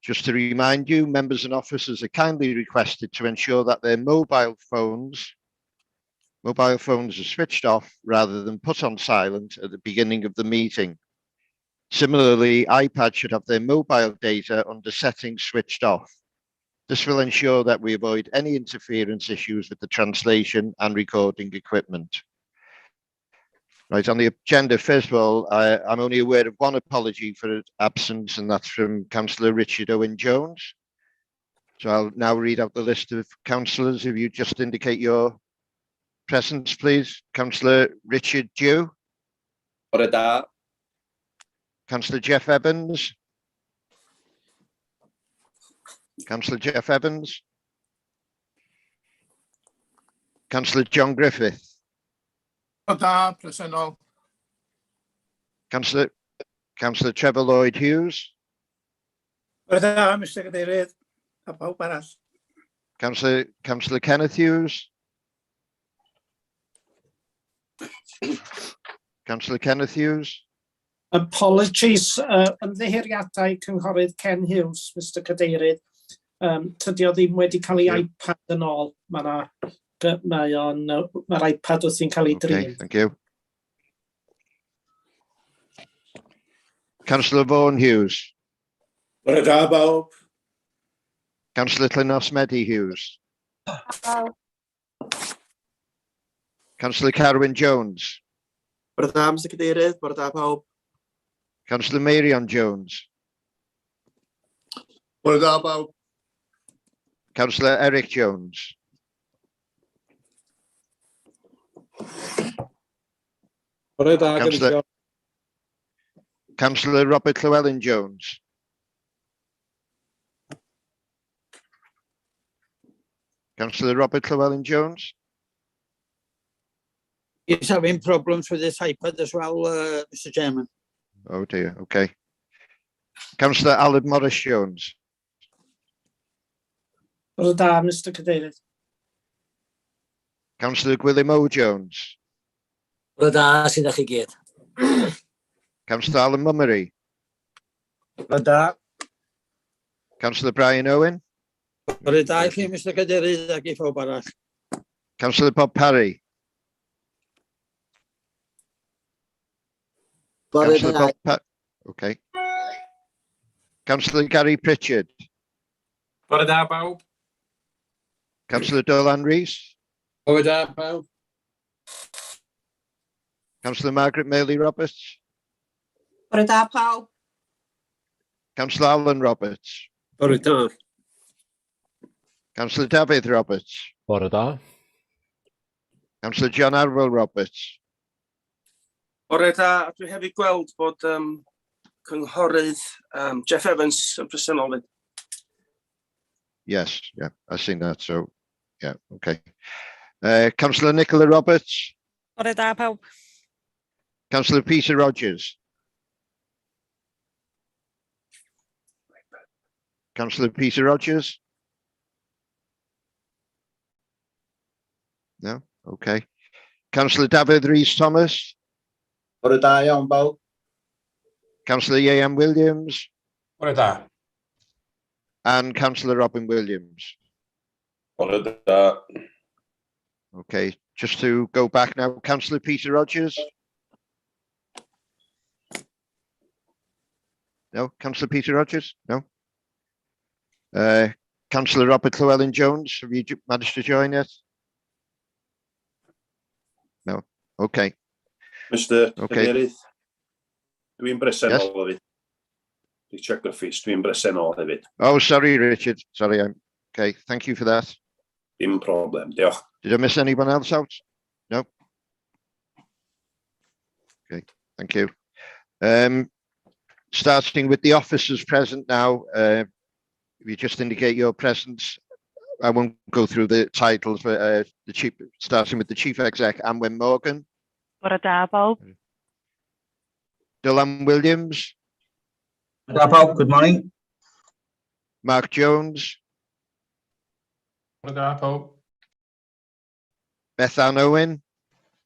Just to remind you, members and officers are kindly requested to ensure that their mobile phones are switched off rather than put on silent at the beginning of the meeting. Similarly, iPad should have their mobile data under settings switched off. This will ensure that we avoid any interference issues with the translation and recording equipment. Right, on the agenda, first of all, I'm only aware of one apology for absence, and that's from Councillor Richard Owen Jones. So I'll now read out the list of councillors. If you just indicate your presence, please. Councillor Richard Dew. Bore da. Councillor Jeff Evans. Councillor Jeff Evans. Councillor John Griffith. Bore da, presennol. Councillor Trevor Lloyd Hughes. Bore da, Mr Cadeirydd, a pawb arall. Councillor Kenneth Hughes. Councillor Kenneth Hughes. Apologies, ymddiheuriadau Cynghorydd Ken Hughes, Mr Cadeirydd. Tydi o ddim wedi cael ei iPad yn ôl. Mae'r iPad wrthi'n cael ei drin. Okay, thank you. Councillor Vaughan Hughes. Bore da, bawb. Councillor Llinos Medi Hughes. Hello. Councillor Carwyn Jones. Bore da, Mr Cadeirydd. Bore da, pawb. Councillor Meirion Jones. Bore da, bawb. Councillor Eric Jones. Bore da, Councillor, Councillor Robert Llewellyn Jones. Councillor Robert Llewellyn Jones. He's having problems with his iPad as well, Mr Chairman. Oh dear, okay. Councillor Aled Morris Jones. Bore da, Mr Cadeirydd. Councillor Gwilym O Jones. Bore da, sydd â chi gyd. Councillor Alan Mummery. Bore da. Councillor Brian Owen. Bore da i chi, Mr Cadeirydd, ac i phawb arall. Councillor Bob Parry. Bore da. Bob okay. Councillor Gary Pritchard. Bore da, bawb. Councillor Dylan Rees. Bore da, bawb. Councillor Margaret Maley Roberts. Bore da, pawb. Councillor Alan Roberts. Bore da. Councillor David Roberts. Bore da. Councillor John Arwel Roberts. Bore da, dwi hefyd gweld bod cynghorydd Jeff Evans yn presennol hefyd. Yes, yeah, I've seen that, so, yeah, okay. Councillor Nicola Roberts. Bore da, pawb. Councillor Peter Rogers. Councillor Peter Rogers? No? Okay. Councillor Dafydd Rhys Thomas. Bore da iawn, bawb. Councillor Ieuan Williams. Bore da. And Councillor Robin Williams. Bore da. Okay, just to go back now, Councillor Peter Rogers. No, Councillor Peter Rogers? No. Councillor Robert Llewellyn Jones, have you managed to join yet? No, okay. Mr Okay. Cadeirydd, dwi'n bresennol Yes. hefyd. Richard Griffiths, dwi'n bresennol hefyd. Oh, sorry, Richard. Sorry, I'm okay. Thank you for that. Dim problem, diolch. Did I miss anyone else out? No? Okay, thank you. Starting with the officers present now, if you just indicate your presence, I won't go through the titles, but the chief, starting with the Chief Exec, Anwen Morgan. Bore da, bawb. Dylan Williams. Bore da, pawb. Good morning. Mark Jones. Bore da, pawb. Bethan Owen.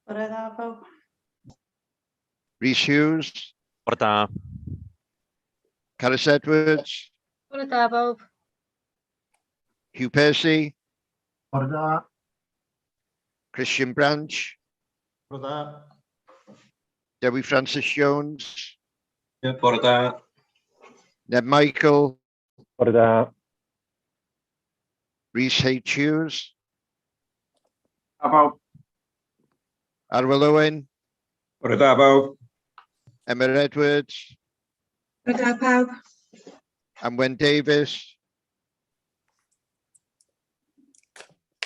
Bore da, pawb. Rhys Hughes. Bore da. Carys Edwards. Bore da bawb. Hugh Percy, Bore da. Christian Branch, Bore da. Dewi Francis Jones, Bore da. Ned Michael, Bore da. Rhys H. Hughes, A bawb. Arwel Owen, Bore da bawb. Emma Edwards, Bore da pawb. and Wyn Davies.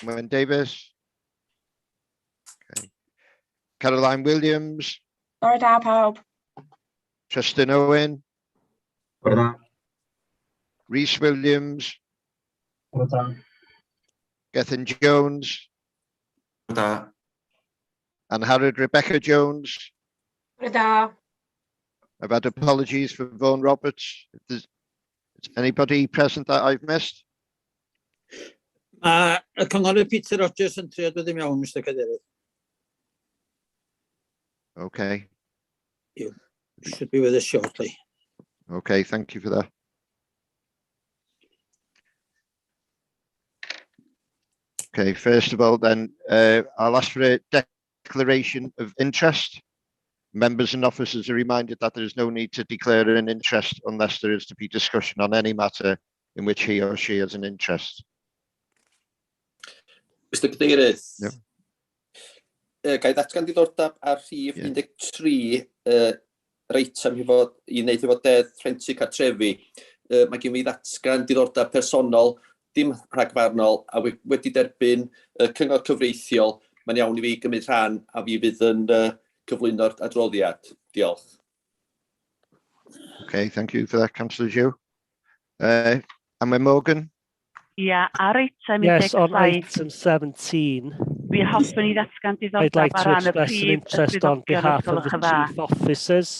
Wyn Davies. Okay. Caroline Williams, Bore da pawb. Tristan Owen, Bore da. Rhys Williams, Bore da. Gethin Jones, Bore da. and Harrod Rebecca Jones. Bore da. I've had apologies for Vaughan Roberts. If there's is anybody present that I've missed? Mae y cynghorydd Peter Rogers yn trio dod i mewn, Mr Cadeirydd. Okay, Should be with us shortly. okay, thank you for that. Okay, first of all then, I'll ask for a declaration of interest. Members and officers are reminded that there is no need to declare an interest unless there is to be discussion on any matter in which he or she has an interest. Mr Cadeirydd. Ie. Ga i ddatgan diddordeb ar rhif Ie. 13, yr eitem i fod, i wneud efo deddf rhentu cartrefi. Mae gen i ddatgan diddordeb personol, dim rhagfarnol, a wedi derbyn cyngor cyfreithiol. Mae'n iawn i fi gymryd rhan a fi fydd yn cyflwyno'r adroddiad. Diolch. Okay, thank you for that, Councillor Jew. Anwen Morgan, Ia, ar eitem Yes, on 17, item 17, mi hoffwn i ddatgan I'd diddordeb like ar to ran y express an prif interest on swyddogion os behalf of gwelwch the yn dda. chief officers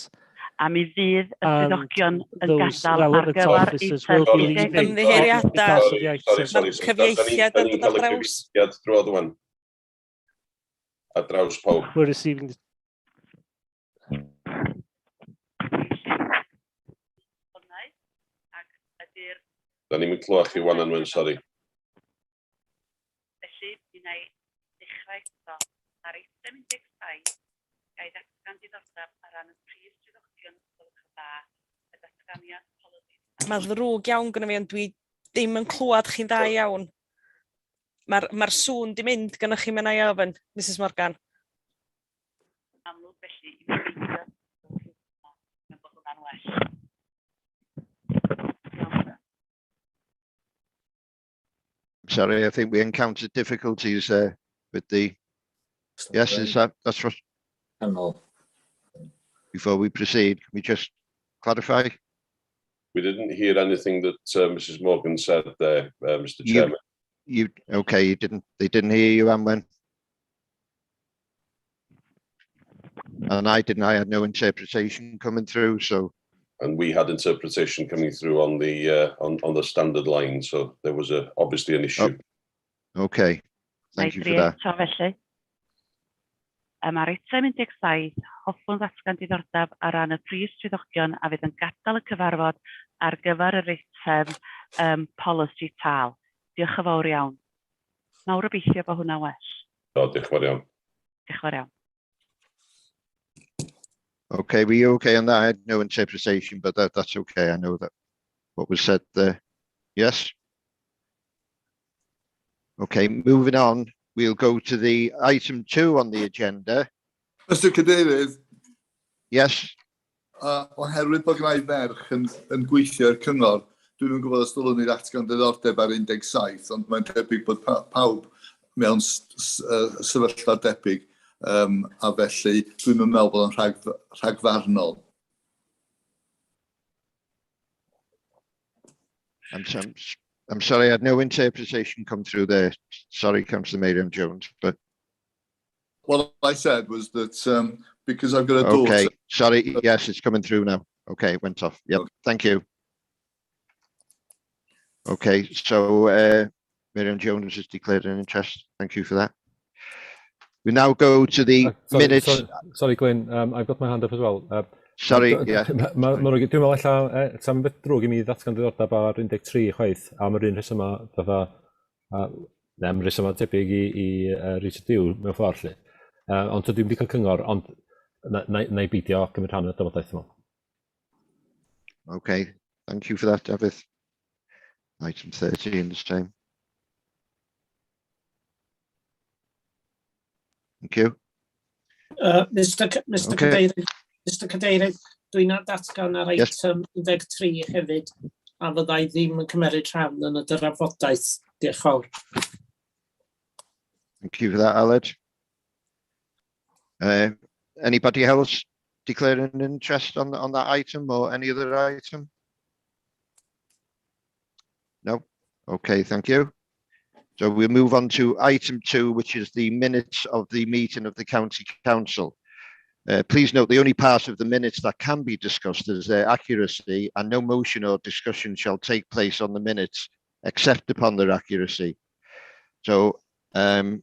A mi fydd y and swyddogion yn those gadael ar relevant gyfer officers eitem will be 17. leaving Ymddiheuriadau. because of the item. Mae'r cyfieithiad yn dod ar draws. Cyfieithiad drwodd wan. Ar draws pawb. We're receiving the Ac ydy'r Da ni'n mynd clywed chi wan Anwen, sori. Felly, mi wna i ddechrau eto ar eitem 17, ga i ddatgan diddordeb ar ran y prif swyddogion os gwelwch yn dda, y datganiad polisi. Mae ddrwg iawn gynna fi, ond dwi ddim yn clywed chi'n dda iawn. Mae'r ma sŵn di mynd gynnoch chi mewn i ofyn, Mrs Morgan. Amlwg felly i fi beidio mewn bod hwnna'n well. Diolch. Sorry, I think we encountered difficulties there with the, yes, is that, that's what, Canol. before we proceed, can we just clarify? We didn't hear anything that Mrs Morgan said there, Mr Chairman. You, okay, you didn't, they didn't hear you, Anwen? And I didn't, I had no interpretation coming through, so, And we had interpretation coming through on the on the standard line, so there was a obviously an issue. okay. Na i Thank you for drio that. eto felly. Ar eitem 17, hoffwn ddatgan diddordeb ar ran y prif swyddogion a fydd yn gadael y cyfarfod ar gyfer yr eitem polisi tâl. Diolch yn fawr iawn. Mawr obeithio bod hwnna'n well. O, diolch yn fawr iawn. Diolch yn fawr iawn. Okay, were you okay on that? I had no interpretation, but that's okay. I know that what was said there. Yes? Okay, moving on, we'll go to the item 2 on the agenda. Mr Cadeirydd, Yes, oherwydd bod gennai ferch yn gweithio i'r cyngor, dwi'm yn gwybod os dylwn i ddatgan diddordeb ar 17, ond mae'n debyg bod pawb mewn sefyllfa debyg, a felly dwi'm yn meddwl bod o'n rhagfarnol. I'm sorry, I had no interpretation come through there. Sorry, Councillor Miriam Jones, but What I said was that because I've got a daughter. Okay, sorry, yes, it's coming through now. Okay, it went off. Yep, thank you. Okay, so Miriam Jones has declared an interest. Thank you for that. We now go to the Sorry, minutes. Sorry, Glyn, I've got my hand up as well. Sorry, yeah. Ma, ma, dwi'n meddwl ella, tam beth drwg i mi ddatgan diddordeb ar 13 chwaith, am yr un rheswm fatha, ne, am rheswm tebyg i Richard Dew mewn ffordd lle. Ond dwi wedi cael cyngor, ond na i beidio cymryd rhan yn y drafodaeth yma. Okay, thank you for that, David. Item 13 the same. Thank you. Mr. Okay. Cadeirydd, Mr Cadeirydd, dwi'n datgan ar eitem 13 hefyd, a fyddai ddim yn cymeryd rhan yn y drafodaeth. Diolch fawr. Thank you for that, Aled. Anybody else declaring an interest on that item or any other item? No? Okay, thank you. So we'll move on to item 2, which is the minutes of the meeting of the County Council. Please note the only part of the minutes that can be discussed is their accuracy, and no motion or discussion shall take place on the minutes except upon their accuracy. So I'm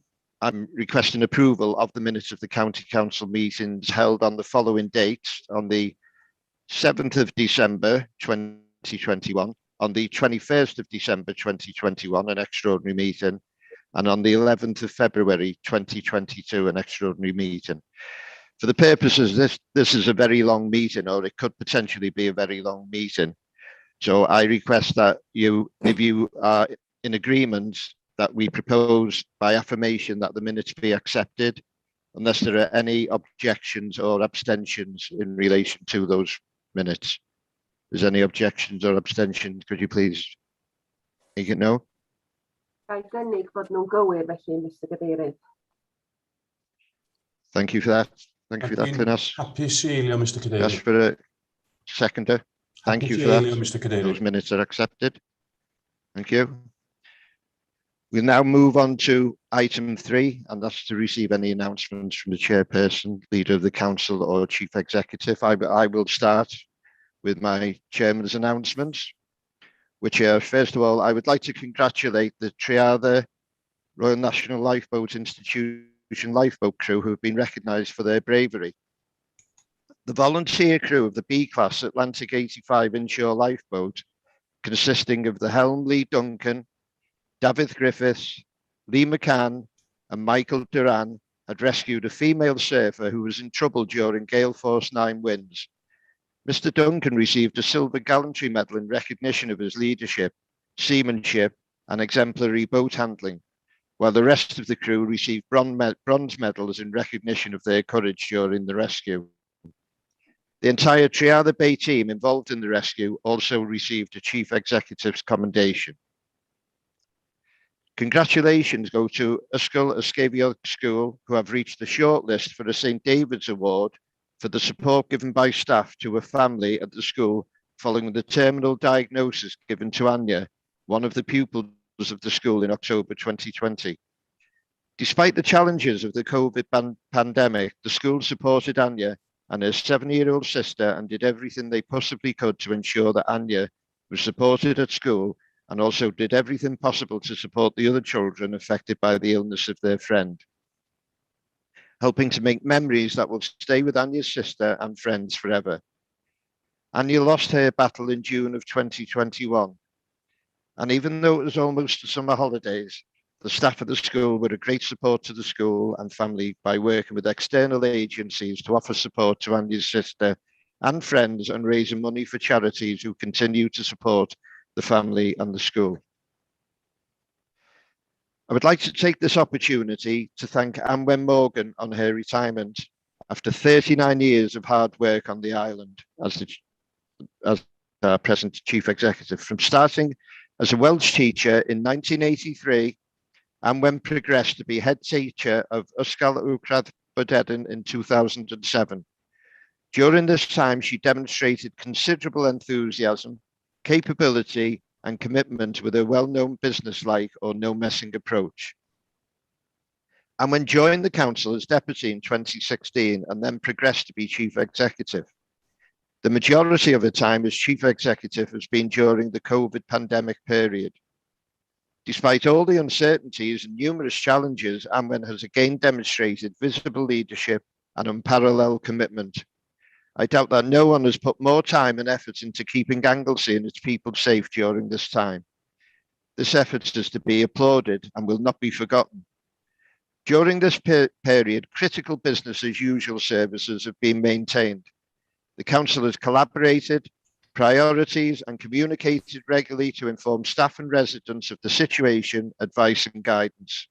requesting approval of the minutes of the County Council meetings held on the following dates: on the 7th of December 2021, on the 21st of December 2021, an extraordinary meeting, and on the 11th of February 2022, an extraordinary meeting. For the purposes of this, this is a very long meeting, or it could potentially be a very long meeting. So I request that you, if you are in agreement, that we propose by affirmation that the minutes be accepted, unless there are any objections or abstentions in relation to those minutes. If there's any objections or abstentions, could you please make it known? Ga i gynnig bod nhw'n gywir felly, Mr Cadeirydd. Thank you for that. Thank you for that, Glynis. Hapus i eilio, Mr Cadeirydd. Ask for a seconder. Thank Happy you to for that. eilio, Mr Cadeirydd. Those minutes are accepted. Thank you. We'll now move on to item 3, and that's to receive any announcements from the chairperson, leader of the council or chief executive. I will start with my chairman's announcements, which are, first of all, I would like to congratulate the Trearddur Royal National Lifeboat Institution lifeboat crew who have been recognised for their bravery. The volunteer crew of the B-class Atlantic 85 inshore lifeboat, consisting of the Helm Lee Duncan, David Griffiths, Lee McCann and Michael Duran, had rescued a female surfer who was in trouble during gale force 9 winds. Mr. Duncan received a silver gallantry medal in recognition of his leadership, seamanship and exemplary boat handling, while the rest of the crew received bronze medals in recognition of their courage during the rescue. The entire Trearddur Bay team involved in the rescue also received a Chief Executive's commendation. Congratulations go to Ysgol Ysgeifiog School, who have reached the shortlist for the St. David's Award for the support given by staff to a family at the school following the terminal diagnosis given to Anya, one of the pupils of the school in October 2020. Despite the challenges of the COVID pandemic, the school supported Anya and her 7-year-old sister and did everything they possibly could to ensure that Anya was supported at school and also did everything possible to support the other children affected by the illness of their friend, helping to make memories that will stay with Anya's sister and friends forever. Anya lost her battle in June of 2021. And even though it was almost the summer holidays, the staff at the school were a great support to the school and family by working with external agencies to offer support to Anya's sister and friends and raising money for charities who continue to support the family and the school. I would like to take this opportunity to thank Anwen Morgan on her retirement after 39 years of hard work on the island as our present Chief Executive. From starting as a Welsh teacher in 1983, Anwen progressed to be head teacher of Ysgol Uwchradd Bodedern in 2007. During this time, she demonstrated considerable enthusiasm, capability, and commitment with a well-known business-like or no-messing approach. Anwen joined the council as deputy in 2016 and then progressed to be chief executive. The majority of her time as chief executive has been during the COVID pandemic period. Despite all the uncertainties and numerous challenges, Anwen has again demonstrated visible leadership and unparalleled commitment. I doubt that no one has put more time and effort into keeping Anglesey and its people safe during this time. This effort is to be applauded and will not be forgotten. During this period, critical business as usual services have been maintained. The council has collaborated, priorities and communicated regularly to inform staff and residents of the situation, advice and guidance.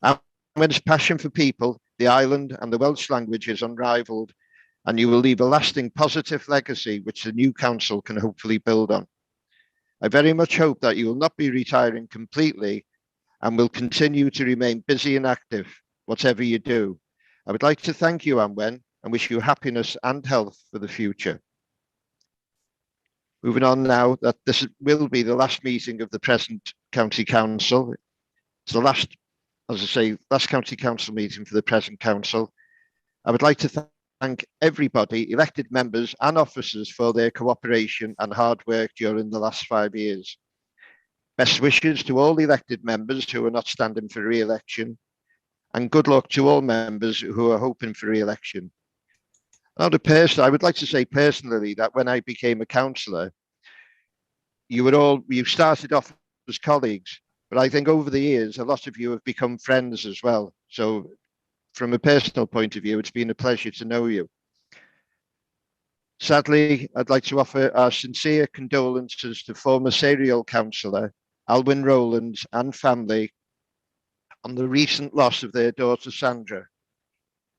Anwen's passion for people, the island and the Welsh language is unrivaled, and you will leave a lasting positive legacy which the new council can hopefully build on. I very much hope that you will not be retiring completely and will continue to remain busy and active, whatever you do. I would like to thank you, Anwen, and wish you happiness and health for the future. Moving on now, that this will be the last meeting of the present County Council. It's the last, as I say, last County Council meeting for the present council. I would like to thank everybody, elected members and officers, for their cooperation and hard work during the last 5 years. Best wishes to all elected members who are not standing for re-election, and good luck to all members who are hoping for re-election. Now, the person, I would like to say personally that when I became a councillor, you started off as colleagues, but I think over the years, a lot of you have become friends as well. So from a personal point of view, it's been a pleasure to know you. Sadly, I'd like to offer our sincere condolences to former Seiriol councillor Alwyn Rowlands and family on the recent loss of their daughter Sandra.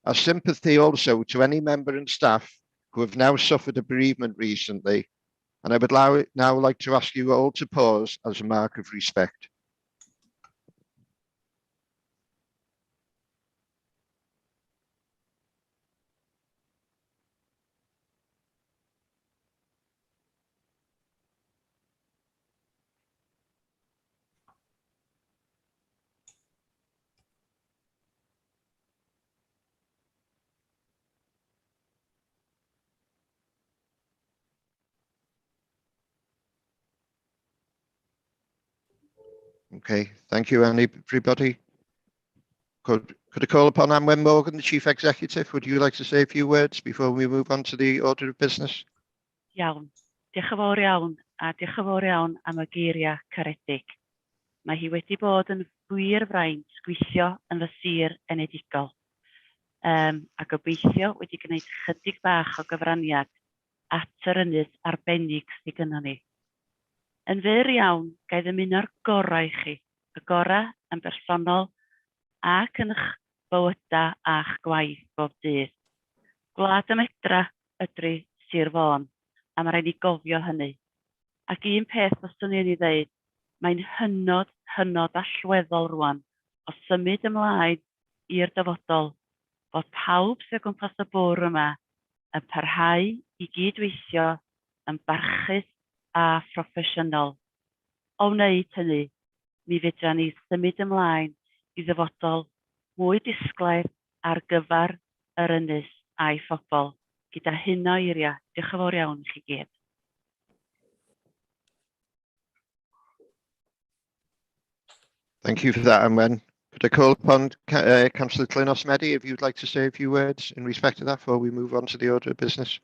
Our sympathy also to any member and staff who have now suffered a bereavement recently, and I would now like to ask you all to pause as a mark of respect. Okay, thank you, everybody. Could I call upon Anwen Morgan, the Chief Executive? Would you like to say a few words before we move on to the order of business? Iawn. Diolch yn fawr iawn, a diolch yn fawr iawn am y geiriau caredig. Mae hi wedi bod yn wir fraint gweithio yn fy sir enedigol, a gobeithio wedi gwneud chydig bach o gyfraniad at yr ynys arbennig sydd gynnon ni. Yn fyr iawn, ga i ddymuno'r gorau i chi, y gorau yn bersonol ac yn eich bywydau a'ch gwaith bob dydd. Gwlad y medra ydri Sir Fôn, a mae rhaid ni gofio hynny. Ac un peth fyswn i'n ei ddeud, mae'n hynod, hynod allweddol rwan o symud ymlaen i'r dyfodol, fod pawb sydd o gwmpas y bwrdd yma yn parhau i gydweithio yn barchus a phroffesiynol. O wneud hynny, mi fedra ni symud ymlaen i ddyfodol mwy disglair ar gyfer yr ynys a'i phobl. Gyda hyn o eiriau, diolch yn fawr iawn i chi gyd. Thank you for that, Anwen. Could I call upon Councillor Llinos Medi if you'd like to say a few words in respect to that before we move on to the order of business?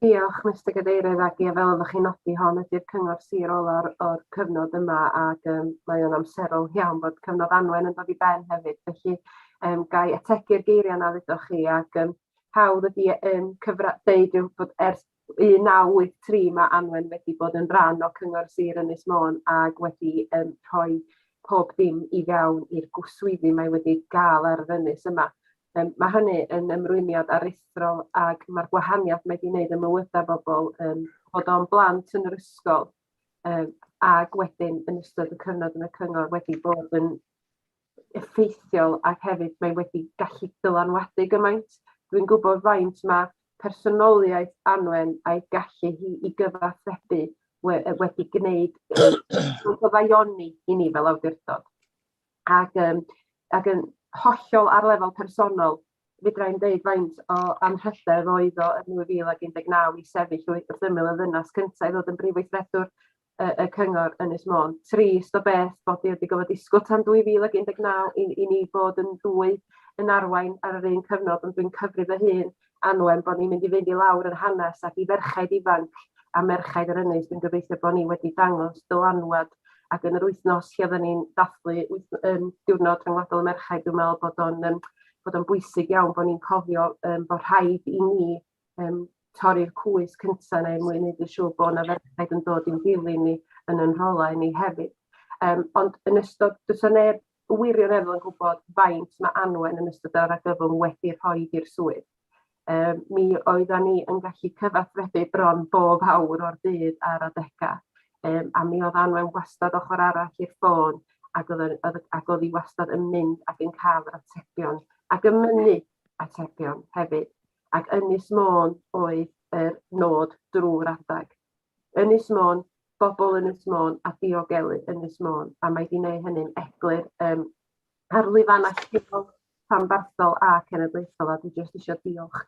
Diolch, Mr Gadeirydd, ac ie, fel oeddech chi'n nodi, hon ydy'r cyngor sir ola'r o'r cyfnod yma, ac mae o'n amserol iawn bod cyfnod Anwen yn dod i ben hefyd. Felly, ga i ategu'r geiriau na ddudoch chi, ac hawdd ydy deud yw bod ers 1983 mae Anwen wedi bod yn rhan o Cyngor Sir Ynys Môn ac wedi rhoi pob dim i fewn i'r swyddi mae wedi gael ar yr ynys yma. Mae hynny yn ymrwymiad aruthrol, ac mae'r gwahaniaeth mae wedi wneud ym mywydau bobl, bod o'n blant yn yr ysgol, ac wedyn yn ystod y cyfnod yn y cyngor wedi bod yn effeithiol, ac hefyd mae wedi gallu dylanwadu gymaint. Dwi'n gwybod faint mae personoliaeth Anwen a'i gallu hi i gyfathrebu wedi gwneud o ddaioni i ni fel awdurdod. Ac yn hollol ar lefel personol, fedra i'm deud faint o anrhydedd oedd o yn 2019 i sefyll wrth ymyl y ddynas cyntaf i ddod yn brif weithredwr y cyngor Ynys Môn. Trist o beth bod i wedi gorfod disgwyl tan 2019 i ni bod yn ddwy yn arwain ar yr un cyfnod, ond dwi'n cyfri fy hun Anwen, bod ni'n mynd i fynd i lawr yn hanes ac i ferchaid ifanc a merchaid yr ynys, dwi'n gobeithio bod ni wedi dangos dylanwad ac yn yr wythnos lle oedden ni'n dathlu Diwrnod Rhyngwladol y Merchaid, dwi'n meddwl bod o'n bod o'n bwysig iawn bod ni'n cofio bod rhaid i ni torri'r cwys cyntaf yna er mwyn wneud yn siŵr bod yna ferchaid yn dod i'n dilyn ni yn yn rholau ni hefyd. Ond yn ystod, does 'na neb wirioneddol yn gwybod faint mae Anwen yn ystod yr argyfwng wedi rhoi i'r swydd. Mi oeddan ni yn gallu cyfathrebu bron bob awr o'r dydd ar adegau. A mi oedd Anwen wastad ochr arall i'r ffôn ac oedd, oedd, ac oedd hi wastad yn mynd ac yn cael yr atebion ac yn mynnu atebion hefyd. Ac Ynys Môn oedd yr nod drwy'r adeg. Ynys Môn, bobl Ynys Môn a diogelu Ynys Môn, a mae 'di wneud hynny'n eglur ar lwyfannau lleol, rhanbarthol a cenedlaethol, a dwi jyst eisiau diolch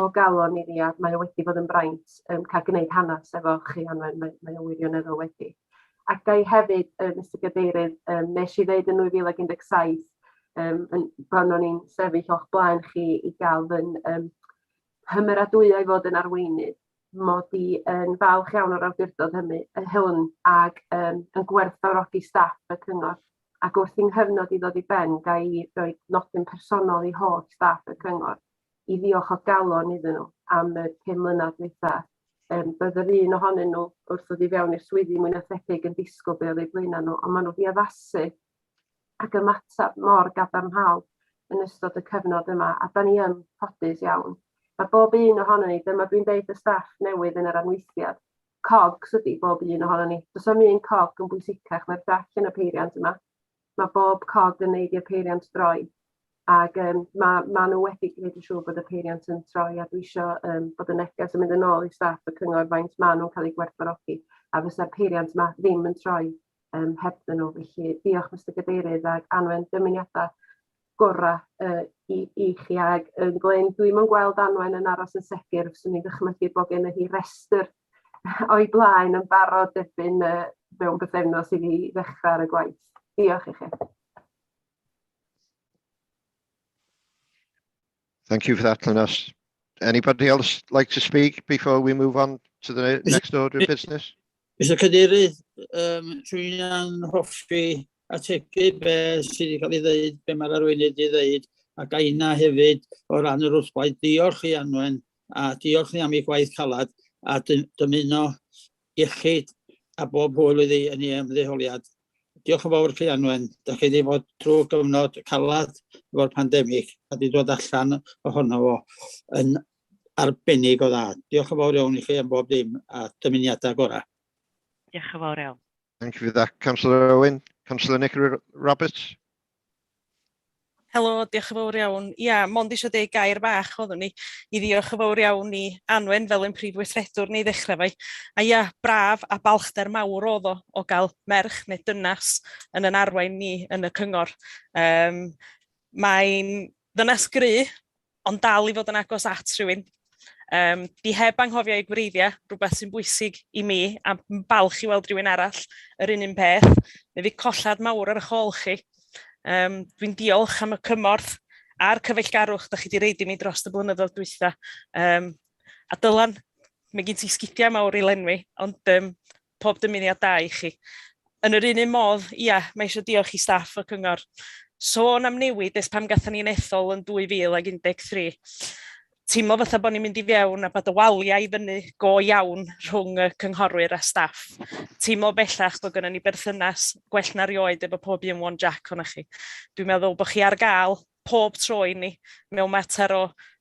o galon iddi, a mae o wedi bod yn braint cael gwneud hanes efo chi, Anwen, mae o wirioneddol wedi. Ac ga i hefyd, Mr Gadeirydd, nes i ddeud yn 2017, yn, pan o'n i'n sefyll o'ch blaen chi i gael fy hymeradwyo i fod yn arweinydd, mod i yn falch iawn o'r awdurdod hynny, hwn ac yn gwerthfawrogi staff y cyngor. Ac wrth i'n nghyfnod i ddod i ben, ga i roi nodyn personol i holl staff y cyngor i ddiolch o galon iddyn nhw am y 5 mlynedd dwytha. Bydd yr un ohonyn nhw wrth ddod i fewn i'r swyddi mwy na thebyg yn disgwyl be oedd eu blaenau nhw, ond maen nhw wedi addasu ac ymateb mor gadarnhaol yn ystod y cyfnod yma, a da ni yn ffodus iawn. Mae bob un ohonon ni, dyma dwi'n deud y staff newydd yn yr anweithiad, cogs ydy bob un ohonon ni. Does am un cog yn bwysicach na'r llall yn y peiriant yma. Mae bob cog yn neud i'r peiriant droi. Ac ma' nhw wedi gwneud yn siŵr bod y peiriant yn troi, a dwi isio bod y neges yn mynd yn ôl i staff y cyngor faint maen nhw'n cael eu gwerthfawrogi, a fysa'r peiriant yma ddim yn troi hebddyn nhw. Felly diolch Mr Gadeirydd ac Anwen, dymuniadau gorau i chi. Ac yn Glyn, dwi'm yn gweld Anwen yn aros yn segur, fyswn i'n dychmygu bod gen hi restr o'i blaen yn barod erbyn mewn bythefnos iddi ddechrau ar y gwaith. Diolch i chi. Thank you for that, Glynis. Anybody else like to speak before we move on to the next order of business? Mr Cadeirydd, swn i'n hoffi ategu be sydd wedi cael ei ddeud, be mae'r arweinydd wedi ddeud, ac aina hefyd o ran yr wrthblaid, diolch i Anwen a diolch ni am ei gwaith calad a dymuno iechyd a bob hwyl iddi yn ei ymddeoliad. Diolch yn fawr chi Anwen, da chi wedi bod trwy gyfnod calad efo'r pandemig a wedi dod allan ohono fo yn arbennig o dda. Diolch yn fawr iawn i chi am bob dim a dymuniadau gorau. Diolch yn fawr iawn. Thank you for that, Councillor Owen. Councillor Nick Roberts. Helo, diolch yn fawr iawn. Ia, mond eisiau deud gair bach oeddwn i, i ddiolch yn fawr iawn i Anwen fel ein prif weithredwr ni ddechrau fo. A ia, braf a balchder mawr oedd o gael merch neu dynas yn arwain ni yn y cyngor. Mae'n ddynas gry, ond dal i fod yn agos at rhywun. Di heb anghofio ei gwreiddiau, rhywbeth sy'n bwysig i mi, a balch i weld rhywun arall yr un peth. Mi fydd collad mawr ar eich ôl chi. Dwi'n diolch am y cymorth a'r cyfeillgarwch da chi wedi reid i mi dros y blynyddoedd dwytha. A Dylan, mae gen ti sgidiau mawr i lenwi, ond pob dymuniad da i chi. Yn yr un modd, ia, mae eisiau diolch i staff y cyngor. Sôn am newid ers pam gathon ni'n ethol yn 2013. Teimlo fatha bod ni'n mynd i fewn a bod y waliau i fyny go iawn rhwng y cynghorwyr a staff. Teimlo bellach bod gynnon ni berthynas gwell na rioed efo pob un one jack o'na chi. Dwi'n meddwl bod chi ar gael pob tro i ni mewn mater o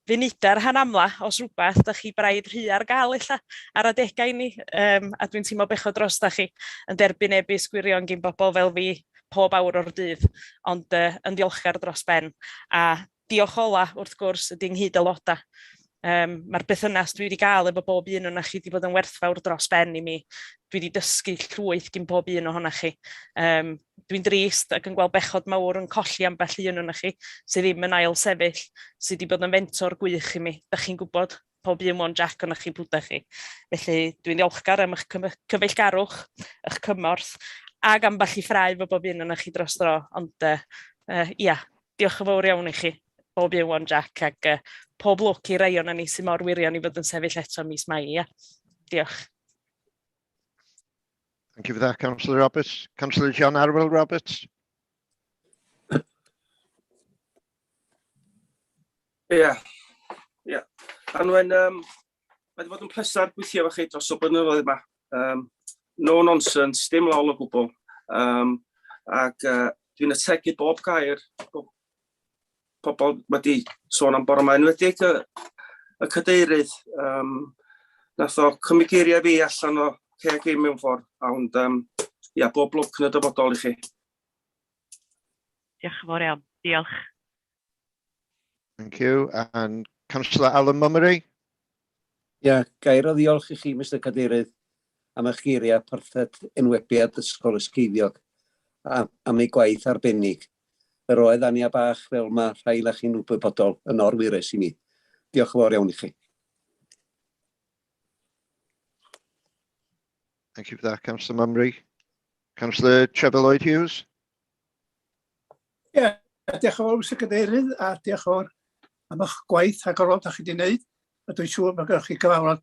funudau rhan amla, os rhywbeth, da chi braidd rhy ar gael ella ar adegau i ni, a dwi'n teimlo bechod dros da chi yn derbyn e-byst gwirion gin bobl fel fi pob awr o'r dydd, ond yn ddiolchgar dros ben. A diolch ola, wrth gwrs, ydy ynghyd aelodau. Mae'r berthynas dwi wedi gael efo bob un o'na chi wedi bod yn werthfawr dros ben i mi. Dwi wedi dysgu llwyth gin bob un ohonoch chi. Dwi'n drist ac yn gweld bechod mawr yn colli ambell un o'na chi sydd ddim yn ail sefyll, sydd wedi bod yn fentor gwych i mi. Da chi'n gwybod pob un one jack o'na chi pwda chi. Felly dwi'n ddiolchgar am eich cyfeillgarwch, eich cymorth, ac ambell i ffrae efo bob un o'na chi dros dro. Ond ia, diolch yn fawr iawn i chi, bob un one jack, ac Pob lwc i rai o'na ni sy'n mor wirion i fod yn sefyll eto mis Mai, ia. Diolch. Thank you for that, Councillor Roberts. Councillor John Arwel Roberts. Ie, ie. Anwen, mae wedi bod yn pleser gweithio efo chi dros y blynyddoedd yma. No nonsense, dim lol o gwbl. Ac dwi'n ategu bob gair, bob pobl wedi sôn am bore yma, enwedig y cadeirydd. Nath o cymryd geiriau fi allan o ceg i mewn ffordd, ond ia, bob lwc yn y dyfodol i chi. Diolch yn fawr iawn. Diolch. Thank you. And Councillor Alan Mummery? Ia, yeah, gair o ddiolch i chi, Mr Cadeirydd, am eich geiriau parthed enwebiad Ysgol Ysgeifiog a am ei gwaith arbennig. Yr oedd Ania bach, fel mae rhai na chi'n wybodol, yn orwyres i mi. Diolch yn fawr iawn i chi. Thank you for that, Councillor Mummery. Councillor Trevor Lloyd Hughes? Ie, yeah, diolch yn fawr, Mr Cadeirydd, a diolch yn fawr am eich gwaith rhagorol da chi wedi wneud. A dwi'n siŵr mae gennych chi gyfarfod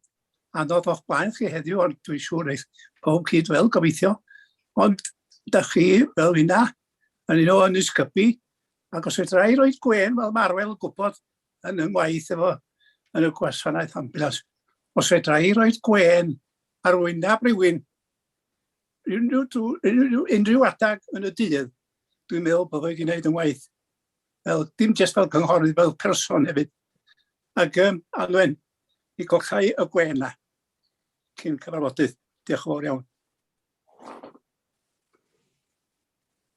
anodd o'ch blaen chi heddiw, ond dwi'n siŵr eich pob cyd fel gobeithio. Ond da chi, fel finna, yn un o Ynys Cybi, ac os fedra i roed gwên fel Marwel yn gwybod yn yng ngwaith efo yn y gwasanaeth ambulans, os fedra i roed gwên ar wyneb rhywun unrhyw adag yn y dydd, dwi'n meddwl bod wedi gwneud yn waith. Fel, dim jyst fel cynghorydd, fel person hefyd. Ac Anwen, i golchau y gwen na cyn cyfarfodydd. Diolch yn fawr iawn.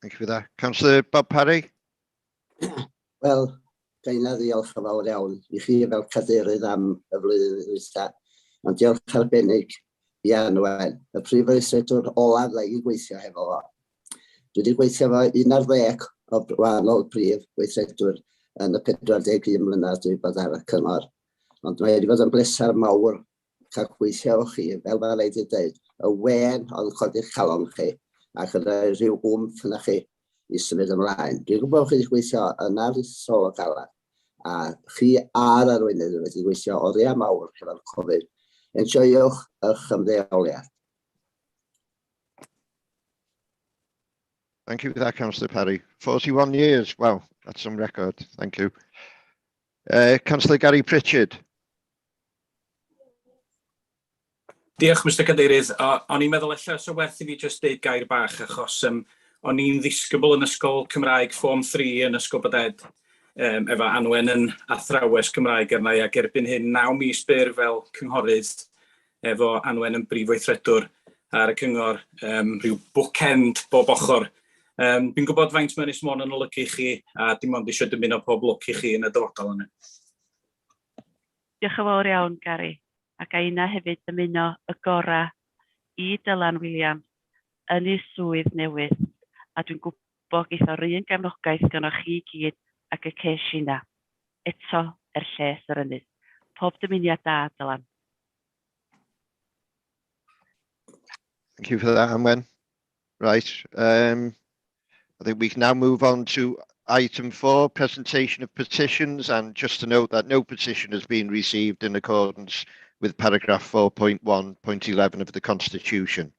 Thank you for that. Councillor Bob Parry? Wel, ga inna ddiolch yn fawr iawn i chi fel cadeirydd am y flwyddyn ddwytha, ond diolch arbennig i Anwen, y prif weithredwr olaf dda i gweithio hefo fo. Dwi wedi gweithio efo 11 o wahanol prif weithredwyr yn y 41 mlynedd dwi wedi bod ar y cyngor, ond mae wedi bod yn bleser mawr cael gweithio efo chi, fel mae rhaid i dweud, y wên oedd yn codi'ch calon chi ac yn rhoi rhyw wmff yna chi i symud ymlaen. Dwi'n gwybod bod chi wedi gweithio yn aruthrol o galed, a chi a'r arweinydd wedi gweithio oriau mawr hefo'r Covid. Enjoiwch eich ymddeoliad. Thank you for that, Councillor Parry. 41 years, wow, that's some record. Thank you. Councillor Gary Pritchard. Diolch, Mr Cadeirydd. O'n i'n meddwl ella so werth i fi jyst deud gair bach, achos o'n i'n ddisgybl yn Ysgol Cymraeg Form 3 yn Ysgol Boded, efo Anwen yn athrawes Cymraeg arna i, ac erbyn hyn 9 mis byr fel cynghorydd, efo Anwen yn brif weithredwr ar y cyngor, rhyw bookend bob ochr. Dwi'n gwybod faint mae Ynys Môn yn olygu i chi, a dim ond eisiau dymuno pob lwc i chi yn y dyfodol yna. Diolch yn fawr iawn, Gary. A ga inna hefyd dymuno y gorau i Dylan Williams yn ei swydd newydd, a dwi'n gwybod geith o'r un gefnogaeth gynnoch chi i gyd ag y ces inna. Eto, er lles yr ynys. Pob dymuniad da, Dylan. Thank you for that, Anwen. Right, I think we can now move on to item 4, presentation of petitions, and just to note that no petition has been received in accordance with paragraph 4.1.11 of the Constitution.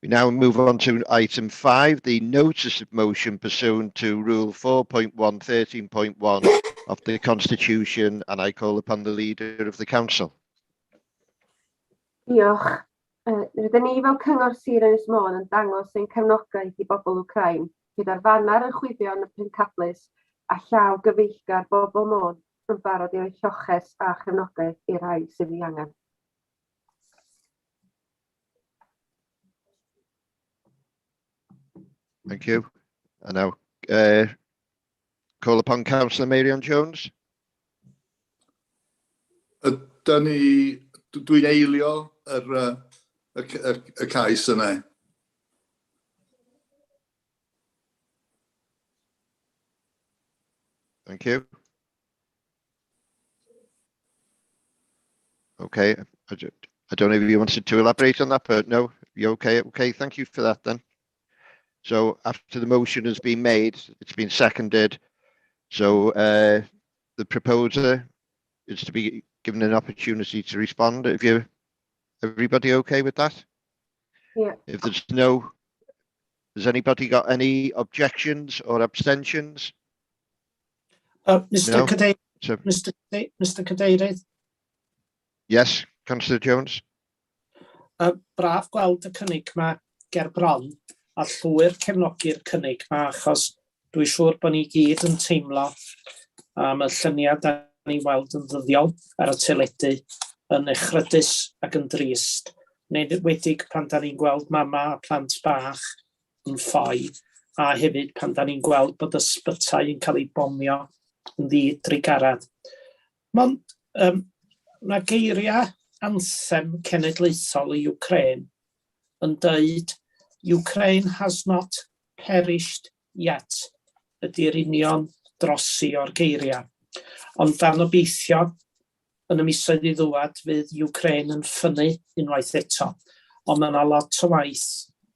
We now move on to item 5, the notice of motion pursuant to Rule 4.1.13.1 of the Constitution, and I call upon the Leader of the Council. Diolch. Rydyn ni fel Cyngor Sir Ynys Môn yn dangos ein cefnogaeth i bobl Wcráin, gyda'r faner yn chwifio yn y pencadlys a llaw gyfeillgar bobl Môn yn barod i roi lloches a chefnogaeth i'r rhai sydd ei angen. Thank you. And now call upon Councillor Meirion Jones. Ydan ni, dwi'n eilio yr, y cais yna. Thank you. Okay, I don't know if you wanted to elaborate on that, but no, you're okay. Okay, thank you for that then. So after the motion has been made, it's been seconded. So the proposer, is to be given an opportunity to respond. If you, everybody okay with that? Yeah. If there's no, has anybody got any objections or abstentions? Mr. No? Cadeirydd, So, Mr. Cadeirydd, yes, Councillor Jones? Braf gweld y cynnig ma ger bron a llwyr cefnogi'r cynnig ma achos dwi'n siŵr bod ni gyd yn teimlo am y lluniau da ni weld yn ddyddiol ar y teledu yn echrydus ac yn drist. Yn enwedig pan da ni'n gweld mama a plant bach yn ffoi a hefyd pan da ni'n gweld bod ysbytai yn cael eu bomio yn ddi-drugaredd. Mond mae geiriau anthem cenedlaethol i Ukraine yn deud "Ukraine has not perished yet" ydy'r union drosi o'r geiriau. Ond dan obeithio yn y misoedd i ddwad fydd Ukraine yn ffynnu unwaith eto. Ond mae yna lot o waith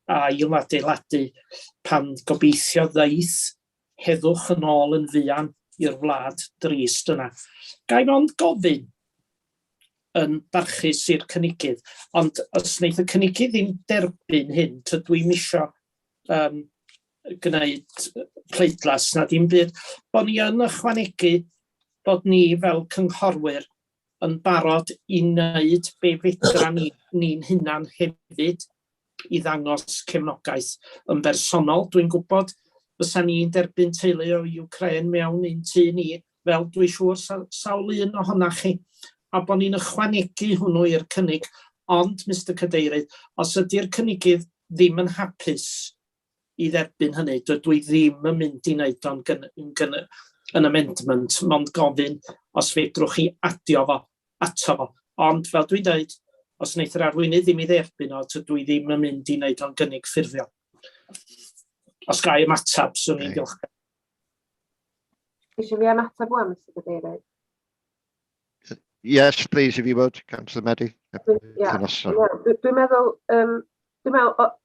ail adeiladu pan gobeithio ddeith heddwch yn ôl yn fuan i'r wlad drist yna. Ga i mond gofyn yn barchus i'r cynigydd, ond os wneith y cynigydd ddim derbyn hyn, tydw i'm isio gwneud pleidlais na dim byd, bod ni yn ychwanegu bod ni fel cynghorwyr yn barod i wneud be fedra ni ni'n hunan hefyd i ddangos cefnogaeth yn bersonol. Dwi'n gwybod fysa ni'n derbyn teulu o Ukraine mewn un tŷ ni, fel dwi'n siŵr sawl un ohonach chi, a bod ni'n ychwanegu hwnnw i'r cynnig. Ond, Mr Cadeirydd, os ydy'r cynigydd ddim yn hapus i dderbyn hynny, dydw i ddim yn mynd i wneud o'n yn amendment, mond gofyn os fedrwch chi adio fo ato fo. Ond, fel dwi'n dweud, os wneith yr arweinydd ddim i dderbyn o, tydw i ddim yn mynd i wneud o'n gynnig ffurfiol. Os ga i ymateb, swn i'n diolchgar. Eisiau fi ymateb wan, Mr Cadeirydd? Yes, please, if you would, Councillor Medi. Ie, dwi'n meddwl,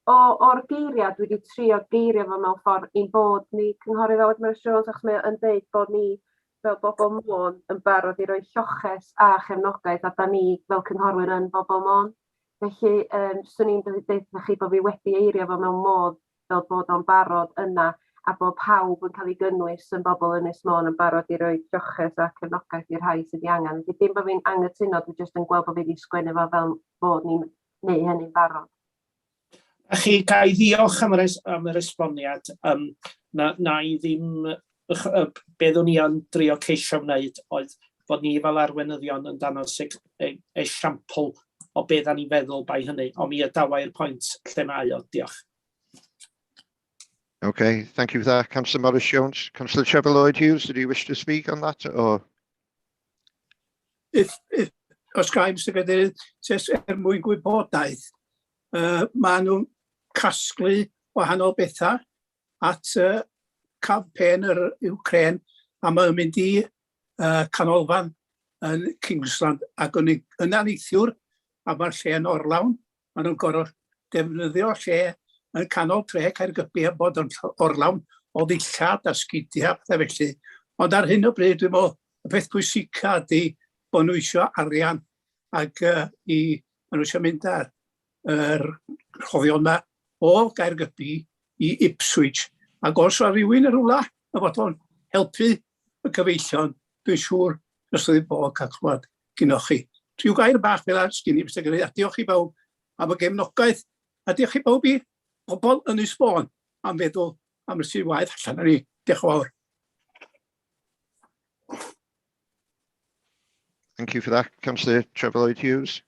o'r geiriau, dwi wedi trio geirio fo mewn ffordd ein bod ni, Cynghorydd Aled Morris Jones, achos mae o yn deud bod ni fel bobl Môn yn barod i roi lloches a chefnogaeth, a da ni fel cynghorwyr yn bobl Môn. Felly, swn i'n dweud wrthych chi bod fi wedi eirio fo mewn modd fel bod o'n barod yna a bod pawb yn cael ei gynnwys yn bobl Ynys Môn yn barod i roi lloches a cefnogaeth i'r rhai sydd 'di angen. Felly dim bod fi'n anghytuno, dwi jyst yn gweld bod fi wedi sgwennu fo fel bod ni'n neud hynny'n barod. A chi, ga i ddiolch am yr esboniad. Na i ddim, be ddwn i yn drio ceisio wneud oedd bod ni fel arweinyddion yn dangos esiampl o be da ni'n feddwl bai hynny, ond mi adawa i'r pwynt lle mae o. Diolch. Okay, thank you for that, Councillor Morris Jones. Councillor Trevor Lloyd Hughes, did you wish to speak on that or? If, os ga i, Mr Cadeirydd, jyst er mwyn gwybodaeth, maen nhw'n casglu wahanol bethau at campaign yr Ukraine, a maen nhw'n mynd i canolfan yn Kingsland, ac o'n i yna neithiwr, a mae'r lle yn orlawn, maen nhw'n gorfod defnyddio lle yn canol tre Caergybi a bod yn orlawn o ddillad a sgidiau a pethau felly. Ond ar hyn o bryd, dwi'n meddwl, y peth pwysica ydy bod nhw eisiau arian ac maen nhw eisiau mynd ar yr rhoddion yma o Gaergybi i Ipswich. Ac os oes rhywun yn rhywle yn fodlon helpu y cyfeillion, dwi'n siŵr os oedd bod cael clywed gynoch chi. Rhyw gair bach fel ar sgyn i, Mr Cadeirydd, a diolch i bawb am y gefnogaeth, a diolch i bawb i bobl Ynys Môn am feddwl am y sy'n waith allan ar ni. Diolch yn fawr. Thank you for that, Councillor Trevor Lloyd Hughes.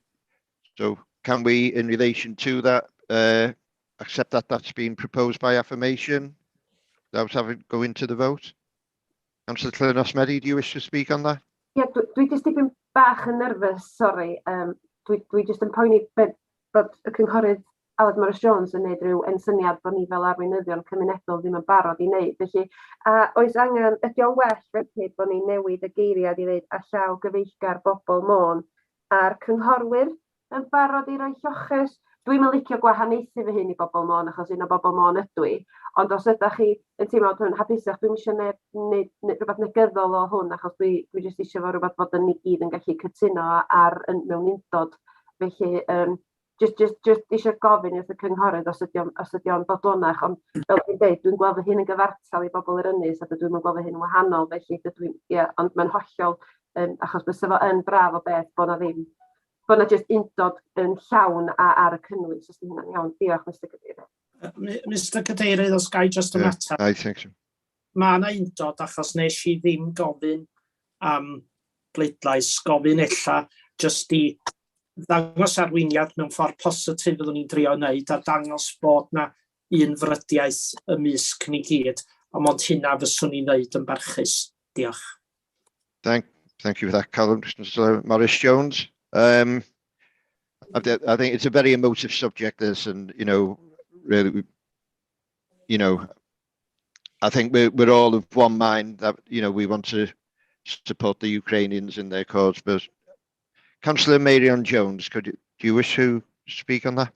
So can we, in relation to that, accept that that's been proposed by affirmation without having to go into the vote? Councillor Llinos Medi, do you wish to speak on that? Ie, dwi jyst dipyn bach yn nerfus, sori. Dwi jyst yn poeni bod y cynghorydd Aled Morris Jones yn neud rhyw ensyniad bod ni fel arweinyddion cymunedol ddim yn barod i wneud. Felly, a oes angen, ydy o'n well felly bod ni'n newid y geiriad i ddeud "a llaw gyfeillgar bobl Môn a'r cynghorwyr yn barod i roi lloches"? Dwi'm yn licio gwahaniaethu fy hun i bobl Môn achos un o bobl Môn ydw i, ond os ydach chi yn teimlo bod hwn hapusach, dwi'm isio neb wneud rhywbeth negyddol o hwn achos dwi jyst isio fo rhywbeth fod yn ni gyd yn gallu cytuno ar yn, mewn undod. Felly yym jyst isio gofyn wrth y cynghorydd os ydy o'n bodlonach, ond fel dwi'n deud, dwi'n gweld fy hun yn gyfartal i bobl yr ynys a dydw i'm yn gweld fy hun yn wahanol, felly dydw i'n, ie, ond mae'n hollol, achos bysa fo yn braf o beth bod 'na ddim, bod 'na jyst undod yn llawn ar y cynnwys, os 'di hynna'n iawn. Diolch, Mr Cadeirydd. Mr Cadeirydd, os ga i just ymateb. I think so. Mae yna undod achos nes i ddim gofyn am bleidlais, gofyn ella jyst i ddangos arweiniad mewn ffordd positif fyddwn ni'n drio wneud a dangos bod na unfrydiaeth ymysg ni gyd, a mond hynna fyswn i'n ddeud yn barchus. Diolch. Thank you for that, Callum. Mr Morris Jones. I think it's a very emotive subject, this, and really, I think we're all of one mind that we want to support the Ukrainians in their cause. But Councillor Marion Jones, do you wish to speak on that?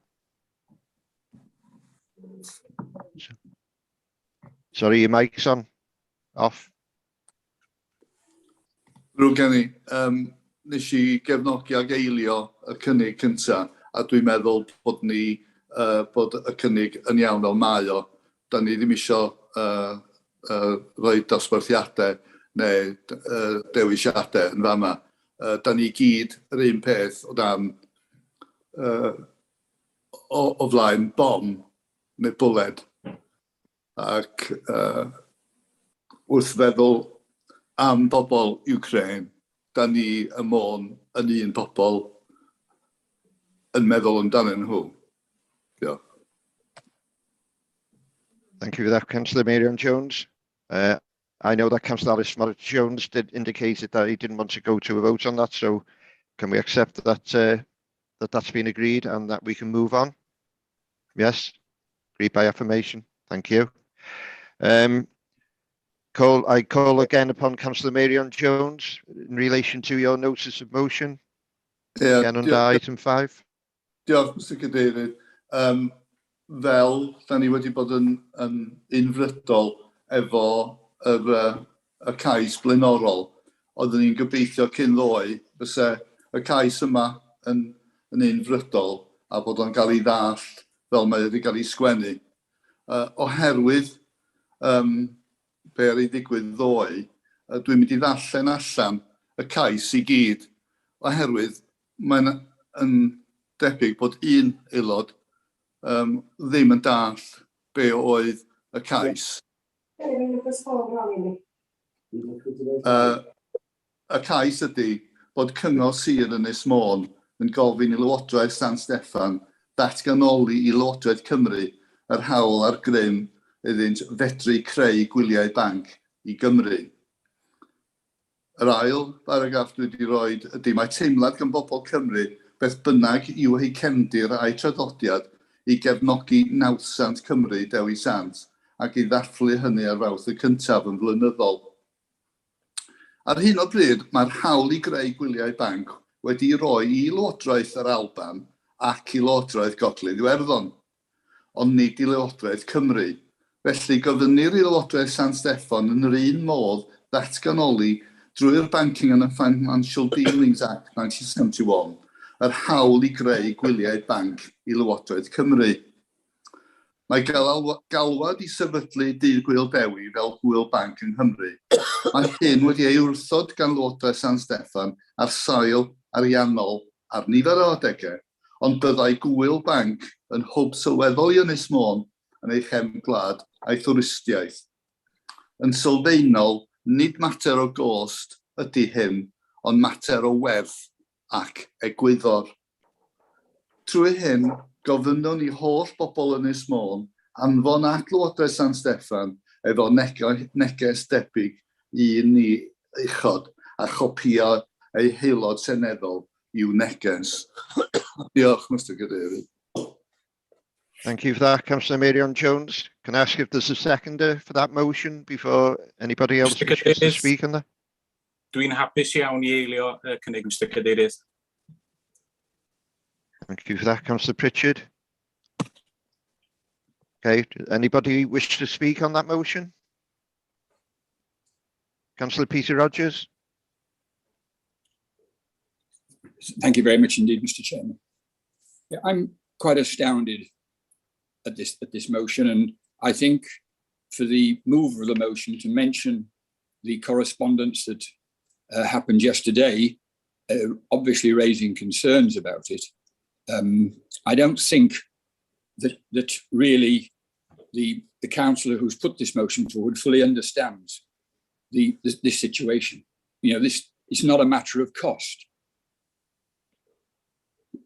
Sorry, your mic's on, off. Ddrwg gen i. Nes i gefnogi ag eilio y cynnig cynta, a dwi'n meddwl bod y cynnig yn iawn fel mae o. Da ni ddim isio rhoi dosbarthiadau neu dewisiadau yn fama. Da ni gyd yr un peth o dan o flaen bom neu bwled. Ac wrth feddwl am bobl Ukraine, da ni ym Môn yn un pobl yn meddwl amdanyn nhw. Diolch. Thank you for that, Councillor Marion Jones. I know that Councillor Alice Morris Jones did indicate that he didn't want to go to a vote on that, so can we accept that that's been agreed and that we can move on? Yes, agreed by affirmation. Thank you. I call again upon Councillor Marion Jones in relation to your notice of motion. Again under item 5. Diolch, Mr Cadeirydd. Fel da ni wedi bod yn unfrydol efo y cais blaenorol, oeddwn ni'n gobeithio cyn ddoe fysa y cais yma yn unfrydol a bod o'n cael ei ddallt fel mae wedi cael ei sgwennu. Oherwydd be ar ei ddigwydd ddoe, dwi'n mynd i ddarllen allan y cais i gyd, oherwydd mae'n yn debyg bod un aelod ddim yn dallt be oedd y cais. Y cais ydy bod Cyngor Sir Ynys Môn yn gofyn i Lywodraeth San Steffan datganoli i Lywodraeth Cymru yr hawl a'r grym iddynt fedru creu gwyliau banc i Gymru. Yr ail baragraff dwi wedi rhoi ydy mae teimlad gan bobl Cymru beth bynnag yw eu cefndir a'u traddodiad i gefnogi nawddsant Cymru Dewi Sant ac i ddathlu hynny ar Fawrth y cyntaf yn flynyddol. Ar hyn o bryd, mae'r hawl i greu gwyliau banc wedi'i roi i Lywodraeth yr Alban ac i Lywodraeth Gogledd Iwerddon, ond nid i Lywodraeth Cymru. Felly, gofynnir i Lywodraeth San Steffan yn yr un modd ddatganoli drwy'r Banking and Financial Dealings Act 1971 yr hawl i greu gwyliau banc i Lywodraeth Cymru. Mae galwad i sefydlu Dydd Gŵyl Dewi fel gŵyl banc yng Nghymru. Mae hyn wedi ei wrthod gan Lywodraeth San Steffan ar sail ariannol ar nifer o adegau, ond byddai gŵyl banc yn hwb sylweddol i Ynys Môn yn ei chefn gwlad a'i thwristiaeth. Yn sylfaenol, nid mater o gost ydy hyn, ond mater o werth ac egwyddor. Trwy hyn, gofynnwn i holl bobl Ynys Môn anfon at Lywodraeth San Steffan efo neges debyg i ni uchod a chopio eu haelod seneddol i'w neges. Diolch, Mr Cadeirydd. Thank you for that, Councillor Marion Jones. Can I ask if there's a seconder for that motion before anybody else Mr wishes to Cadeirydd. speak on that? Dwi'n hapus iawn i eilio y cynnig, Mr Cadeirydd. Thank you for that, Councillor Pritchard. Okay, anybody wish to speak on that motion? Councillor Peter Rogers? Thank you very much indeed, Mr. Chairman. Yeah, I'm quite astounded at this motion, and I think for the mover of the motion to mention the correspondence that happened yesterday, obviously raising concerns about it. I don't think that really the councillor who's put this motion forward fully understands this situation. You know, this it's not a matter of cost.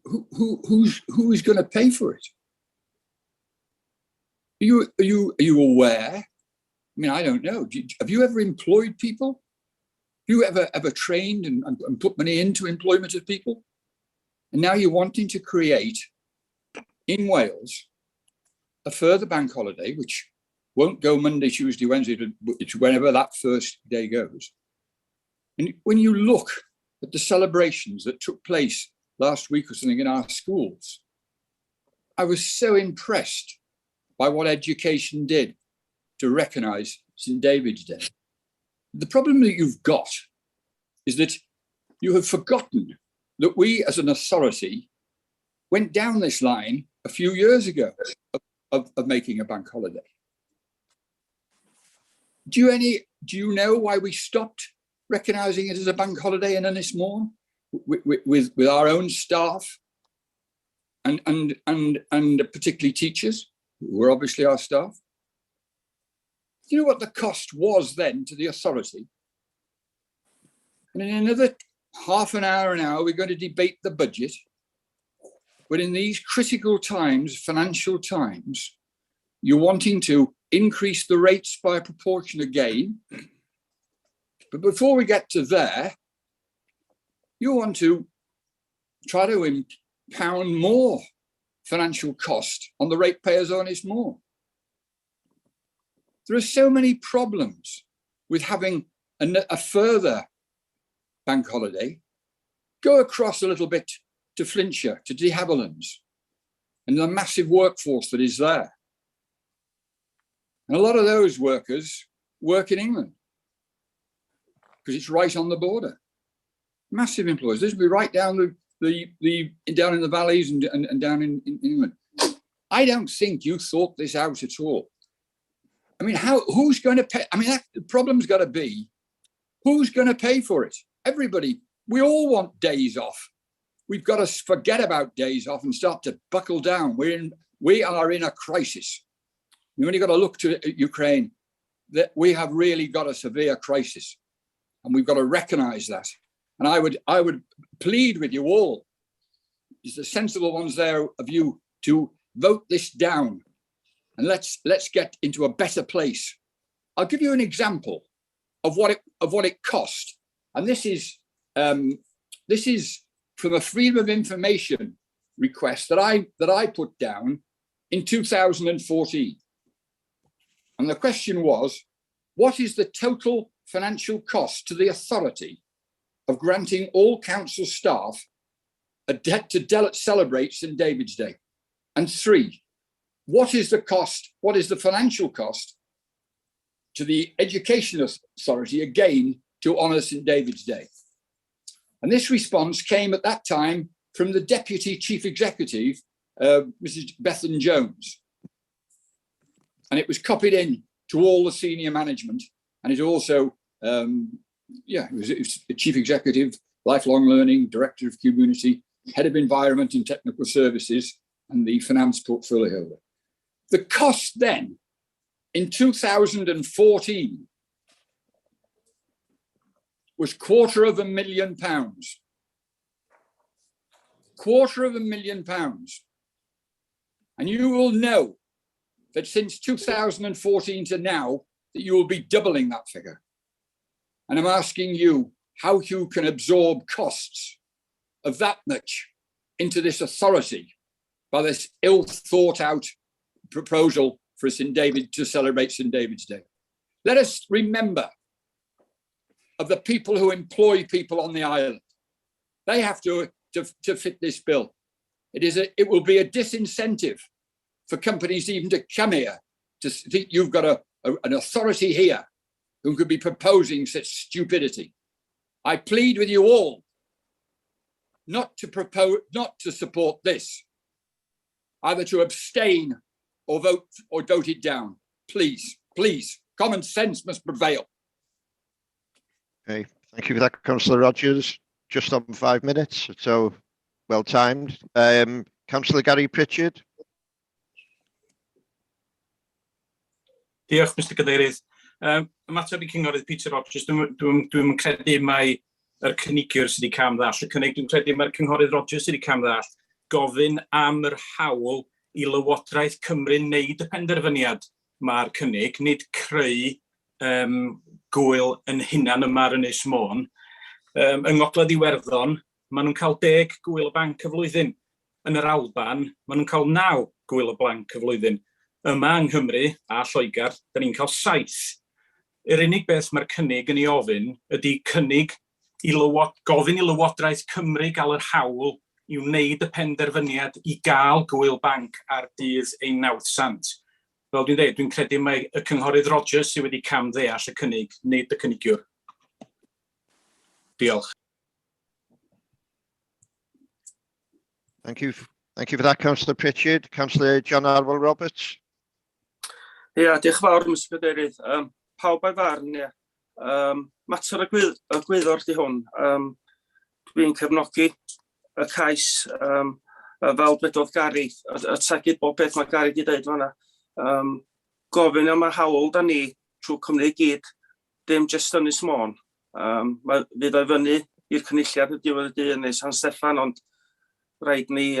Who is going to pay for it? Are you aware? I mean, I don't know. Have you ever employed people? Have you ever trained and put money into employment of people? And now you're wanting to create in Wales a further bank holiday, which won't go Monday, Tuesday, Wednesday, it's whenever that first day goes. And when you look at the celebrations that took place last week or something in our schools, I was so impressed by what education did to recognise St David's Day. The problem that you've got is that you have forgotten that we as an authority went down this line a few years ago of making a bank holiday. Do you know why we stopped recognising it as a bank holiday in Ynys Môn with our own staff and particularly teachers, who were obviously our staff? Do you know what the cost was then to the authority? And in another half an hour, we're going to debate the budget. But in these critical times, financial times, you're wanting to increase the rates by a proportion again. But before we get to there, you want to try to impound more financial cost on the ratepayers on Ynys Môn. There are so many problems with having a further bank holiday. Go across a little bit to Flintshire, to de Havilland's, and the massive workforce that is there. And a lot of those workers work in England because it's right on the border. Massive employers. This will be right down the down in the valleys and down in England. I don't think you thought this out at all. I mean, who's going to pay? I mean, the problem's got to be, who's going to pay for it? Everybody, we all want days off. We've got to forget about days off and start to buckle down. We are in a crisis. You've only got to look to Ukraine, that we have really got a severe crisis, and we've got to recognize that. And I would plead with you all, is the sensible ones there of you, to vote this down, and let's get into a better place. I'll give you an example of what it cost, and this is from a Freedom of Information request that I put down in 2014. And the question was, what is the total financial cost to the authority of granting all council staff a debt to celebrate St David's Day? And three, what is the cost, what is the financial cost to the Education Authority again to honour St David's Day? And this response came at that time from the Deputy Chief Executive, Mrs. Bethan Jones. And it was copied in to all the senior management. And it also, it was the Chief Executive, Lifelong Learning, Director of Community, Head of Environment and Technical Services, and the Finance Portfolio Holder. The cost then, in 2014, was £250,000. £250,000. And you will know that since 2014 to now, that you will be doubling that figure. And I'm asking you how you can absorb costs of that much into this authority by this ill thought out proposal for St David to celebrate St David's Day. Let us remember of the people who employ people on the island. They have to fit this bill. It will be a disincentive for companies even to come here to think you've got a, a, an authority here who could be proposing such stupidity. I plead with you all not to propose, not to support this, either to abstain or vote or vote it down. Please, please, common sense must prevail. Okay, thank you for that, Councillor Rogers. Just on 5 minutes, so well timed. Councillor Gary Pritchard. Diolch, Mr Cadeirydd. Ymateb i Cynghorydd Peter Rogers, dwi'n dwi, dwi, dwi credu mai yr cynigiwr sydd wedi cam ddall y cynnig. Dwi'n credu mai'r Cynghorydd Rogers sydd wedi cam ddall gofyn am yr hawl i Lywodraeth Cymru wneud y penderfyniad mae'r cynnig, nid creu gwyl yn hunan yma ar Ynys Môn. Yng Ngogledd Iwerddon, maen nhw'n cael 10 gwyl y banc y flwyddyn. Yn yr Alban, maen nhw'n cael 9 gwyl y banc y flwyddyn. Yma yng Nghymru a Lloegr, da ni'n cael 7. Yr unig beth mae'r cynnig yn ei ofyn ydy cynnig i lywod, gofyn i Lywodraeth Cymru gael yr hawl i wneud y penderfyniad i gael gwyl banc ar dydd ein nawddsant. Fel dwi'n dweud, dwi'n credu mai y Cynghorydd Rogers sydd wedi cam ddeall y cynnig, nid y cynigiwr. Diolch. Thank you. Thank you for that, Councillor Pritchard. Councillor John Arwel Roberts. Ia, diolch yn fawr, Mr Cadeirydd. Pawb a'i farn, ia. Mater egwyddor di hwn. Dwi'n cefnogi y cais fel dwedodd Gary, y ategu bob beth mae Gary wedi dweud fanna. Gofyn am y hawl da ni trwy Cymru i gyd, dim jyst Ynys Môn. Mae, fydd o i fyny i'r cynulliad y diwedd y dydd neu San Steffan, ond rhaid ni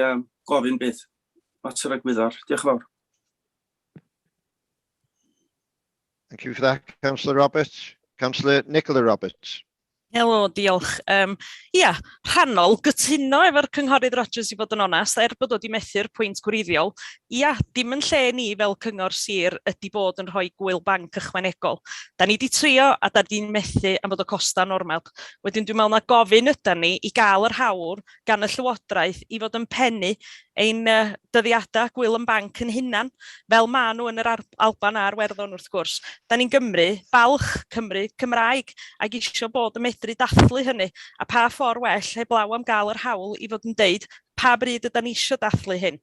gofyn bydd. Mater egwyddor. Diolch yn fawr. Thank you for that, Councillor Roberts. Councillor Nicola Roberts. Helo, diolch. Ia, rhannol gytuno efo'r Cynghorydd Rogers i fod yn onast, er bod o wedi methu'r pwynt gwreiddiol. Ia, dim yn lle ni fel cyngor sir ydy bod yn rhoi gwyl banc ychwanegol. Da ni wedi trio a da ni'n methu am fod y costa normal. Wedyn dwi'n meddwl na gofyn ydan ni i gael yr hawl gan y Llywodraeth i fod yn pennu ein dyddiadau gwyl yn banc yn hunan, fel maen nhw yn yr Alban a'r Werddon wrth gwrs. Da ni'n Gymru, balch Cymru, Cymraeg, ac isio bod yn medru dathlu hynny, a pa ffordd well heblaw am gael yr hawl i fod yn deud pa bryd ydan ni isio dathlu hyn.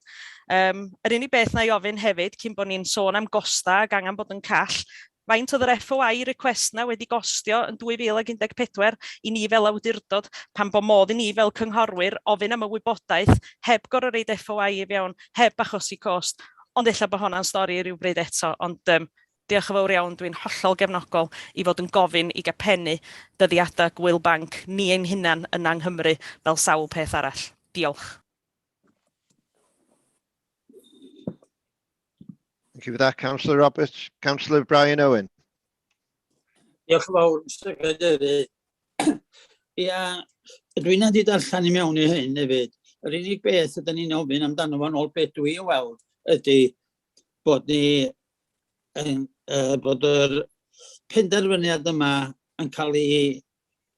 Yr unig beth na i ofyn hefyd, cyn bod ni'n sôn am gosta ac angen bod yn call, faint oedd yr FOI request na wedi gostio yn 2014 i ni fel awdurdod, pan bo modd i ni fel cynghorwyr ofyn am y wybodaeth heb gorfod roid FOI i fewn, heb achosi cost. Ond ella bod honna'n stori rhywbryd eto, ond diolch yn fawr iawn, dwi'n hollol gefnogol i fod yn gofyn i gael pennu dyddiadau gwyl banc ni ein hunan yna yng Nghymru fel sawl peth arall. Diolch. Thank you for that, Councillor Roberts. Councillor Brian Owen. Diolch yn fawr, Mr Cadeirydd. Ia, dwi'n wedi darllen i mewn i hyn hefyd. Yr unig beth ydyn ni'n ofyn amdano fo'n ôl beth dwi'n weld ydy bod ni yn, bod yr penderfyniad yma yn cael ei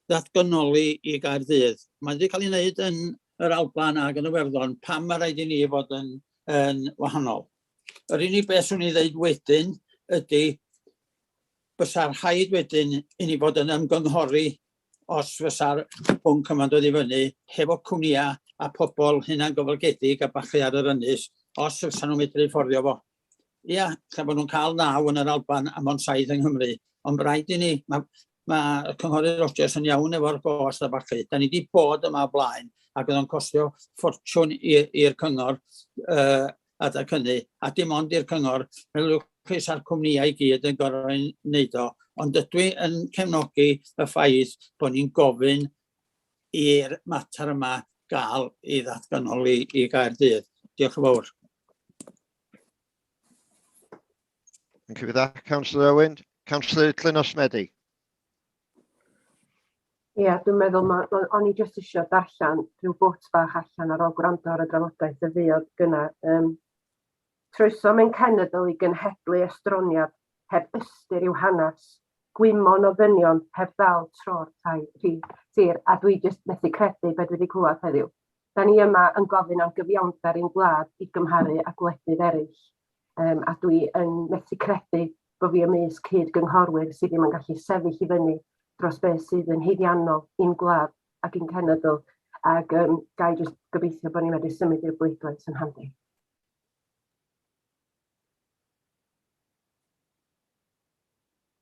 ddatganoli i Gaerdydd. Mae wedi cael ei wneud yn yr Alban ac yn y Werddon, pam mae rhaid i ni fod yn wahanol? Yr unig beth swn i ddeud wedyn ydy bysa'r rhaid wedyn i ni fod yn ymgynghori os fysa'r pwnc yma'n dod i fyny hefo cwmnïau a pobl hunangyflogedig a ballu ar yr ynys, os fysa nhw'n medru fforddio fo. Ia, lle bod nhw'n cael 9 yn yr Alban a mond 7 yng Nghymru, ond rhaid i ni, mae ma y Cynghorydd Rogers yn iawn efo'r gost a ballu. Da ni wedi bod yma o blaen ac oedd o'n costio ffortiwn i'r cyngor adag hynny, a dim ond i'r cyngor, meddyliwch chi sa'r cwmnïau i gyd yn gorfod wneud o, ond ydw i yn cefnogi y ffaith bod ni'n gofyn i'r mater yma gael ei ddatganoli i Gaerdydd. Diolch yn fawr. Thank you for that, Councillor Owen. Councillor Llinos Medi. Ie, dwi'n meddwl, o'n i jyst eisiau darllen rhyw bwt bach allan ar ôl gwrando ar y drafodaeth y fuodd gynna. Troesom ein cenedl i genhedlu estroniad heb ystyr i'w hanes, gwymon o ddynion heb ddal tro'r tai tir, a dwi jyst methu credu be dwi wedi clywed heddiw. Da ni yma yn gofyn am gyfiawnder i'n gwlad i gymharu â gwledydd eraill. A dwi yn methu credu bod fi ymysg cyd-gynghorwyr sydd ddim yn gallu sefyll i fyny dros beth sydd yn haeddiannol i'n gwlad ac i'n cenedl. Ac ga i jyst gobeithio bod ni'n medru symud i'r bleidlais yn handi.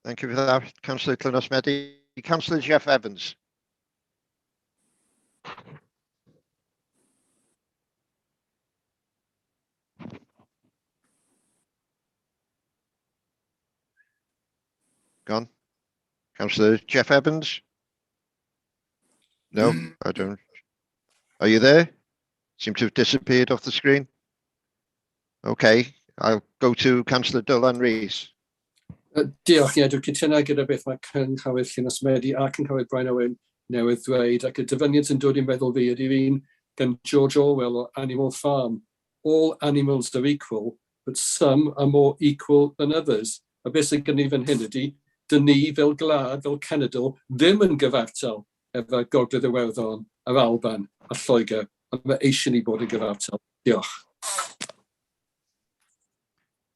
Thank you for that, Councillor Llinos Medi. Councillor Jeff Evans. Gone. Councillor Jeff Evans? No, I don't. Are you there? Seem to have disappeared off the screen. Okay, I'll go to Councillor Dylan Rees. Diolch, ie, dwi'n cytuno gyda beth mae Cynghorydd Llinos Medi a Cynghorydd Brian Owen newydd ddweud, ac y dyfyniad sy'n dod i'n meddwl fi ydy'r un gan George Orwell o Animal Farm. "All animals are equal, but some are more equal than others." A beth sydd gen i fan hyn ydy, dyn ni fel gwlad, fel cenedl, ddim yn gyfartal efo Gogledd Iwerddon, yr Alban a Lloegr, a mae eisiau ni bod yn gyfartal. Diolch.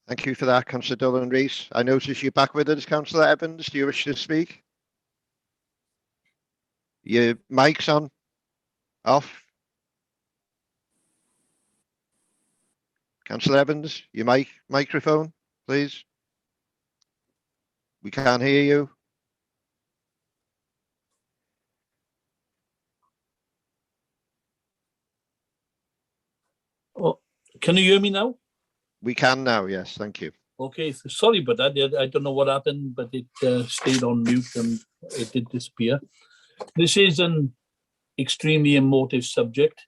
Thank you for that, Councillor Dylan Rees. I notice you're back with us, Councillor Evans. Do you wish to speak? Your mic's on? Off? Councillor Evans, your microphone, please. We can't hear you. Oh, can you hear me now? We can now, yes, thank you. Okay, sorry about that. I don't know what happened, but it stayed on mute and it did disappear. This is an extremely emotive subject,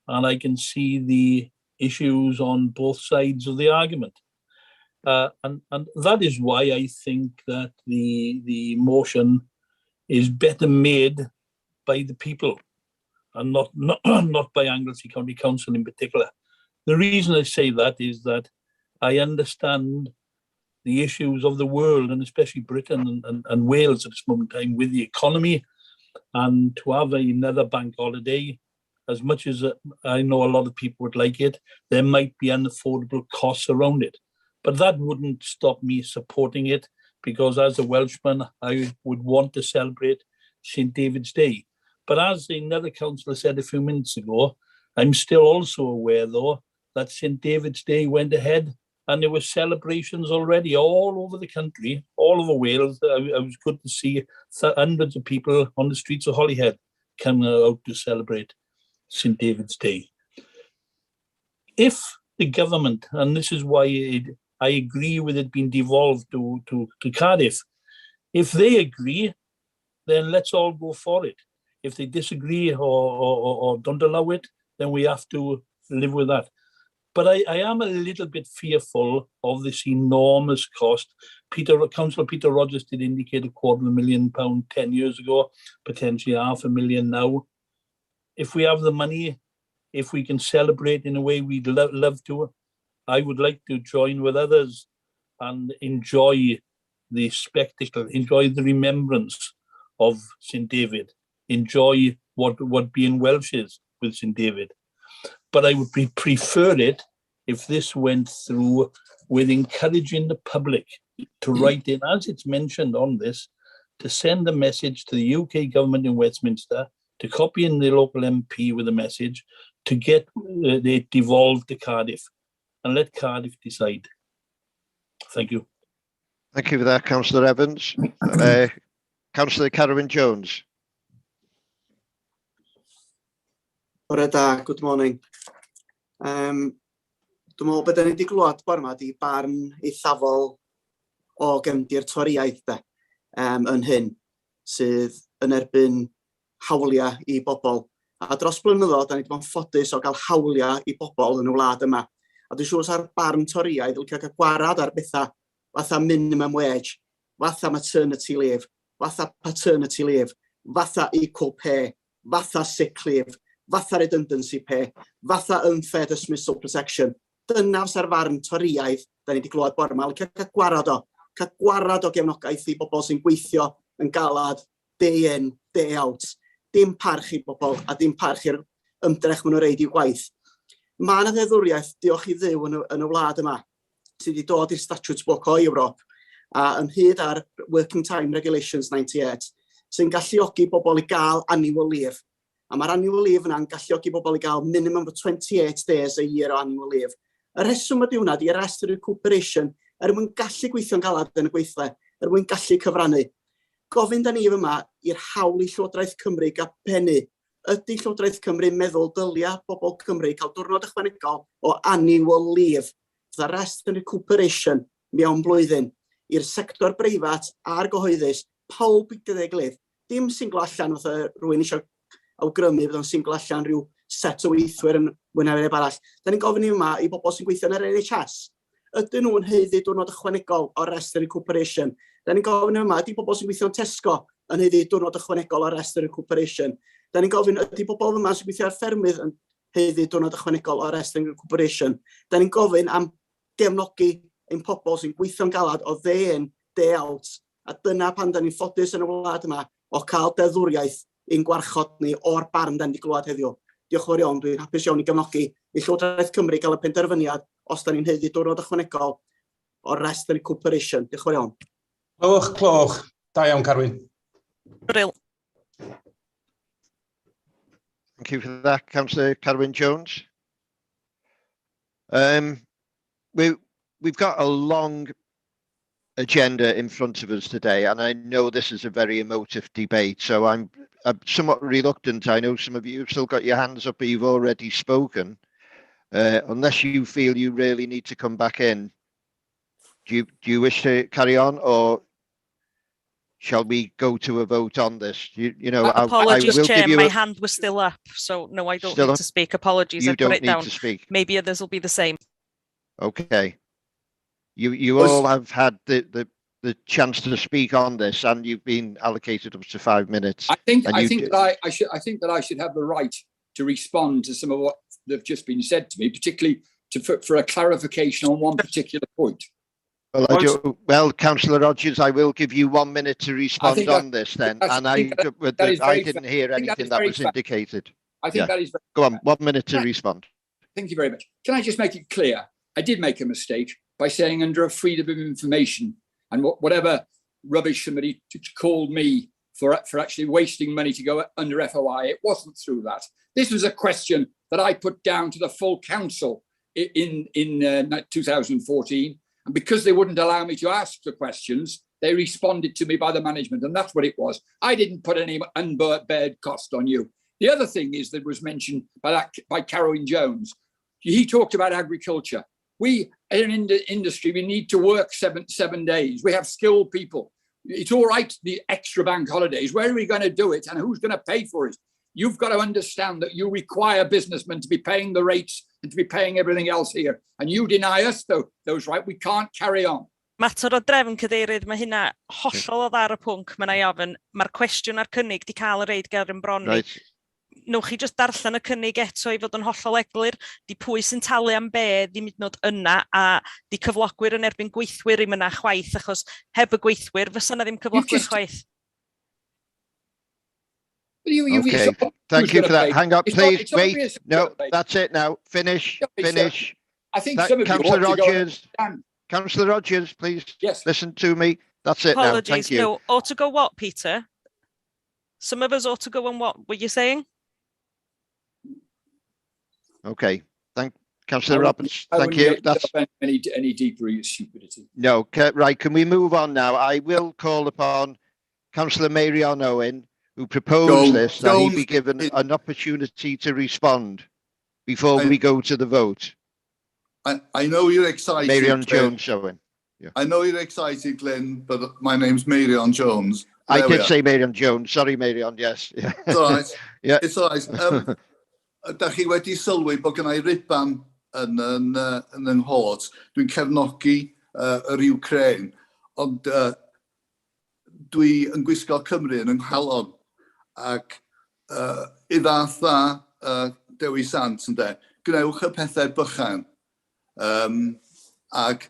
and I can see the issues on both sides of the argument. And that is why I think that the motion is better made by the people and not by Anglesey County Council in particular. The reason I say that is that I understand the issues of the world, and especially Britain and Wales at this moment in time with the economy, and to have another bank holiday, as much as I know a lot of people would like it, there might be unaffordable costs around it. But that wouldn't stop me supporting it, because as a Welshman, I would want to celebrate St. David's Day. But as another councillor said a few minutes ago, I'm still also aware, though, that St. David's Day went ahead and there were celebrations already all over the country, all over Wales. I was good to see hundreds of people on the streets of Holyhead coming out to celebrate St. David's Day. If the government, and this is why I agree with it being devolved to Cardiff, if they agree, then let's all go for it. If they disagree or don't allow it, then we have to live with that. But I am a little bit fearful of this enormous cost. Councillor Peter Rogers did indicate £250,000 10 years ago, potentially 500,000 now. If we have the money, if we can celebrate in a way we'd love to, I would like to join with others and enjoy the spectacle, enjoy the remembrance of St. David, enjoy what being Welsh is with St. David. But I would prefer it if this went through with encouraging the public to write in, as it's mentioned on this, to send a message to the UK government in Westminster, to copy in the local MP with a message, to get it devolved to Cardiff and let Cardiff decide. Thank you. Thank you for that, Councillor Evans. Councillor Carwyn Jones. Bore da, good morning. Dwi'n meddwl beth ni wedi glwad bore yma di barn eithafol o gefndir Torïaidd de, yn hyn, sydd yn erbyn hawliau i bobl. A dros blynyddoedd, da ni wedi bod yn ffodus o gael hawliau i bobl yn y wlad yma. A dwi'n siŵr sa'r barn Torïaidd yn licio cael gwarad ar bethau fatha minimum wage, fatha maternity leave, fatha paternity leave, fatha equal pay, fatha sick leave, fatha redundancy pay, fatha unfair dismissal protection. Dyna fysa'r farn Torïaidd da ni wedi glywed bore yma. Licio cael gwarad o. Cael gwarad o gefnogaeth i bobl sy'n gweithio yn galad day in, day out. Dim parch i bobl a dim parch i'r ymdrech maen nhw'n reid i'w gwaith. Mae yna ddeddfwriaeth, diolch i Dduw, yn y wlad yma. sydd wedi dod i'r Statute Book o Ewrop, a ynghyd â'r Working Time Regulations 98, sy'n galluogi bobl i gael annual leave. A mae'r annual leave yna'n galluogi bobl i gael minimum of 28 days a year o annual leave. Y rheswm ydy hwnna, di rest and recuperation, er mwyn gallu gweithio'n galad yn y gweithle, er mwyn gallu cyfrannu. Gofyn da ni yma i'r hawl i Llywodraeth Cymru gael pennu. Ydy Llywodraeth Cymru meddwl dylia bobl Cymru cael diwrnod ychwanegol o annual leave, the rest and recuperation mewn blwyddyn, i'r sector breifat a'r gyhoeddus, pawb gyda'i gilydd. Dim singlo allan fatha rhywun eisiau awgrymu bod o'n singlo allan rhyw set o weithwyr yn mwy na neb arall. Da ni'n gofyn i yma i bobl sy'n gweithio yn yr NHS, ydyn nhw'n haeddu diwrnod ychwanegol o rest and recuperation? Da ni'n gofyn yma, ydy bobl sy'n gweithio yn Tesco yn haeddu diwrnod ychwanegol o rest and recuperation? Da ni'n gofyn, ydy bobl yma sy'n gweithio ar ffermydd yn haeddu diwrnod ychwanegol o rest and recuperation? Da ni'n gofyn am gefnogi ein pobl sy'n gweithio'n galad o day in, day out, a dyna pan da ni'n ffodus yn y wlad yma o cael deddfwriaeth i'n gwarchod ni o'r barn da ni wedi glywed heddiw. Diolch yn fawr iawn, dwi'n hapus iawn i gefnogi i Llywodraeth Cymru gael y penderfyniad os da ni'n haeddu diwrnod ychwanegol o rest and recuperation. Diolch yn fawr iawn. Clywch, clywch. Da iawn, Carwyn. Brill. Thank you for that, Councillor Carwyn Jones. We've got a long agenda in front of us today, and I know this is a very emotive debate, so I'm somewhat reluctant. I know some of you have still got your hands up, but you've already spoken. Unless you feel you really need to come back in, do you wish to carry on, or shall we go to a vote on this? I Apologies, will Chair, give you my a hand was still up, so no, I don't Still need up? to speak. Apologies, You I put don't it need down. to speak. Maybe others will be the same. Okay. You all have had the chance to speak on this, and you've been allocated up to 5 minutes. And you I think that I should have the right to respond to some of what they've just been said to me, particularly for a clarification on one particular point. Well, I do, well, Councillor Rogers, I will give you 1 minute to respond on this then. And I didn't hear I think that anything is that very was fair. indicated. I think Yeah. that is very Go on, 1 minute to fair. respond. Thank you very much. Can I just make it clear? I did make a mistake by saying under a freedom of information and whatever rubbish somebody called me for actually wasting money to go under FOI, it wasn't through that. This was a question that I put down to the full council in 2014. And because they wouldn't allow me to ask the questions, they responded to me by the management, and that's what it was. I didn't put any unbeared cost on you. The other thing is that was mentioned by Carwyn Jones. He talked about agriculture. We, in industry, we need to work seven days. We have skilled people. It's all right, the extra bank holidays. Where are we going to do it and who's going to pay for it? You've got to understand that you require businessmen to be paying the rates and to be paying everything else here. And you deny us those rights. We can't carry on. Mater o drefn, Cadeirydd, mae hynna hollol oddi ar y pwnc, mae 'na i ofyn. Mae'r cwestiwn a'r cynnig di cael y reid ger yn bron ni. Newch chi jyst darllen y cynnig eto i fod yn hollol eglur, di pwy sy'n talu am be ddim hyd yn oed yna, a di cyflogwyr yn erbyn gweithwyr ddim yna chwaith, achos heb y gweithwyr fysa na ddim cyflogwyr chwaith. Okay, It's obvious thank who's you going to for that. pay. Hang on, It's not, please, it's wait. obvious who's No, going to pay. that's it now. Finish, Sorry, sir. finish. I think That, some of you Councillor ought to go and Rogers, understand. Councillor Rogers, please Yes. listen to me. That's it now. Thank Apologies. you. No, ought to go what, Peter? Some of us ought to go on what were you saying? Okay, thank Councillor Roberts. I Thank wouldn't you. get That's yourself any deeper in stupidity. No, right. Can we move on now? I will call upon Councillor Meirion Owen, who proposed Don't, this, that he don't be given an opportunity to respond before we go to the vote. I know you're excited, Meirion Glyn. Jones, Owen. Yeah. I know you're excited, Glyn, but my name's Meirion Jones. I There we did are. say Meirion Jones. Sorry, Meirion. Yes. Yeah. It's all right. Yeah. It's all right. Da chi wedi sylwi bod gennai riban yn yng nghot. Dwi'n cefnogi yr Ukraine, ond dwi yn gwisgo Cymru yn yng nghalon. Ac i ddath dda Dewi Sant, ynde, gwnewch y pethau bychan. Ac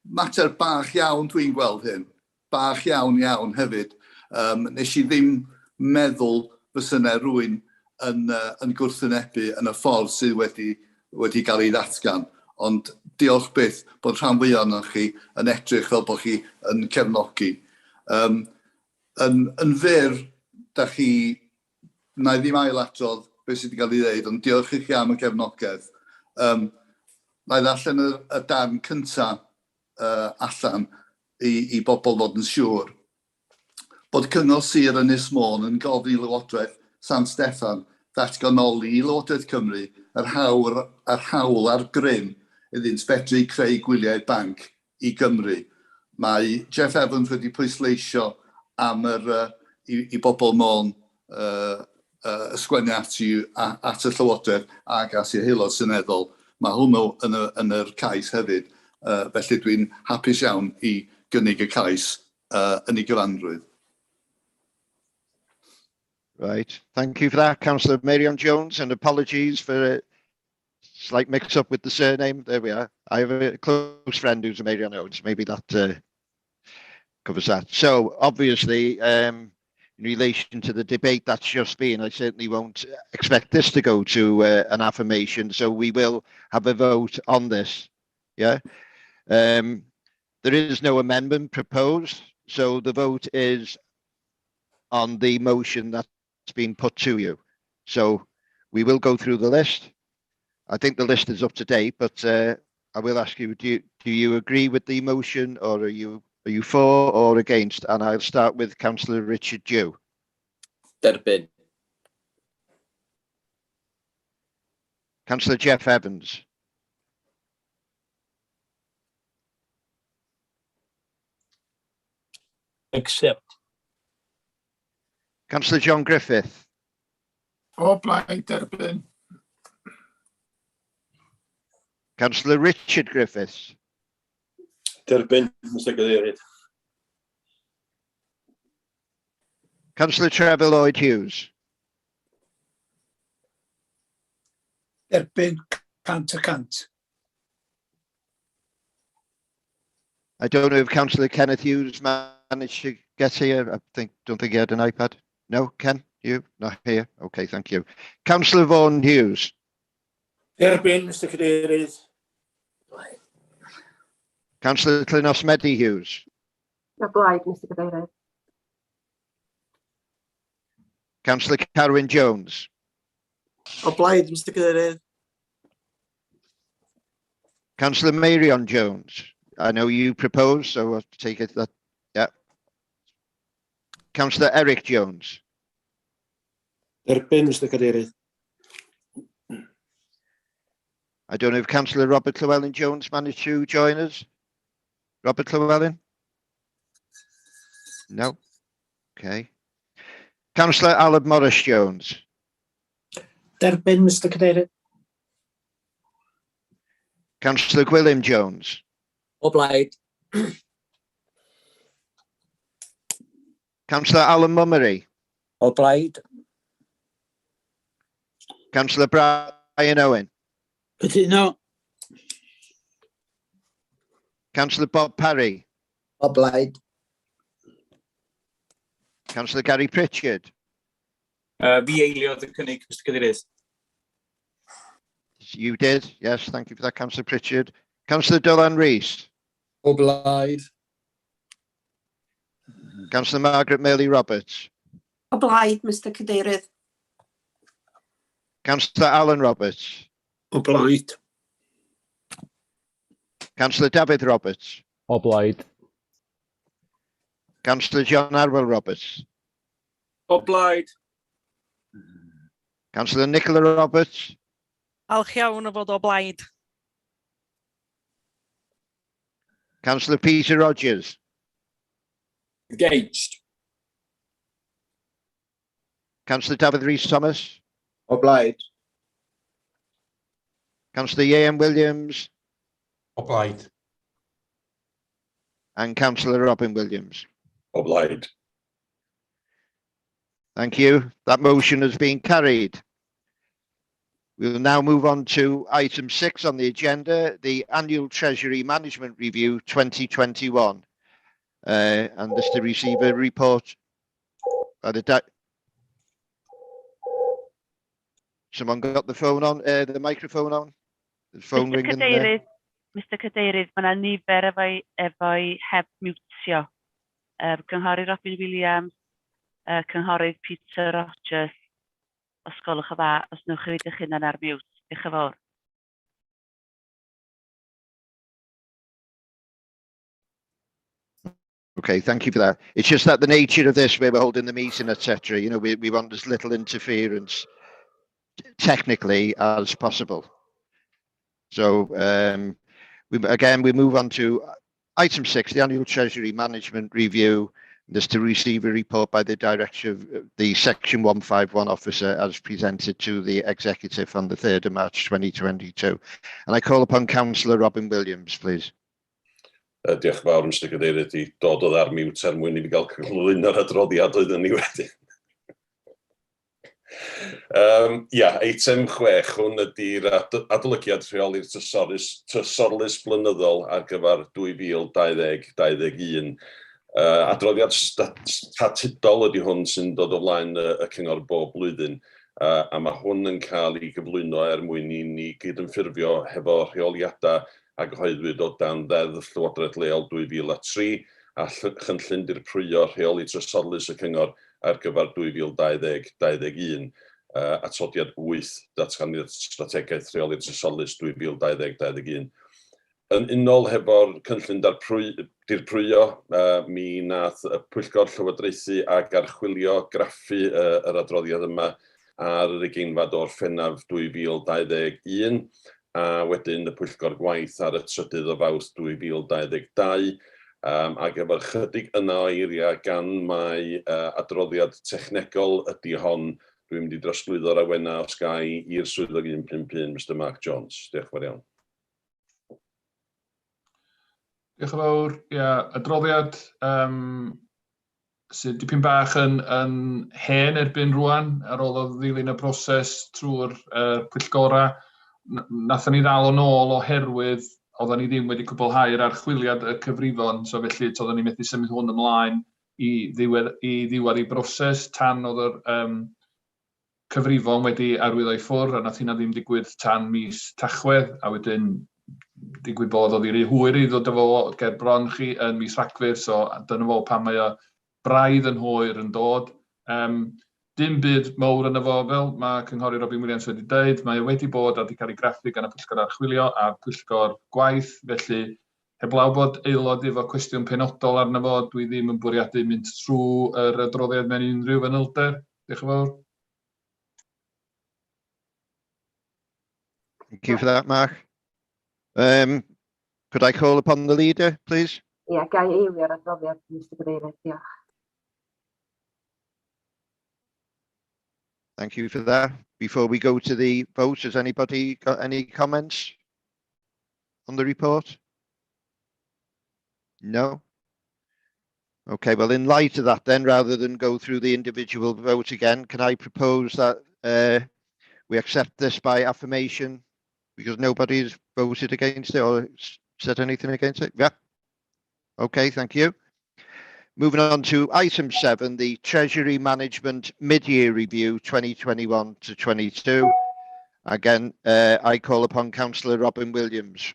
mater bach iawn dwi'n gweld hyn. Bach iawn iawn hefyd. Nes i ddim meddwl fysa 'na rywun yn gwrthwynebu yn y ffordd sydd wedi cael ei ddatgan. Ond diolch byth bod rhan fwyaf ohonoch chi yn edrych fel bod chi yn cefnogi. Um, yn, yn fyr, da chi, na i ddim ailadrodd beth sydd wedi cael ei ddeud, ond diolch i chi am y gefnogaeth. Um, na i ddarllen y, y darn cyntaf uh, allan i, i bobl fod yn siŵr. Bod Cyngor Sir Ynys Môn yn gofyn i Lywodraeth San Steffan ddatganoli i Lywodraeth Cymru yr hawl, yr hawl a'r grym iddynt fedru creu gwyliau banc i Gymru. Mae Jeff Evans wedi pwysleisio am yr, i, i bobl Môn ysgwennu at, i, at y Llywodraeth ac at i'r Aelod Seneddol. Mae hwnnw yn, y, yn yr cais hefyd, felly dwi'n hapus iawn i gynnig y cais yn ei gyfanrwydd. Right. Thank you for that, Councillor Meirion Jones, and apologies for a slight mix-up with the surname. There we are. I have a close friend who's a Meirion Jones. Maybe that covers that. So, obviously, in relation to the debate that's just been, I certainly won't expect this to go to an affirmation. So we will have a vote on this. Yeah. There is no amendment proposed. So the vote is on the motion that's been put to you. So we will go through the list. I think the list is up to date, but I will ask you, do you agree with the motion or are you for or against? And I'll start with Councillor Richard Dew. Derbyn. Councillor Jeff Evans. Accept. Councillor John Griffith. O blaid derbyn. Councillor Richard Griffiths. Derbyn, Mr Cadeirydd. Councillor Trevor Lloyd Hughes. Derbyn 100%. I don't know if Councillor Kenneth Hughes managed to get here. I think don't think he had an iPad. No, Ken, you not here. Okay, thank you. Councillor Vaughan Hughes. Derbyn, Mr Cadeirydd. Councillor Llinos Medi Hughes. O blaid, Mr Cadeirydd. Councillor Carwyn Jones. O blaid, Mr Cadeirydd. Councillor Meirion Jones. I know you proposed, so I'll take it that, yeah. Councillor Eric Jones. Derbyn, Mr Cadeirydd. I don't know if Councillor Robert Llewellyn Jones managed to join us. Robert Llewellyn? No? Okay. Councillor Aled Morris Jones. Derbyn, Mr Cadeirydd. Councillor Gwilym Jones. O blaid. Councillor Alan Mummery. O blaid. Councillor Brian Owen. Cytuno. Councillor Bob Parry. O blaid. Councillor Gary Pritchard. Fi eiliodd y cynnig, Mr Cadeirydd. You did, yes, thank you for that, Councillor Pritchard. Councillor Dylan Rees. O blaid. Councillor Margaret Murley Roberts. O blaid, Mr Cadeirydd. Councillor Alan Roberts. O blaid. Councillor David Roberts. O blaid. Councillor John Arwel Roberts. O blaid. Councillor Nicola Roberts. Falch iawn o fod o blaid. Councillor Peter Rogers. Against. Councillor David Rees Thomas. O blaid. Councillor Ieuan Williams. O blaid. And Councillor Robin Williams. O blaid. Thank you. That motion has been carried. We will now move on to item 6 on the agenda, the Annual Treasury Management Review 2021. And this to receive a report by the Someone got the phone on, the microphone on? The phone Mr ringing there. Cadeirydd, Mr Cadeirydd, mae yna nifer efo'i efo'i heb miwtio. Cynghorydd Robin Williams, Cynghorydd Peter Rogers, os gwelwch yn dda, os newch chi roid eich hunan ar mute. Diolch yn fawr. Okay, thank you for that. It's just that the nature of this, where we're holding the meeting, etc. You know, we want as little interference technically as possible. So again, we move on to item 6, the annual Treasury Management Review. This to receive a report by the Director of the Section 151 Officer as presented to the Executive on the 3rd of March 2022. And I call upon Councillor Robin Williams, please. Diolch yn fawr, Mr Cadeirydd, i dod o ar mute er mwyn i fi gael cyflwyno'r adroddiad oeddwn ni wedyn. Ia, eitem 6, hwn ydy'r adolygiad rheoli'r trysorlys blynyddol ar gyfer 2020-2021. Adroddiad statudol ydy hwn sy'n dod o flaen y cyngor bob blwyddyn, a mae hwn yn cael ei gyflwyno er mwyn i ni gydymffurfio hefo rheoliadau a gyhoeddwyd o dan Ddeddf Llywodraeth Leol 2003 a chynllun dirprwyo rheoli trysorlys y cyngor ar gyfer 2020-2021, atodiad 8, datganiad strategaeth rheoli'r trysorlys 2020-2021. Yn unol hefo'r cynllun dirprwyo, mi nath y Pwyllgor Llywodraethu ac Archwilio graffu yr adroddiad yma ar yr ugeinfed o Orffennaf 2021, a wedyn y Pwyllgor Gwaith ar y 3rd o Fawrth 2022, ac efo'r chydig yna o eiriau gan mai adroddiad technegol ydy hon, dwi'n mynd i drosglwyddo'r awenau os ga i i'r swyddog 151, Mr Mark Jones. Diolch yn fawr iawn. Diolch yn fawr. Ia, adroddiad sydd dipyn bach yn hen erbyn rwan, ar ôl o ddilyn y broses trwy'r pwyllgorau. Nathon ni ddal o'n ôl oherwydd oedden ni ddim wedi cwblhau'r archwiliad y cyfrifon, so felly oedden ni methu symud hwn ymlaen i ddiwedd ei broses tan oedd yr cyfrifon wedi arwyddo i ffwrdd, a nath hynna ddim digwydd tan mis Tachwedd, a wedyn digwydd bod oedd hi rhy hwyr i ddod efo ger bron chi yn mis Rhagfyr, so dyna fo pan mae o braidd yn hwyr yn dod. Dim byd mawr yno fo, fel mae Cynghorydd Robin Williams wedi dweud, mae o wedi bod a wedi cael ei graffu gan y Pwyllgor Archwilio a'r Pwyllgor Gwaith, felly heblaw bod aelod efo cwestiwn penodol arno fo, dwi ddim yn bwriadu mynd trwy yr adroddiad mewn unrhyw fanylder. Diolch yn fawr. Thank you for that, Mark. Could I call upon the leader, please? Ie, yeah, ga i eilio'r adroddiad, Mr Cadeirydd, diolch. Thank you for that. Before we go to the vote, has anybody got any comments on the report? No? Okay, well, in light of that then, rather than go through the individual vote again, can I propose that we accept this by affirmation because nobody's voted against it or said anything against it? Yeah. Okay, thank you. Moving on to item 7, the Treasury Management Mid-Year Review 2021 to 22. Again, I call upon Councillor Robin Williams.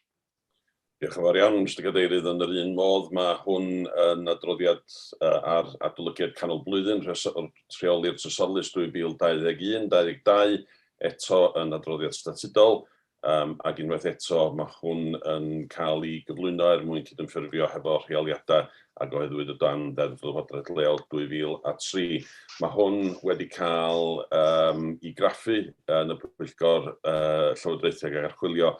Diolch yn fawr iawn, Mr Cadeirydd. Yn yr un modd, mae hwn yn adroddiad ar adolygiad canol blwyddyn rheoli'r trysorlys 2021-22, eto yn adroddiad statudol, ac unwaith eto mae hwn yn cael ei gyflwyno er mwyn cydymffurfio hefo rheoliadau a gyhoeddwyd o dan Ddeddf Llywodraeth Leol 2003. Mae hwn wedi cael ei graffu yn y Pwyllgor Llywodraethu ac Archwilio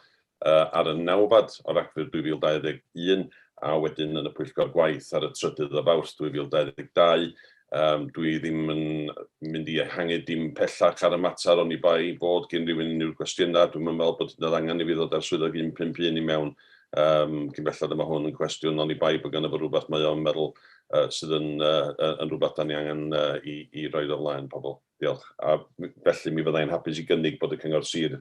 ar y 9fed o Ragfyr 2021 a wedyn yn y Pwyllgor Gwaith ar y 3rd o Fawrth 2022. Dwi ddim yn mynd i ehangu dim pellach ar y mater oni bai bod gen rhywun unrhyw gwestiynau. Dwi'n meddwl bod yna angen i fi ddod ar swyddog 151 i mewn. Cyn belled yma hwn yn cwestiwn oni bai bod gynno fo rhywbeth mae o'n meddwl sydd yn rhywbeth da ni angen i roid o flaen pobl. Diolch. A felly mi fyddai'n hapus i gynnig bod y Cyngor Sir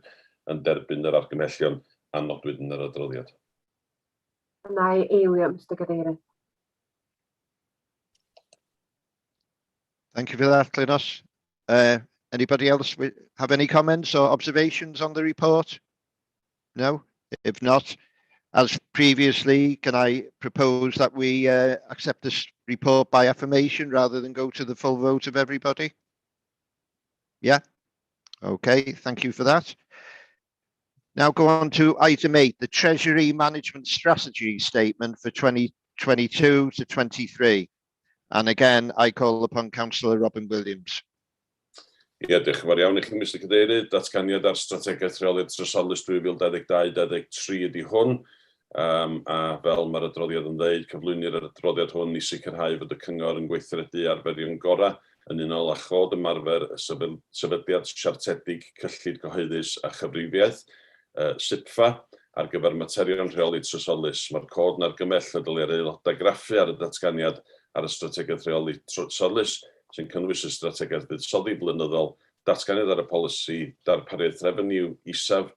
yn derbyn yr argymhellion a nodwyd yn yr adroddiad. Na i eilio, Mr Cadeirydd. Thank you for that, Llinos. Anybody else have any comments or observations on the report? No? If not, as previously, can I propose that we accept this report by affirmation rather than go to the full vote of everybody? Yeah? Okay, thank you for that. Now go on to item 8, the Treasury Management Strategy Statement for 2022 to 23. And again, I call upon Councillor Robin Williams. Ie, diolch yn fawr iawn i chi, Mr Cadeirydd. Datganiad ar strategaeth rheoli'r Trysorlys 2022-2023 ydy hwn. A fel mae'r adroddiad yn dweud, cyflwynir yr adroddiad hwn i sicrhau fod y cyngor yn gweithredu arferion gorau yn unol â chod ymarfer y Sefydliad Siartedig Cyllid Cyhoeddus a Chyfrifiaeth, SIPFA, ar gyfer materion rheoli trysorlys. Mae'r cod yn argymell y dylai'r aelodau graffu ar y datganiad ar y strategaeth rheoli trysorlys, sy'n cynnwys y strategaeth buddsoddi blynyddol, datganiad ar y polisi darpariaeth refeniw isaf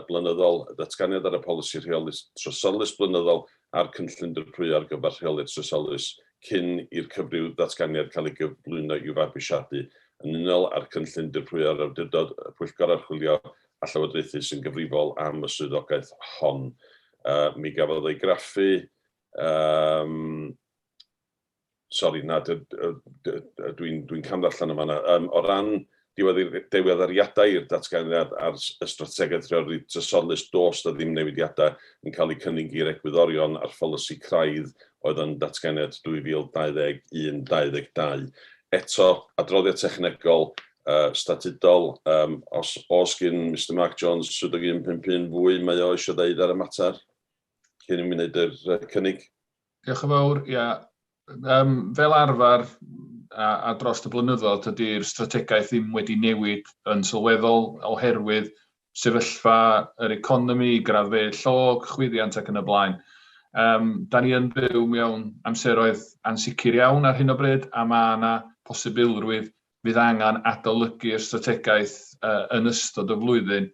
blynyddol, datganiad ar y polisi rheoli trysorlys blynyddol a'r cynllun dirprwyo ar gyfer rheoli'r trysorlys cyn i'r cyfryw ddatganiad cael ei gyflwyno i'w fabwysiadu yn unol â'r cynllun dirprwyo ar awdurdod y Pwyllgor Archwilio a Llywodraethu sy'n gyfrifol am y swyddogaeth hon. Mi gafodd ei graffu, sori, na, dwi'n camddarllen yma. O ran diweddariadau i'r datganiad ar y strategaeth rheoli trysorlys, does 'na ddim newidiadau yn cael eu cynnig i'r egwyddorion a'r pholisi craidd oedd yn datganiad 2021-22. Eto, adroddiad technegol statudol, os oes gen Mr Mark Jones, swyddog 151 fwy, mae o eisiau dweud ar y mater cyn i mi wneud yr cynnig. Diolch yn fawr, ia. Fel arfer a dros y blynyddoedd, dydy'r strategaeth ddim wedi newid yn sylweddol oherwydd sefyllfa yr economi, graddfeydd llog, chwyddiant ac yn y blaen. Da ni yn byw mewn amseroedd ansicr iawn ar hyn o bryd, a mae yna posibilrwydd fydd angen adolygu'r strategaeth yn ystod y flwyddyn,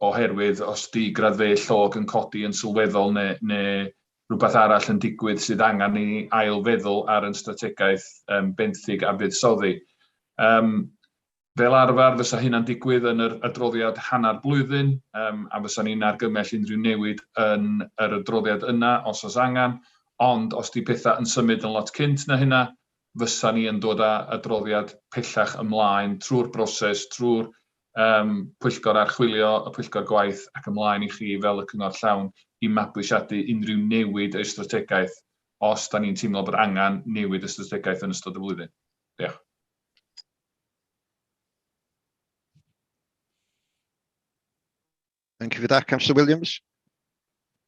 oherwydd os di graddfeydd llog yn codi yn sylweddol neu rhywbeth arall yn digwydd sydd angen i ni ailfeddwl ar yn strategaeth benthyg a buddsoddi. Fel arfer, fysa hynna'n digwydd yn yr adroddiad hanner blwyddyn, a fysa ni'n argymell unrhyw newid yn yr adroddiad yna os oes angen, ond os di pethau yn symud yn lot cynt na hynna, fysa ni yn dod â adroddiad pellach ymlaen trwy'r broses, trwy'r pwyllgor archwilio, y pwyllgor gwaith ac ymlaen i chi fel y cyngor llawn i mabwysiadu unrhyw newid i'r strategaeth os da ni'n teimlo bod angen newid y strategaeth yn ystod y flwyddyn. Diolch. Thank you for that, Councillor Williams.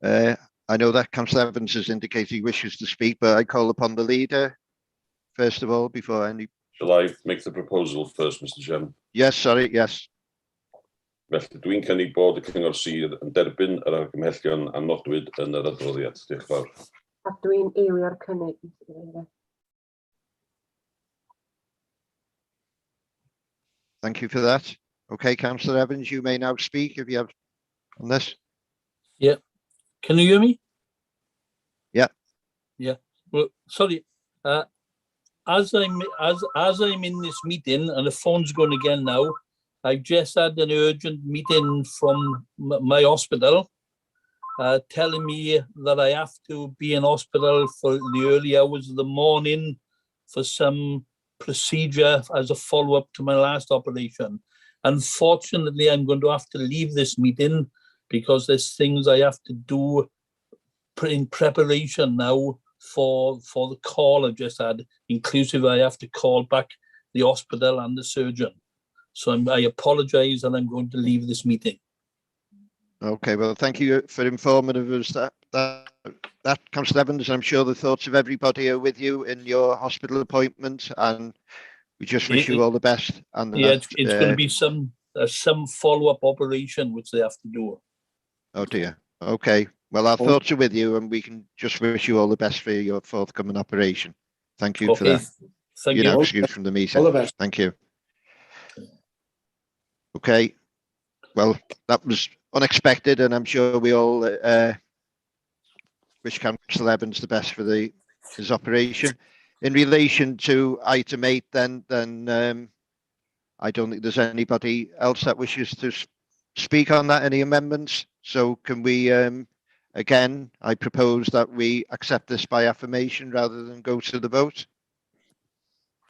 I know that Councillor Evans has indicated he wishes to speak, but I call upon the leader, first of all, before any... Shall I make the proposal first, Mr Chairman? Yes, sorry, yes. Felly, dwi'n cynnig bod y Cyngor Sir yn derbyn yr argymhellion a nodwyd yn yr adroddiad. Diolch yn fawr. A dwi'n eilio'r cynnig, Mr Cadeirydd. Thank you for that. Okay, Councillor Evans, you may now speak if you have on this. Yeah. Can you hear me? Yeah. Yeah. Well, sorry. As I'm in this meeting and the phone's going again now, I've just had an urgent meeting from my hospital, telling me that I have to be in hospital for the early hours of the morning for some procedure as a follow-up to my last operation. Unfortunately, I'm going to have to leave this meeting because there's things I have to do in preparation now for the call I've just had, inclusive I have to call back the hospital and the surgeon. So I apologise and I'm going to leave this meeting. Okay, well, thank you for informing us that Councillor Evans, I'm sure the thoughts of everybody are with you in your hospital appointment, and we just wish you all the best. And Yeah, that, it's going to be some follow-up operation which they have to do. Oh dear. Okay. Well, our thoughts are with you, and we can just wish you all the best for your forthcoming operation. Thank you for Okay, that. Thank You're you. now excused from the meeting. All the best. Thank you. Okay. Well, that was unexpected, and I'm sure we all wish Councillor Evans the best for his operation. In relation to item 8, then I don't think there's anybody else that wishes to speak on that, any amendments? So can we, again, I propose that we accept this by affirmation rather than go to the vote.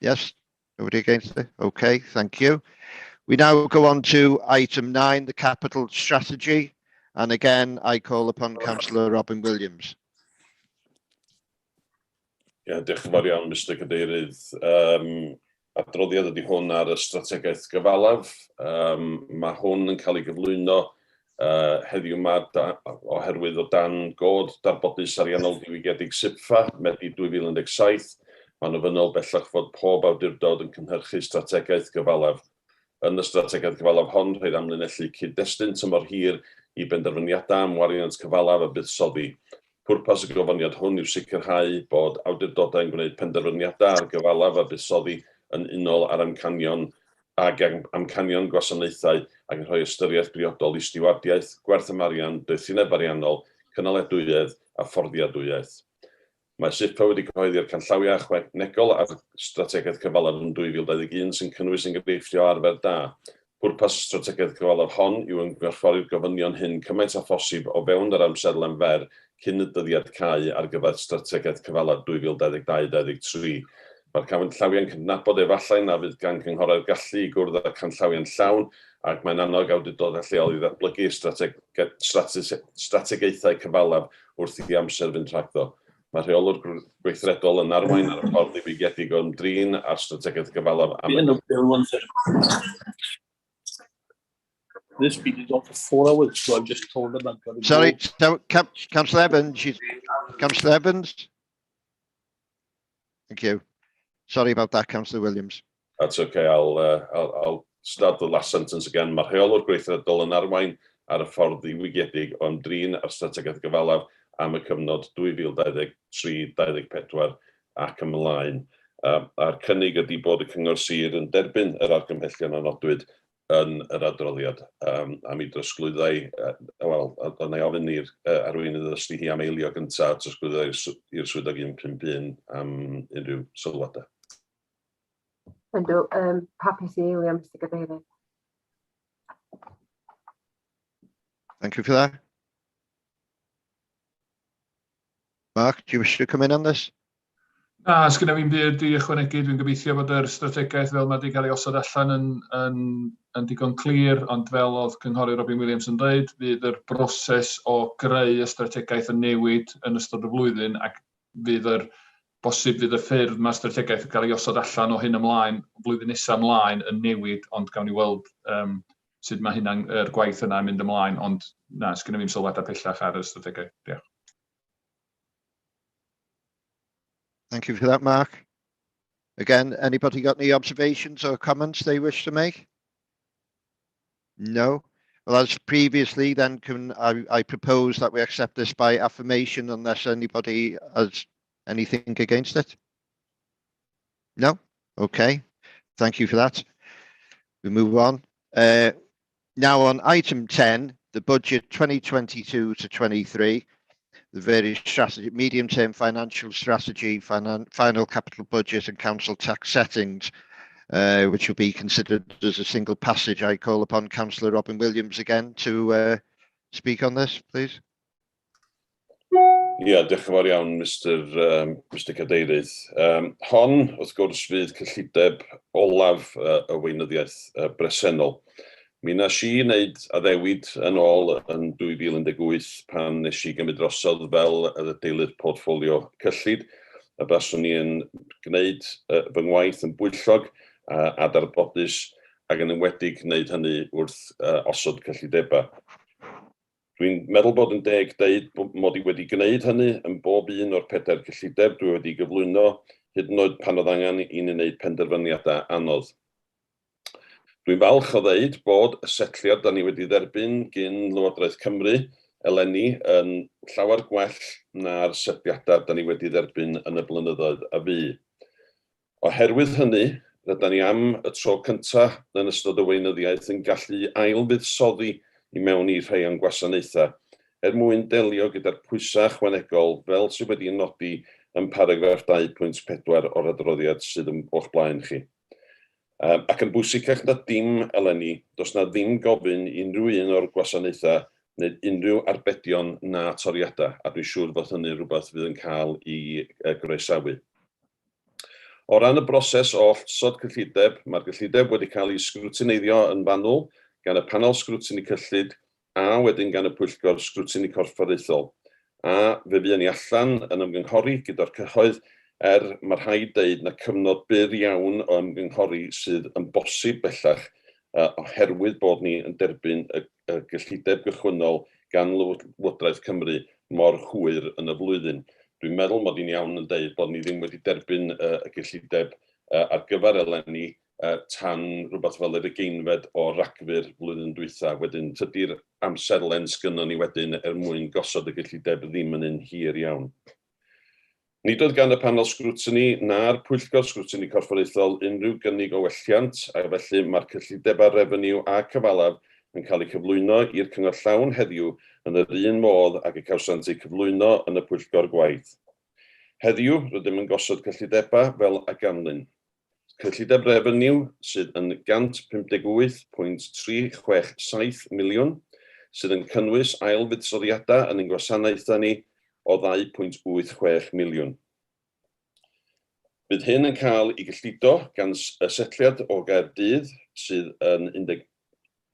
Yes, nobody against it? Okay, thank you. We now go on to item 9, the capital strategy. And again, I call upon Councillor Robin Williams. Ie, diolch yn fawr iawn, Mr Cadeirydd. Adroddiad ydy hwn ar y strategaeth gyfalaf. Mae hwn yn cael ei gyflwyno heddiw yma da, oherwydd o dan god darbodus ariannol diwygiedig SIPFA, Medi 2017. Mae'n ofynnol bellach fod pob awdurdod yn cynhyrchu strategaeth gyfalaf. Yn y strategaeth gyfalaf hon, rhaid amlinellu cyd-destun tymor hir i benderfyniadau am wariant cyfalaf a buddsoddi. Pwrpas y gofyniad hwn yw sicrhau bod awdurdodau yn gwneud penderfyniadau ar gyfalaf a buddsoddi yn unol â'r amcanion ag amcanion gwasanaethau ac yn rhoi ystyriaeth briodol i stiwardiaeth, gwerth am arian, doethineb ariannol, cynaladwyedd a fforddiadwyaeth. Mae SIPFA wedi cyhoeddi'r canllawiau ychwanegol ar strategaeth cyfalaf yn 2021 sy'n cynnwys enghreifftiau o arfer da. Pwrpas y strategaeth gyfalaf hon yw ymgorffori'r gofynion hyn cymaint â phosib o fewn yr amserlen fer cyn y dyddiad cau ar gyfer strategaeth cyfalaf 2022-23. Mae'r canllawiau'n cydnabod efallai na fydd gan cynghorau'r gallu i gwrdd â'r canllawiau'n llawn ac mae'n annog awdurdodau lleol i ddatblygu strategaethau cyfalaf wrth i amser fynd rhagddo. Mae rheolwr gweithredol yn arwain ar y ffordd ddiwygiedig o ymdrin â'r strategaeth gyfalaf am y This meeting's on for 4 hours, so I've just told them I've got to Sorry, go. so, Councillor Evans, Councillor Evans? Thank you. Sorry about that, Councillor Williams. That's okay, I'll start the last sentence again. Mae rheolwr gweithredol yn arwain ar y ffordd ddiwygiedig o ymdrin â'r strategaeth gyfalaf am y cyfnod 2023-2024 ac ymlaen. A'r cynnig ydy bod y Cyngor Sir yn derbyn yr argymhellion a nodwyd yn yr adroddiad. A mi drosglwyddai, wel, a na i ofyn i'r arweinydd ysdi hi am eilio gyntaf, trosglwyddai i'r swyddog 151 am unrhyw sylwadau. Yndw, hapus i eilio, Mr Cadeirydd. Thank you for that. Mark, do you wish to come in on this? Na, sgynna fi'm byd i ychwanegu. Dwi'n gobeithio bod yr strategaeth fel mae wedi cael ei osod allan yn digon clir, ond fel oedd cynghorydd Robin Williams yn dweud, fydd yr broses o greu y strategaeth yn newid yn ystod y flwyddyn ac fydd yr bosib fydd y ffyrdd mae strategaeth yn cael ei osod allan o hyn ymlaen, flwyddyn nesaf ymlaen yn newid, ond gawn ni weld sut mae hynna'n, yr gwaith yna yn mynd ymlaen, ond na, sgynna fi'm sylwadau pellach ar y strategaeth. Diolch. Thank you for that, Mark. Again, anybody got any observations or comments they wish to make? No? Well, as previously, then can I propose that we accept this by affirmation unless anybody has anything against it? No? Okay. Thank you for that. We move on. Now on item 10, the budget 2022 to 23, the various strategy, medium-term financial strategy, final capital budget and council tax settings, which will be considered as a single passage. I call upon Councillor Robin Williams again to speak on this, please. Ie, diolch yn fawr iawn, Mr Cadeirydd. Hon, wrth gwrs, fydd cyllideb olaf y weinyddiaeth bresennol. Mi nes i wneud addewid yn ôl yn 2018 pan nes i gymryd drosodd fel y deilydd portffolio cyllid, a baswn i yn gwneud fy ngwaith yn bwyllog a darbodus ac yn enwedig gwneud hynny wrth osod cyllidebau. Dwi'n meddwl bod yn deg deud mod i wedi gwneud hynny yn bob un o'r pedair cyllideb dwi wedi gyflwyno, hyd yn oed pan oedd angen i ni wneud penderfyniadau anodd. Dwi'n falch o ddeud bod y setliad da ni wedi dderbyn gyn Lywodraeth Cymru eleni yn llawer gwell na'r setliadau da ni wedi dderbyn yn y blynyddoedd a fu. Oherwydd hynny, rydyn ni am y tro cyntaf yn ystod y weinyddiaeth yn gallu ail-fuddsoddi i mewn i rhai o'n gwasanaethau, er mwyn delio gyda'r pwysau ychwanegol fel sydd wedi nodi yn paragraff 2.4 o'r adroddiad sydd yn o'ch blaen chi. Ac yn bwysicach na dim eleni, does 'na ddim gofyn i unrhyw un o'r gwasanaethau wneud unrhyw arbedion na toriadau, a dwi'n siŵr fod hynny'n rhywbeth fydd yn cael ei groesawu. O ran y broses o osod cyllideb, mae'r gyllideb wedi cael ei sgrwtineiddio yn fanwl gan y Panel Sgrwtini Cyllid a wedyn gan y Pwyllgor Sgrwtini Corfforaethol, a fe fuon ni allan yn ymgynghori gyda'r cyhoedd, er mae rhaid deud na cyfnod byr iawn o ymgynghori sydd yn bosib bellach oherwydd bod ni yn derbyn y gyllideb gychwynnol gan Lywodraeth Cymru mor hwyr yn y flwyddyn. Dwi'n meddwl mod i'n iawn yn deud bod ni ddim wedi derbyn y gyllideb ar gyfer eleni tan rhywbeth fel yr ugeinfed o Ragfyr flwyddyn dwytha. Wedyn tydi'r amserlen sgynnon ni wedyn er mwyn gosod y gyllideb ddim yn un hir iawn. Nid oedd gan y Panel Sgrwtini na'r Pwyllgor Sgrwtini Corfforaethol unrhyw gynnig o welliant a felly mae'r cyllidebau refeniw a cyfalaf yn cael eu cyflwyno i'r Cyngor Llawn heddiw yn yr un modd ag y cawsant eu cyflwyno yn y Pwyllgor Gwaith. Heddiw, rydym yn gosod cyllidebau fel a ganlyn. Cyllideb refeniw sydd yn 158.367 miliwn, sydd yn cynnwys ail fuddsoddiadau yn ein gwasanaethau ni o 2.86 miliwn. Bydd hyn yn cael ei gyllido gan y setliad o Gaerdydd sydd yn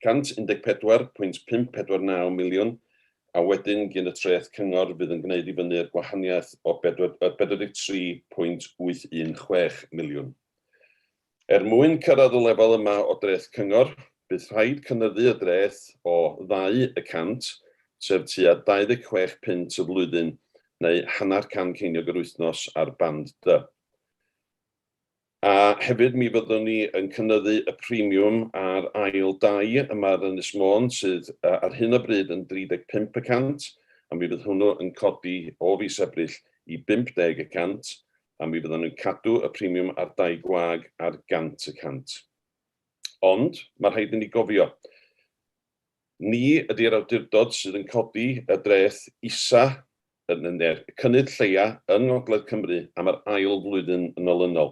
114.549 miliwn a wedyn gin y treth cyngor fydd yn gwneud i fyny'r gwahaniaeth o 43.816 miliwn. Er mwyn cyrraedd y lefel yma o dreth cyngor, bydd rhaid cynyddu y dreth o 2%, sef tua 26 punt y flwyddyn neu hanner can ceiniog yr wythnos ar band D. A hefyd mi fyddwn ni yn cynyddu y premiwm ar ail dai yma ar Ynys Môn sydd ar hyn o bryd yn 35 y cant, a mi fydd hwnnw yn codi o fis Ebrill i 50 y cant, a mi fyddan nhw'n cadw y premiwm ar dai gwag ar 100 y cant. Ond mae rhaid i ni gofio, ni ydy'r awdurdod sydd yn codi y dreth isa neu'r cynnydd lleia yng Ngogledd Cymru am yr ail flwyddyn yn olynol.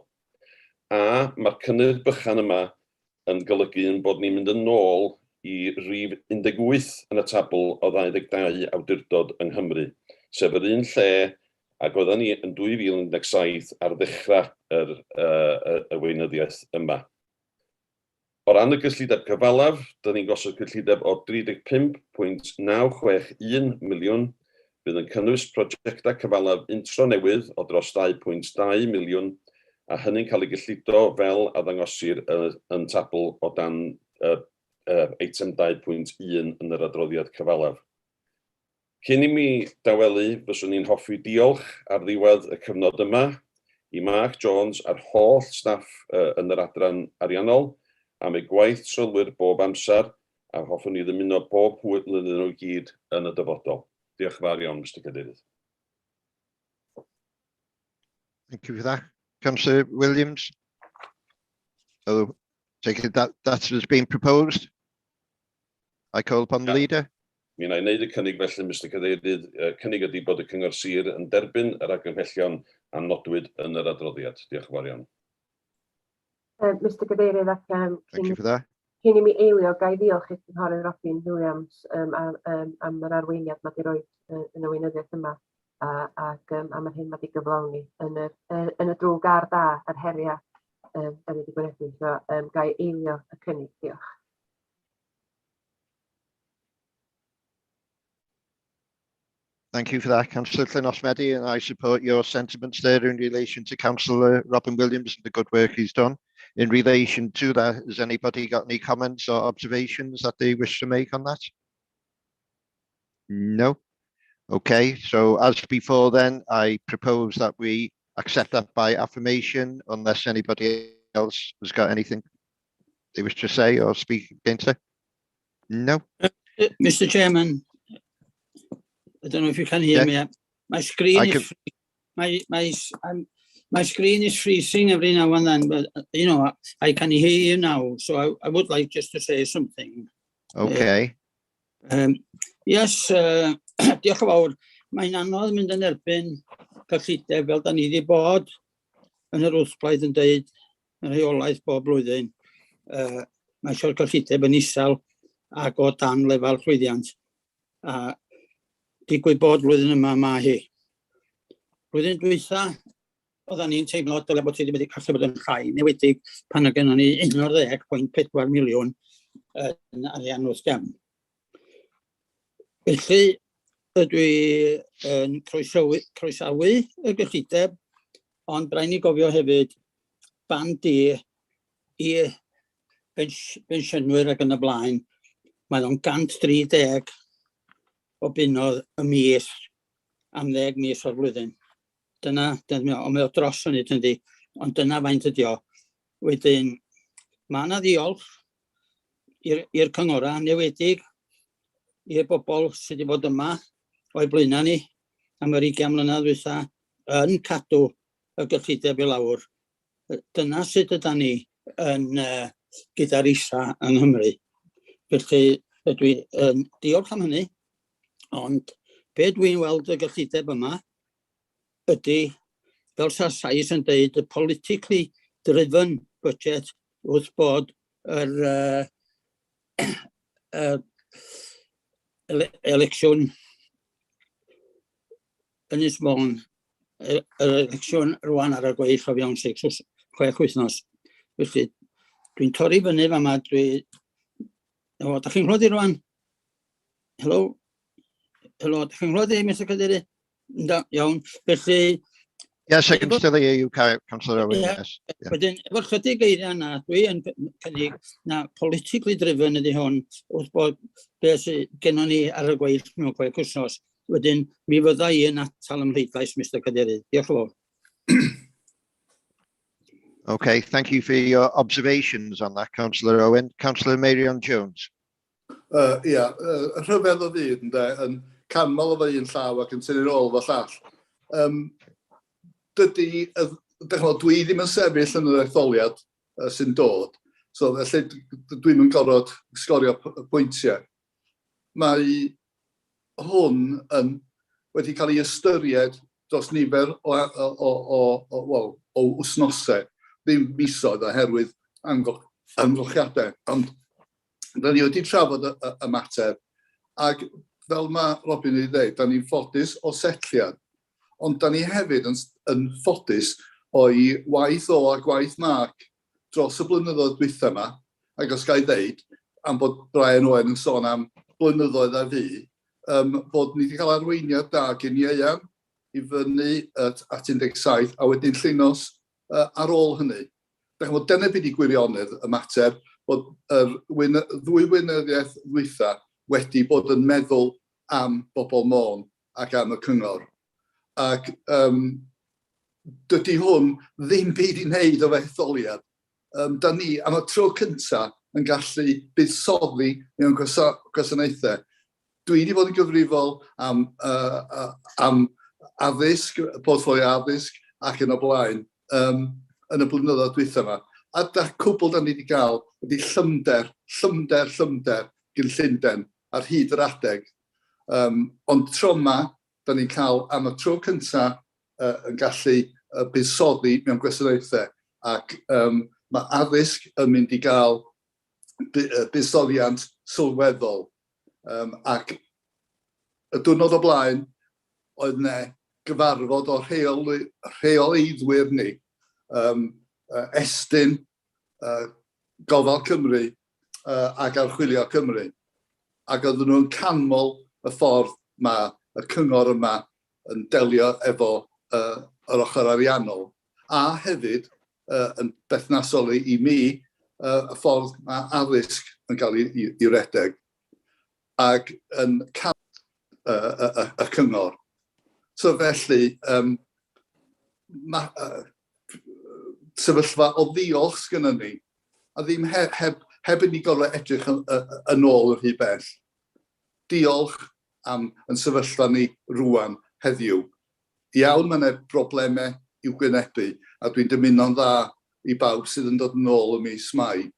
A mae'r cynnydd bychan yma yn golygu ein bod ni'n mynd yn ôl i rif 18 yn y tabl o 22 awdurdod yng Nghymru, sef yr un lle ag oedden ni yn 2017 ar ddechrau yr, uh, y weinyddiaeth yma. O ran y gyllideb cyfalaf, dyn ni'n gosod cyllideb o 35.961 miliwn, fydd yn cynnwys prosiectau cyfalaf untro newydd o dros 2.2 miliwn, a hynny'n cael ei gyllido fel a ddangosir yn tabl o dan eitem 2.1 yn yr adroddiad cyfalaf. Cyn i mi dawelu, fyswn i'n hoffi diolch ar ddiwedd y cyfnod yma i Mark Jones a'r holl staff yn yr adran ariannol am eu gwaith trylwyr bob amser, a hoffwn i ddymuno bob hwyl iddyn nhw i gyd yn y dyfodol. Diolch yn fawr iawn, Mister Cadeirydd. Thank you for that. Councillor Williams? So, take it that that has been proposed. I call upon the leader. Mi wna i wneud y cynnig felly, Mister Cadeirydd. Y cynnig ydy bod y Cyngor Sir yn derbyn yr argymhellion a nodwyd yn yr adroddiad. Diolch yn fawr iawn. Mister Cadeirydd, ac Thank you for that. cyn i mi eilio, ga i ddiolch i'r Cynghorydd Robin Williams am yr arweiniad mae wedi rhoi yn y weinyddiaeth yma ac am yr hyn mae wedi gyflawni yn y drwg a'r da, yr heriau da ni wedi gwynebu. So, ga i eilio y cynnig. Diolch. Thank you for that, Councillor Llinos Medi, and I support your sentiments there in relation to Councillor Robin Williams and the good work he's done. In relation to that, has anybody got any comments or observations that they wish to make on that? No? Okay, so as before then, I propose that we accept that by affirmation, unless anybody else has got anything they wish to say or speak against it. No? Mr. Chairman, I don't know if you can hear me. My screen I is can my screen is freezing every now and then, but I can hear you now, so I would like just to say something. Okay. Yes, diolch yn fawr. Mae'n anodd mynd yn erbyn cyllideb fel da ni wedi bod yn yr wrthblaid yn deud yn rheolaeth bob blwyddyn. Mae eisiau'r cyllideb yn isel ac o dan lefel llwyddiant. A digwydd bod flwyddyn yma mae hi. Blwyddyn dwytha, oedden ni'n teimlo dyle bod hi wedi gallu bod yn llai, newedig pan oedd gennym ni 11.4 miliwn yn arian wrth gefn. Felly, ydw i yn croesawu, croesawu y gyllideb, ond rhaid ni gofio hefyd band D i bensiynwyr ac yn y blaen, mae o'n 130 o bunnoedd y mis am ddeg mis o'r flwyddyn. Dyna, dyna, ond mae o dros hynny, tyndi, ond dyna faint ydi o. Wedyn, mae yna ddiolch i'r cyngorau, newedig i'r bobl sydd wedi bod yma o'i blaenau ni am yr 20 mlynedd dwytha yn cadw y gyllideb i lawr. Dyna sut yda ni yn, uh, gyda'r isa yng Nghymru. Felly, ydw i yn diolch am hynny, ond be dwi'n weld y gyllideb yma ydy, fel sa Sais yn deud, y politically driven budget wrth bod yr uh, uh, election Ynys Môn, yr election rwan ar y gweill o fewn 6, 6 wythnos. Felly, dwi'n torri fyny fama, dwi... O, da chi'n clywed i rwan? Helo? Helo, da chi'n clywed i, Mr Cadeirydd? Da, iawn. Felly... Yes, I can still hear you, Councillor Owen. Yeah. Yes. Yeah. Wedyn, efo'r chydig geiriau yna, dwi yn cynnig na politically driven ydy hwn, wrth bod beth sydd gennon ni ar y gweill mewn chwech wythnos. Wedyn, mi fydda i yn atal ymhleidlais, Mr Cadeirydd. Diolch yn fawr. Okay, thank you for your observations on that, Councillor Owen. Councillor Meirion Jones. Uh, ia, uh, rhyfedd o fyd, ynde, yn canmol efo un llaw ac yn tynnu'n ôl efo llall. Um, dydy, uh, chymod, dwi ddim yn sefyll yn yr etholiad uh, sy'n dod, so felly dwi'n yn gorfod sgorio pwyntiau. Mae hwn yn wedi cael ei ystyried dros nifer o, o, o, o, o, well, o wythnosau, ddim misoedd oherwydd amgylchiadau. Ond da ni wedi trafod y, y, y mater, ac fel mae Robin wedi dweud, da ni'n ffodus o setliad, ond da ni hefyd yn, yn ffodus o'i waith o a gwaith Mark dros y blynyddoedd dwytha yma, ac os ga i ddeud, am bod Brian Owen yn sôn am blynyddoedd a fu, um, bod ni wedi cael arweiniad da gen Ieuan i fyny at, at 17 a wedyn Llinos uh, ar ôl hynny. Da chymod, dyna beth i gwirionedd y mater, bod yr wyn, ddwy weinyddiaeth ddwytha wedi bod yn meddwl am bobl Môn ac am y cyngor. Ac um, dydy hwn ddim byd i wneud efo etholiad. Um, da ni, am y tro cyntaf, yn gallu buddsoddi mewn gwasanaethau. Dwi wedi bod yn gyfrifol am, uh, am addysg, portffolio addysg ac yn y blaen um, yn y blynyddoedd dwytha yma. A da cwbl da ni wedi gael ydy llymder, llymder, llymder gyn Llundain ar hyd yr adeg. Um, ond tro yma, da ni'n cael am y tro cyntaf uh, yn gallu uh, buddsoddi mewn gwasanaethau ac um, mae addysg yn mynd i gael buddsoddiant sylweddol um, ac y diwrnod o blaen oedd ne gyfarfod o rheol, rheoleiddwyr ni, um, Estyn, uh, Gofal Cymru uh, ac Archwilio Cymru. Ac oedden nhw'n canmol y ffordd mae y cyngor yma yn delio efo uh, yr ochr ariannol. A hefyd, uh, yn berthnasol i, i mi, uh, y ffordd mae addysg yn cael ei, ei, ei redeg ac yn cael y, y, y, y cyngor. So felly, um, ma, uh, sefyllfa o ddiolch sgynnon ni, a ddim heb, heb, heb i ni gorfod edrych yn, yn ôl yn rhy bell. Diolch am yn sefyllfa ni rwan heddiw. Iawn, mae yna broblemau i'w gwynebu, a dwi'n dymuno'n dda i bawb sydd yn dod yn ôl ym mis Mai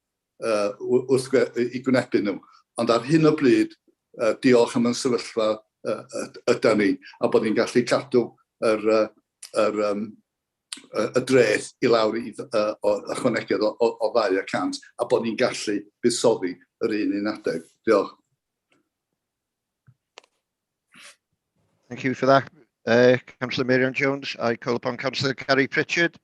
uh, wrth i gwynebu nhw. Ond ar hyn o bryd, uh, diolch am yn sefyllfa uh, yda ni, a bod ni'n gallu cadw yr, uh, yr, um, y, y dreth i lawr i o, ychwanegiad o, o, o 2% a bod ni'n gallu buddsoddi yr un un adeg. Diolch. Thank you for that. Councillor Miriam Jones, I call upon Councillor Gary Pritchard.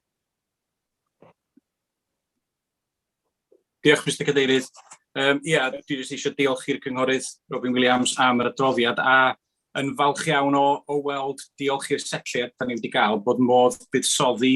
Diolch, Mr Cadeirydd. Ia, dwi jyst eisiau diolch i'r Cynghorydd Robin Williams am yr adroddiad a yn falch iawn o, o weld diolch i'r setliad da ni wedi gael bod modd buddsoddi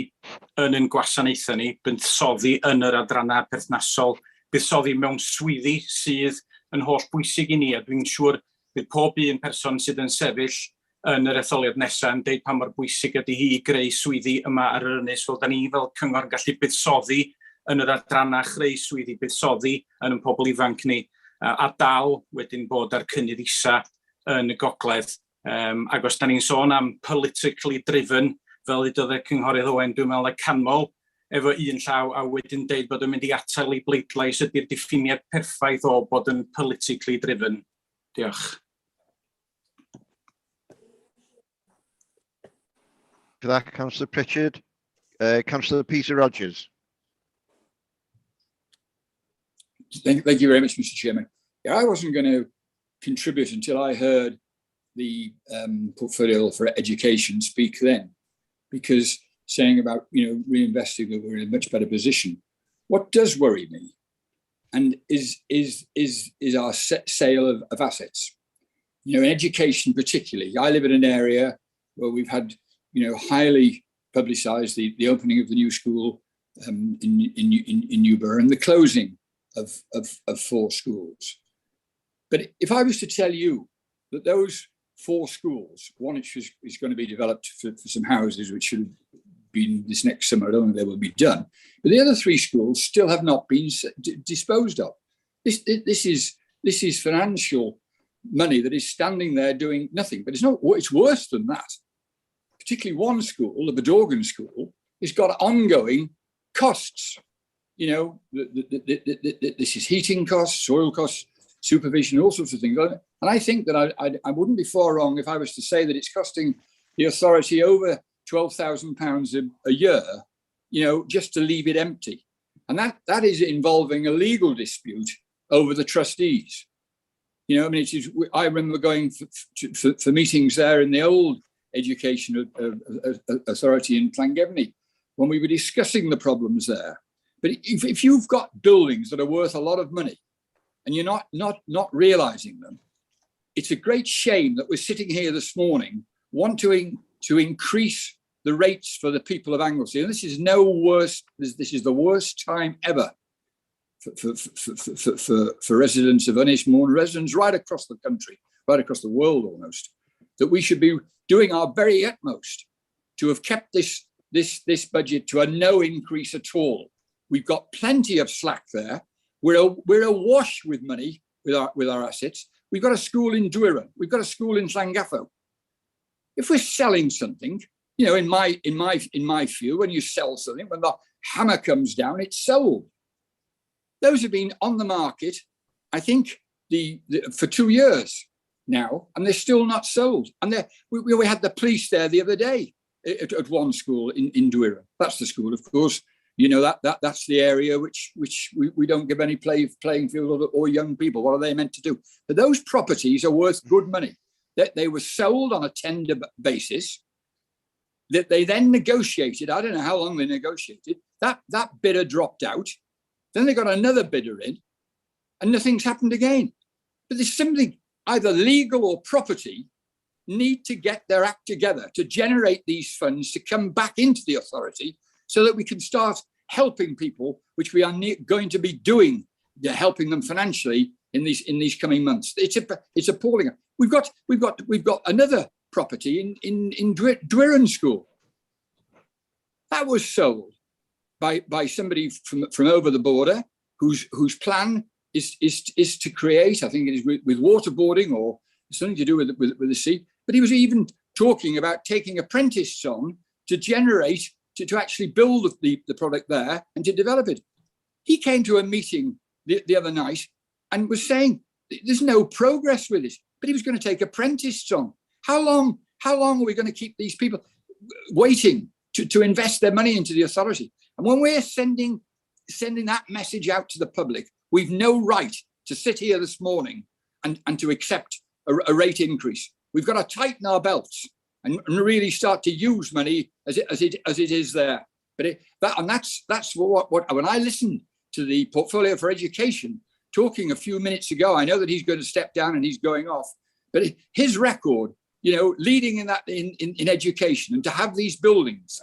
yn ein gwasanaethau ni, buddsoddi yn yr adrannau perthnasol, buddsoddi mewn swyddi sydd yn holl bwysig i ni, a dwi'n siŵr bydd pob un person sydd yn sefyll yn yr etholiad nesaf yn deud pa mor bwysig ydy hi i greu swyddi yma ar yr ynys. Wel, da ni fel cyngor yn gallu buddsoddi yn yr adrannau chreu swyddi, buddsoddi yn ein pobl ifanc ni, a dal wedyn bod ar cynnydd isa yn y gogledd. Ac os da ni'n sôn am politically driven, fel ddudodd y Cynghorydd Owen, dwi'n meddwl y canmol efo un llaw a wedyn deud bod yn mynd i atal ei bleidlais ydy'r diffiniad perffaith o bod yn politically driven. Diolch. For that, Councillor Pritchard. Councillor Peter Rogers. Thank you very much, Mr. Chairman. Yeah, I wasn't going to contribute until I heard the portfolio for education speak then, because saying about, you know, reinvesting, that we're in a much better position. What does worry me and is our sale of assets. You know, in education particularly, I live in an area where we've had, you know, highly publicised the opening of the new school in Newborough and the closing of 4 schools. But if I was to tell you that those 4 schools, one which is going to be developed for some houses which should have been this next summer, I don't think they will be done, but the other 3 schools still have not been disposed of. This is financial money that is standing there doing nothing. But it's not, it's worse than that. Particularly one school, the Bodorgan School, has got ongoing costs. You know, this is heating costs, soil costs, supervision, all sorts of things. And I think that I wouldn't be far wrong if I was to say that it's costing the authority over £12,000 a year, you know, just to leave it empty. And that is involving a legal dispute over the trustees. You know, I mean, it is, I remember going for meetings there in the old Education Authority in Llangefni when we were discussing the problems there. But if you've got buildings that are worth a lot of money and you're not realising them, it's a great shame that we're sitting here this morning wanting to increase the rates for the people of Anglesey. And this is no worse, this is the worst time ever for residents of Ynys Môn, residents right across the country, right across the world almost, that we should be doing our very utmost to have kept this budget to a no increase at all. We've got plenty of slack there. We're awash with money with our assets. We've got a school in Dwyran. We've got a school in Llangaffo. If we're selling something, you know, in my view, when you sell something, when the hammer comes down, it's sold. Those have been on the market, I think, for 2 years now, and they're still not sold. And we had the police there the other day at one school in Dwyran. That's the school, of course. You know, that's the area which we don't give any playing field or young people. What are they meant to do? But those properties are worth good money. That they were sold on a tender basis, that they then negotiated. I don't know how long they negotiated. That bidder dropped out. Then they got another bidder in, and nothing's happened again. But there's something, either legal or property, need to get their act together to generate these funds to come back into the authority so that we can start helping people, which we are going to be doing, helping them financially in these coming months. It's appalling. We've got another property in Dwyran School. That was sold by somebody from over the border whose plan is to create, I think it is with waterboarding or something to do with the sea. But he was even talking about taking apprentices on to generate, to actually build the product there and to develop it. He came to a meeting the other night and was saying there's no progress with it, but he was going to take apprentices on. How long are we going to keep these people waiting to, to invest their money into the authority. And when we're sending, sending that message out to the public, we've no right to sit here this morning and, and to accept a, a rate increase. We've got to tighten our belts and, and really start to use money as it, as it, as it is there. But it, that, and that's, that's what, what, when I listen to the portfolio for education talking a few minutes ago, I know that he's going to step down and he's going off, but his record, you know, leading in that in, in, in education and to have these buildings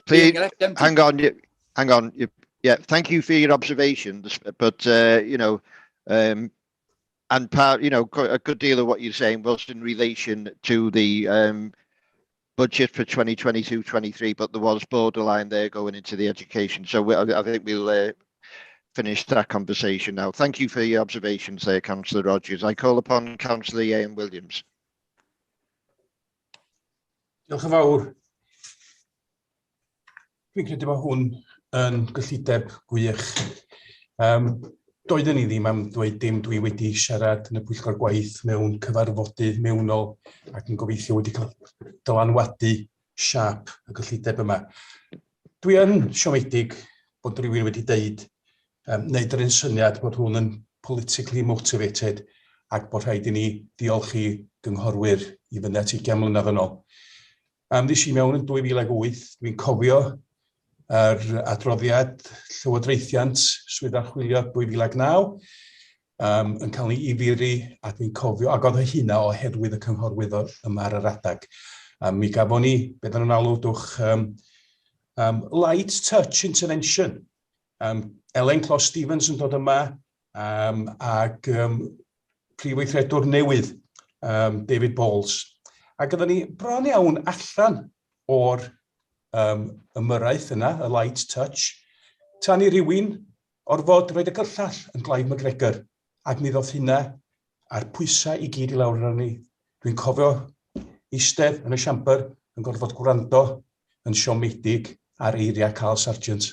please, hang on, hang on. Yeah, thank you for your observations, but you know, and part, you know, a good deal of what you're saying was in relation to the budget for 2022-23, but there was borderline there going into the education. So we, I think we'll finish that conversation now. Thank you for your observations there, Councillor Rogers. I call upon Councillor Ian Williams. Diolch yn fawr. Dwi'n credu bod hwn yn gyllideb gwych. Um, doeddwn i ddim am ddweud dim, dwi wedi siarad yn y pwyllgor gwaith mewn cyfarfodydd mewnol ac yn gobeithio wedi cael dylanwadu siâp y gyllideb yma. Dwi yn siomedig bod rhywun wedi deud, um, wneud yr un syniad bod hwn yn politically motivated ac bod rhaid i ni diolch i gynghorwyr i fyny at 20 mlynedd yn ôl. Um, ddes i mewn yn 2008, dwi'n cofio yr adroddiad llywodraethiant swydd archwilio 2009 um, yn cael ei ifiri a dwi'n cofio, ac oedd hynna oherwydd y cynghorwydd yma ar yr adeg. Um, mi gafon ni, beth nhw'n alw, dwch, um, um, light touch intervention. Um, Ellen Clos Stevens yn dod yma, um, ac um, prif weithredwr newydd, um, David Bowles. Ac oedden ni bron iawn allan o'r um, ymyrraeth yna, y light touch, tan i rywun orfod roed y gyllall yn Clive McGregor, ac mi ddoth hynna a'r pwysau i gyd i lawr arno ni. Dwi'n cofio eistedd yn y siambr yn gorfod gwrando yn siomedig ar eiriau Carl Sargent.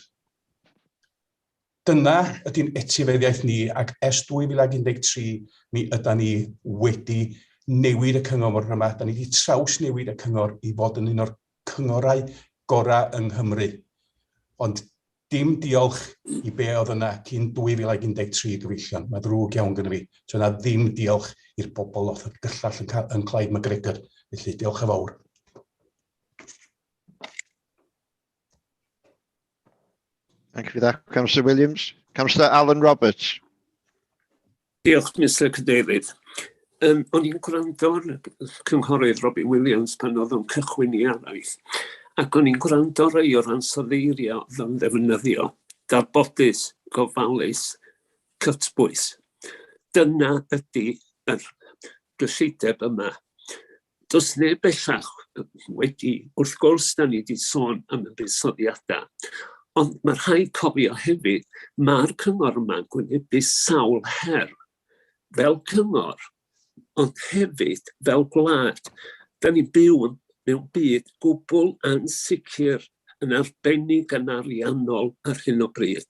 Dyna ydy'n etifeddiaeth ni ac ers 2013 mi yda ni wedi newid y cyngor yma. Da ni wedi trawsnewid y cyngor i fod yn un o'r cyngorau gorau yng Nghymru. Ond dim diolch i be oedd yna cyn 2013 gyfeillion. Mae ddrwg iawn gyda fi. So yna ddim diolch i'r bobl oedd y gyllall yn, yn Clive McGregor. Felly diolch yn fawr. Thank you for that, Councillor Williams. Councillor Alan Roberts. Diolch, Mr Cadeirydd. Um, o'n i'n gwrando ar cynghorydd Robin Williams pan oedd o'n cychwyn i araith, ac o'n i'n gwrando rai o'r ansoddeiriau oedd o'n ddefnyddio, darbodus, gofalus, cytbwys. Dyna ydy yr gyllideb yma. Does neb bellach wedi, wrth gwrs, da ni wedi sôn am y buddsoddiadau, ond mae rhaid cofio hefyd, mae'r cyngor yma'n gwynebu sawl her, fel cyngor, ond hefyd fel gwlad. Da ni'n byw mewn byd gwbl ansicr yn arbennig yn ariannol ar hyn o bryd.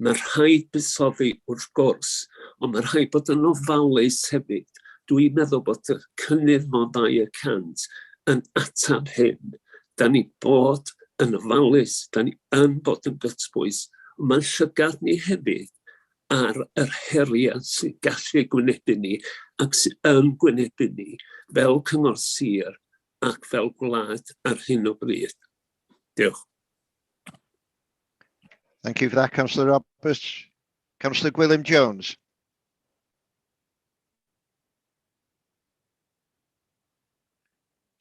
Mae rhaid buddsoddi wrth gwrs, ond mae rhaid bod yn ofalus hefyd. Dwi'n meddwl bod y cynnydd mor 2% yn atab hyn. Da ni bod yn ofalus, da ni yn bod yn gytbwys, ond mae'n llygad ni hefyd ar yr heriau sy'n gallu gwynebu ni ac sy'n yn gwynebu ni fel cyngor sir ac fel gwlad ar hyn o bryd. Diolch. Thank you for that, Councillor Roberts. Councillor Gwilym Jones.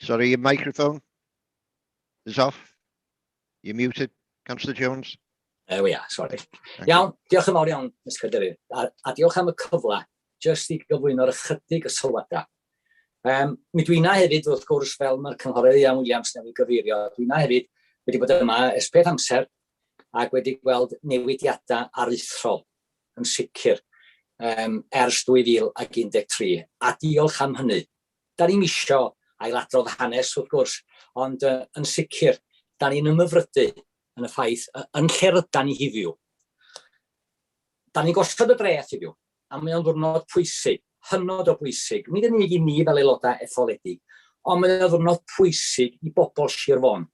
Sorry, your microphone is off. You're muted, Councillor Jones. There we are, sorry. Thank iawn, you. Diolch yn fawr iawn, Mr Cadeirydd. A, a diolch am y cyfle, jyst i gyflwyno'r ychydig y sylwadau. Um, mi dwi'n na hefyd, wrth gwrs, fel mae'r cynghorydd Ian Williams newydd gyfeirio, dwi'n na hefyd wedi bod yma ers peth amser ac wedi gweld newidiadau aruthrol yn sicr um, ers 2013, a diolch am hynny. Da ni'n isio ailadrodd hanes wrth gwrs, ond uh, yn sicr, da ni'n ymhyfrydu yn y ffaith yn lle rydan ni heddiw. Da ni'n gosod y dreth heddiw, a mae o'n ddwrnod pwysig, hynod o bwysig, nid yn unig i ni fel aelodau etholedig, ond mae o'n ddwrnod pwysig i bobl Sir Fôn.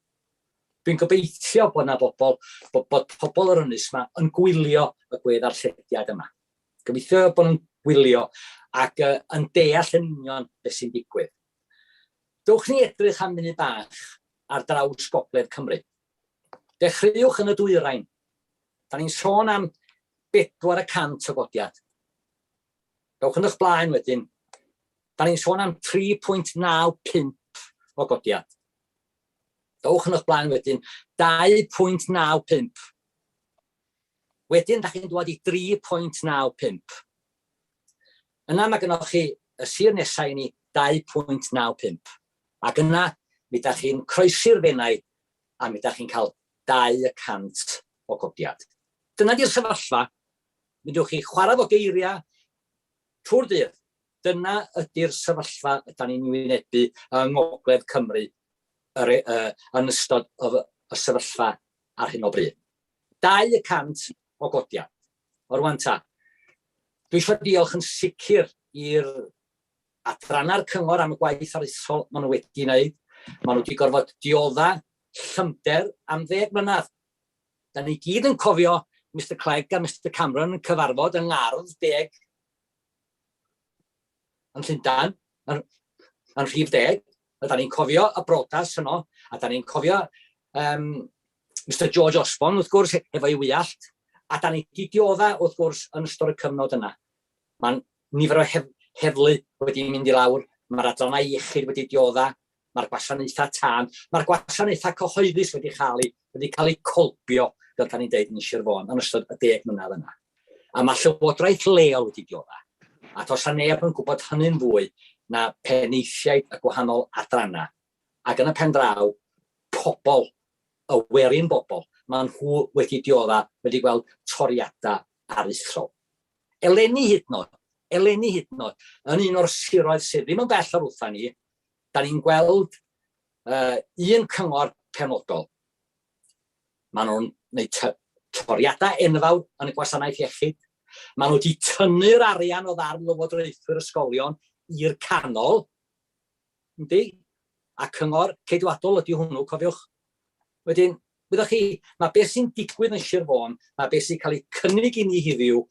Dwi'n gobeithio bod 'na bobl, bod, bod pobl yr ynys yma yn gwylio y gwe-ddarllediad yma. Gobeithio bod nhw'n gwylio ac uh, yn deall yn union beth sy'n digwydd. Dewch ni edrych am munud bach ar draws Gogledd Cymru. Dechreuwch yn y dwyrain. Da ni'n sôn am 4% o godiad. Dewch yn eich blaen wedyn. Da ni'n sôn am 3.95 o godiad. Dowch yn eich blaen wedyn, 2.95. Wedyn, da chi'n dod i 3.95. Yna mae gennych chi y sir nesau i ni 2.95. Ac yna, mi da chi'n croesi'r Fenai a mi da chi'n cael 2% o godiad. Dyna di'r sefyllfa. Mi dewch chi chwarae fo geiriau trwy'r dydd. Dyna ydy'r sefyllfa ydan ni'n wynebu yng Ngogledd Cymru yr, uh, yn ystod y, y sefyllfa ar hyn o bryd. 2% o godiad. O rwan ta, dwi eisiau diolch yn sicr i'r adrannau'r cyngor am y gwaith aruthrol maen nhw wedi wneud. Maen nhw wedi gorfod diodda llymder am ddeg mlynedd. Da ni gyd yn cofio Mister Clegg a Mister Cameron yn cyfarfod yng Ngardd Deg yn Llundain, yn, yn rhif deg, a da ni'n cofio y brodas yno, a da ni'n cofio um, Mr George Osborne, wrth gwrs, efo'i wyallt, a da ni wedi diodda, wrth gwrs, yn ystod y cyfnod yna. Mae'n nifer o hef heddlu wedi mynd i lawr, mae'r adrannau iechyd wedi diodda, mae'r gwasanaethau tân, mae'r gwasanaethau cyhoeddus wedi cael eu, wedi cael eu colbio, fel da ni'n deud yn Sir Fôn, yn ystod y deg mlynedd yna. A mae llywodraeth leol wedi diodda. A does 'na neb yn gwybod hynny'n fwy na penaethiaid y gwahanol adrannau. Ac yn y pen draw, pobl, y werin bobl, maen nhw wedi diodda, wedi gweld toriadau aruthrol. Eleni hyd yn oed, eleni hyd yn oed, yn un o'r siroedd sydd ddim yn bell o'r wrtha ni, da ni'n gweld uh, un cyngor penodol. Maen nhw'n gwneud toriadau enfawr yn y gwasanaeth iechyd. Maen nhw wedi tynnu'r arian o ddarn lywodraethwyr ysgolion i'r canol. Yndi? A cyngor ceidwadol ydy hwnnw, cofiwch. Wedyn, wyddoch chi, mae beth sy'n digwydd yn Sir Fôn, mae beth sy'n cael ei cynnig i ni hiddiw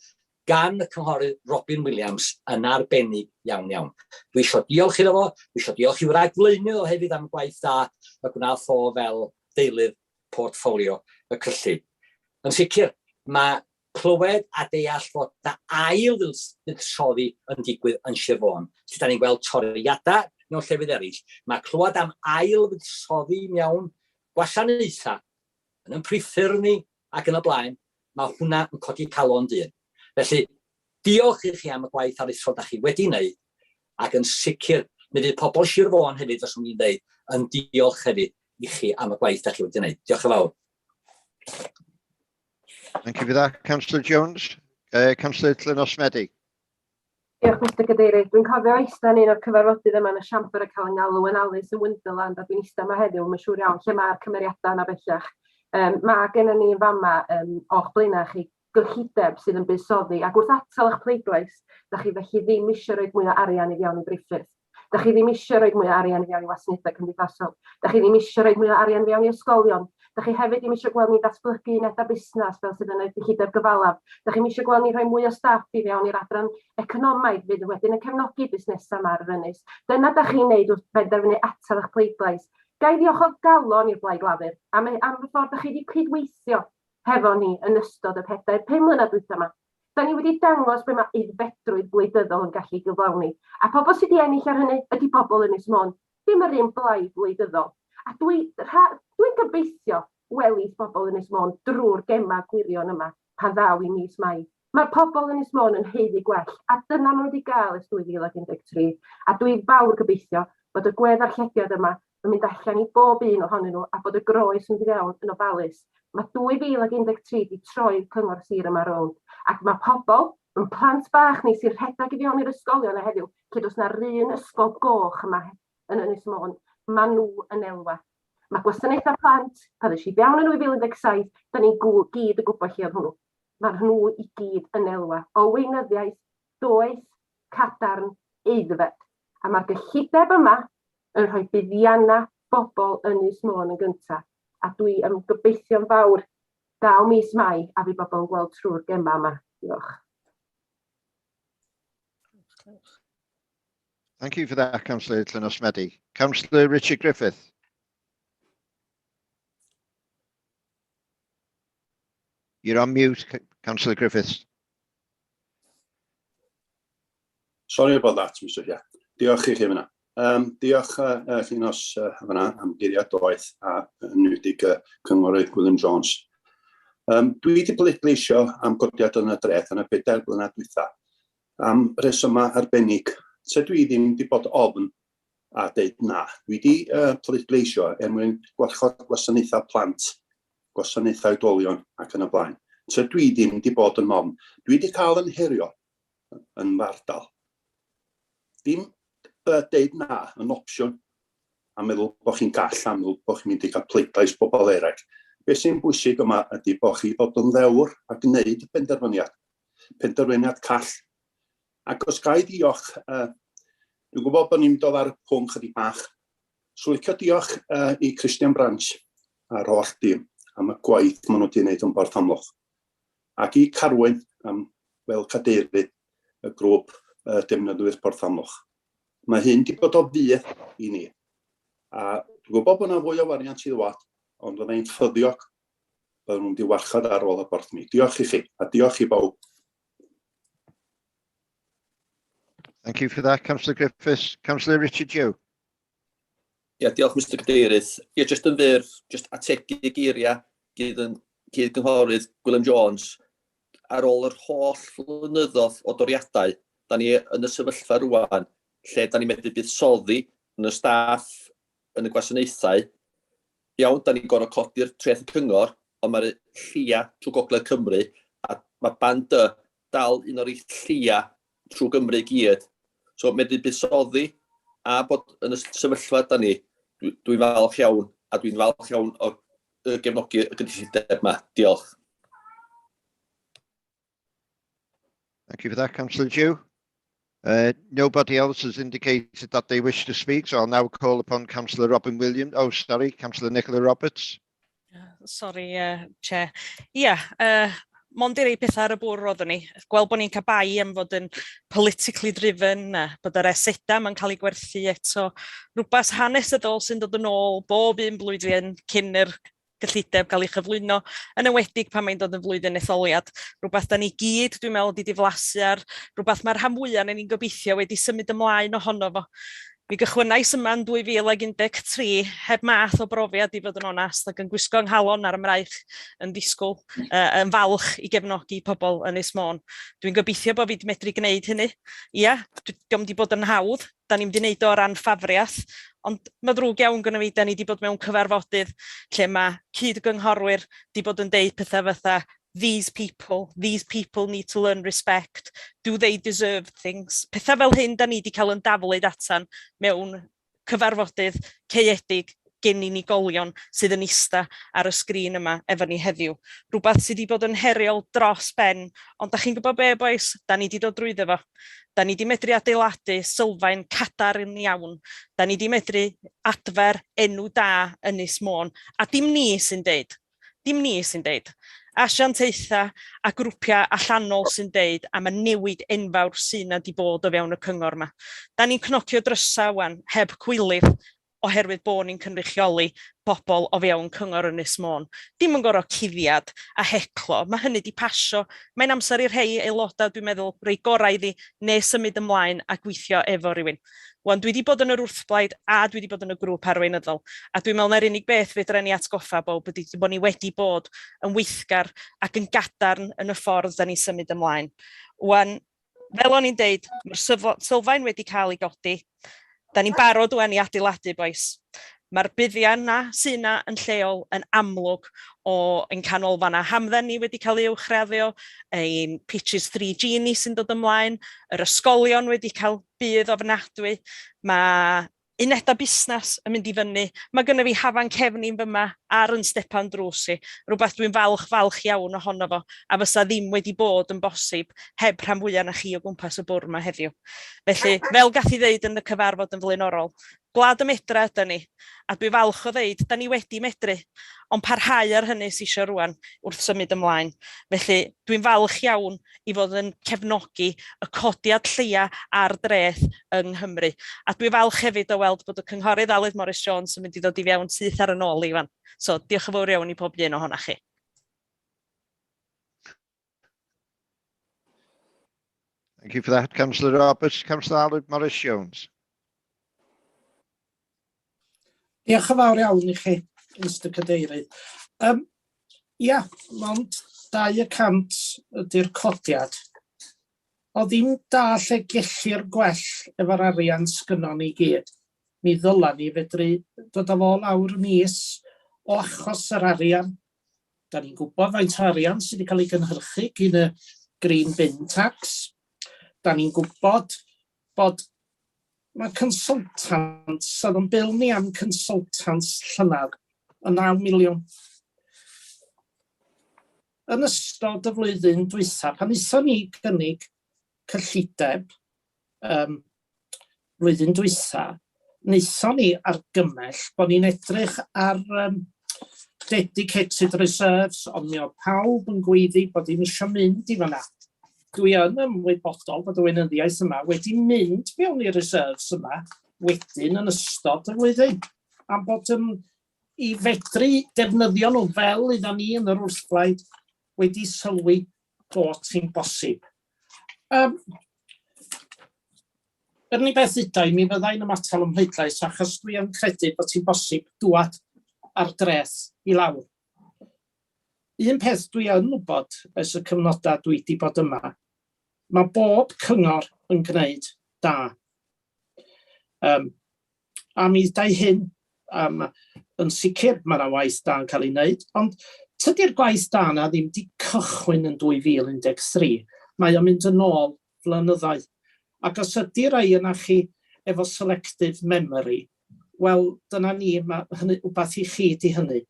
gan y Cynghorydd Robin Williams yn arbennig iawn iawn. Dwi eisiau diolch iddo fo, dwi eisiau diolch i'w ragflaenydd o hefyd am y gwaith da y gwnaeth o fel deilydd portffolio y cyllid. Yn sicr, mae clywed a deall fod na ail fuddsoddi yn digwydd yn Sir Fôn, lle da ni'n gweld toriadau mewn llefydd eraill, mae clywed am ail fuddsoddi mewn gwasanaethau yn yn priffyrdd ni ac yn y blaen, mae hwnna yn codi calon dyn. Felly, diolch i chi am y gwaith aruthrol da chi wedi wneud, ac yn sicr, mi fydd pobl Sir Fôn hefyd, fyswn i'n dweud, yn diolch hefyd i chi am y gwaith da chi wedi wneud. Diolch yn fawr. Thank you for that, Councillor Jones. Uh, Councillor Llinos Medi. Diolch, Mr Cadeirydd. Dwi'n cofio eistedd yn un o'r cyfarfodydd yma yn y siambr a cael yng ngalw yn Alice in Wonderland, a dwi'n eistedd yma heddiw, mae'n siŵr iawn lle mae'r cymeriadau yna bellach. Um, mae gennym ni yn fama um, o'ch blaenau chi gyllideb sydd yn buddsoddi, ac wrth atal eich pleidlais, da chi felly ddim eisiau rhoi mwy o arian i fewn i briffyrdd. Da chi ddim eisiau rhoi mwy o arian i fewn i wasanaethau cymdeithasol. Da chi ddim eisiau rhoi mwy o arian i fewn i ysgolion. Da chi hefyd ddim eisiau gweld ni datblygu unedau busnes fel sydd yn y gyllideb gyfalaf. Da chi'm eisiau gweld ni rhoi mwy o staff i fewn i'r adran economaidd fydd wedyn yn cefnogi busnesau yma ar yr ynys. Dyna da chi'n neud wrth benderfynu atal eich pleidlais. Ga i ddiolch o galon i'r Blaid Lafur am, am y ffordd da chi wedi cydweithio hefo ni yn ystod y pedair, pum mlynedd dwytha yma. Da ni wedi dangos be mae aeddfedrwydd gwleidyddol yn gallu gyflawni. A pobl sydd wedi ennill ar hynny ydy pobl Ynys Môn, dim yr un blaid wleidyddol. A dwi, dwi'n gobeithio welith bobl Ynys Môn drwy'r gemau gwirion yma pan ddaw i mis Mai. Mae'r pobl Ynys Môn yn haeddu gwell, a dyna maen nhw wedi gael ers 2013. A dwi fawr gobeithio bod y gwe-ddarllediad yma yn mynd allan i bob un ohonyn nhw a bod y groes yn mynd i fewn yn ofalus. Mae 2013 wedi troi'r cyngor sir yma rownd, ac mae pobl, yn plant bach ni sy'n rhedeg i fewn i'r ysgolion a heddiw, lle does na'r un ysgol goch yma yn Ynys Môn, maen nhw yn elwa. Mae gwasanaethau plant, pan ddes i fewn yn 2017, da ni'n gyd yn gwybod lle oedd hwnnw. Mae nhw i gyd yn elwa o weinyddiaeth doeth, cadarn, aeddfed. A mae'r gyllideb yma yn rhoi buddiannau bobl Ynys Môn yn gyntaf. A dwi yn gobeithio'n fawr daw mis Mai a fydd bobl yn gweld trwy'r gemau yma. Diolch. Thank you for that, Councillor Llinos Medi. Councillor Richard Griffith. You're on mute, Councillor Griffiths. Sorry about that, Mr Chair. Diolch i chi fyna. Diolch Llinos fyna am geiriau doeth a yn enwedig Cynghorydd Gwilym Jones. Dwi wedi pleidleisio am godiad yn y dreth yn y bedair blynedd dwytha am resymau arbennig. Tydw i ddim wedi bod ofn a deud na. Dwi wedi pleidleisio er mwyn gwarchod gwasanaethau plant, gwasanaethau oedolion ac yn y blaen. Tydw i ddim wedi bod yn ofn. Dwi wedi cael yn herio yn fy ardal. Dim deud na yn opsiwn a meddwl bod chi'n gall a meddwl bod chi'n mynd i gael pleidlais bobl eraill. Be sy'n bwysig yma ydy bod chi fod yn ddewr a gwneud y penderfyniad. Penderfyniad call. Ac os ga i ddiolch, dwi'n gwybod bod ni'n dod ar y pwnc chydig bach, so licio diolch i Christian Branch a'r holl dîm am y gwaith maen nhw wedi wneud yn Borth Amlwch. Ac i Carwyn am fel cadeirydd y grŵp defnyddwyr Porth Amlwch. Mae hyn wedi bod o fudd i ni. A dwi'n gwybod bod yna fwy o wariant i ddwad, ond fydda i'n ffyddiog bydden nhw'n wedi warchod ar ôl y Porthmi. Diolch i chi, a diolch i bawb. Thank you for that, Councillor Griffiths. Councillor Richard Dew. Ie, yeah, diolch Mr Cadeirydd. Ie, yeah, just yn fyr, just ategu geiriau gyda cyd-gynghorydd Gwilym Jones. Ar ôl yr holl flynyddoedd o doriadau, da ni yn y sefyllfa rwan lle da ni'n medru buddsoddi yn y staff, yn y gwasanaethau. Iawn, da ni'n gorfod codi'r treth y cyngor, ond mae'r llia trwy Gogledd Cymru, a mae band Y dal un o'r llia trwy Gymru i gyd. So medru buddsoddi a bod yn y sefyllfa da ni, dwi'n dwi falch iawn, a dwi'n falch iawn o gefnogi y gyllideb yma. Diolch. Thank you for that, Councillor Dew. Nobody else has indicated that they wish to speak, so I'll now call upon Councillor Robin Williams. Oh, sorry, Councillor Nicola Roberts. Sorry, Chair. Ia, yeah, mond i rei pethau ar y bwrdd oeddwn ni. Gweld bod ni'n cael bai am fod yn politically driven, a bod yr asedau yma'n cael eu gwerthu eto. Rhywbeth hanesyddol sy'n dod yn ôl bob un blwyddyn cyn yr gyllideb gael ei chyflwyno, yn enwedig pan mae'n dod yn flwyddyn etholiad. Rhywbeth da ni gyd, dwi'n meddwl, wedi diflasu ar, rhywbeth mae'r rhan fwyaf yn ni'n gobeithio wedi symud ymlaen ohono fo. Mi gychwynnais yma yn 2013 heb math o brofiad i fod yn onast ac yn gwisgo 'nghalon ar 'y mraich yn ddisgwyl, yn falch i gefnogi pobl Ynys Môn. Dwi'n gobeithio bod fi wedi medru gwneud hynny. Ia, dio'm wedi bod yn hawdd, da ni'm wedi gwneud o ran ffafriaeth, ond mae ddrwg iawn gynno fi, da ni wedi bod mewn cyfarfodydd lle mae cyd-gynghorwyr wedi bod yn deud pethau fatha these people, these people need to learn respect, do they deserve things? Pethau fel hyn da ni wedi cael yn daflud atan mewn cyfarfodydd caeedig gen unigolion sydd yn ista ar y sgrin yma efo ni heddiw. Rhywbeth sydd wedi bod yn heriol dros ben, ond da chi'n gwybod be, bois? Da ni wedi dod drwyddo fo. Da ni wedi medru adeiladu sylfaen cadarn iawn. Da ni wedi medru adfer enw da Ynys Môn. A dim ni sy'n deud. Dim ni sy'n deud. Asiantaethau a grwpiau allanol sy'n deud am y newid enfawr sydd 'na 'di bod o fewn y cyngor 'ma. Da ni'n cnocio drysau ŵan heb cwilydd oherwydd bod ni'n cynrychioli bobl o fewn cyngor Ynys Môn. Dim yn gorfod cuddiad a heclo, mae hynny 'di pasio. Mae'n amser i rhei aelodau, dwi'n meddwl, roi gorau iddi neu symud ymlaen a gweithio efo rhywun. Wan, dwi wedi bod yn yr wrthblaid a dwi wedi bod yn y grŵp arweinyddol, a dwi'n meddwl mai'r unig beth fedra ni atgoffa bawb ydy bod ni wedi bod yn weithgar ac yn gadarn yn y ffordd da ni'n symud ymlaen. Wan, fel o'n i'n deud, mae'r sylfaen wedi cael ei godi. Da ni'n barod wan i adeiladu, bois. Mae'r buddion 'na sydd 'na yn lleol yn amlwg o ein canolfannau hamdden ni wedi cael eu uwchraddio, ein pitches 3G ni sy'n dod ymlaen, yr ysgolion wedi cael budd ofnadwy, mae unedau busnes yn mynd i fyny. Mae gynno fi Hafan Cefni'n fyma. ar yn stepan drws i. Rhywbeth dwi'n falch, falch iawn ohono fo, a fysa ddim wedi bod yn bosib heb rhan fwyaf na chi o gwmpas y bwrdd yma heddiw. Felly, fel gath i ddeud yn y cyfarfod yn flaenorol, gwlad y medra ydy ni, a dwi falch o ddeud, da ni wedi medru, ond parhau ar hynny sy'n eisiau rwan wrth symud ymlaen. Felly, dwi'n falch iawn i fod yn cefnogi y codiad lleia ar dreth yng Nghymru. A dwi falch hefyd o weld bod y cynghorydd Aled Morris Jones yn mynd i ddod i fewn syth ar yn ôl i fan. So, diolch yn fawr iawn i pob un ohonoch chi. Thank you for that, Councillor Roberts. Councillor Aled Morris Jones. Diolch yn fawr iawn i chi, Mr Cadeirydd. Um, ia, mond 2% ydy'r codiad. O ddim da lle gellir gwell efo'r arian sgynnon ni gyd. Mi ddyla ni fedru dod â fo lawr yn is o achos yr arian. Da ni'n gwybod faint o arian sydd wedi cael ei gynhyrchu gyn y Green Bin Tax. Da ni'n gwybod bod mae consultants, oedd yn bil ni am consultants llynedd, yn 9 miliwn. Yn ystod y flwyddyn dwytha, pan wnaethon ni gynnig cyllideb um, flwyddyn dwytha, wnaethon ni argymell bod ni'n edrych ar um, dedicated reserves, ond mi oedd pawb yn gweiddi bod ddim eisiau mynd i fanna. Dwi yn ymwybodol bod y weinyddiaeth yma wedi mynd mewn i'r reserves yma wedyn yn ystod y flwyddyn, am bod um, i fedru defnyddio nhw fel idda ni yn yr wrthblaid wedi sylwi bod hi'n bosib. Um, yr unig beth ddudai, mi fyddai'n ymatal ym mhleidlais achos dwi yn credu bod hi'n bosib dwad ar dreth i lawr. Un peth dwi yn wybod ers y cyfnodau dwi wedi bod yma, mae bob cyngor yn gwneud da. Um, a mi ddau hyn, um, yn sicr mae yna waith da yn cael ei wneud, ond tydi'r gwaith da yna ddim wedi cychwyn yn 2013. Mae o'n mynd yn ôl flynyddoedd. Ac os ydy rai yna chi efo selective memory, wel, dyna ni, mae hynny, wbath i chi di hynny.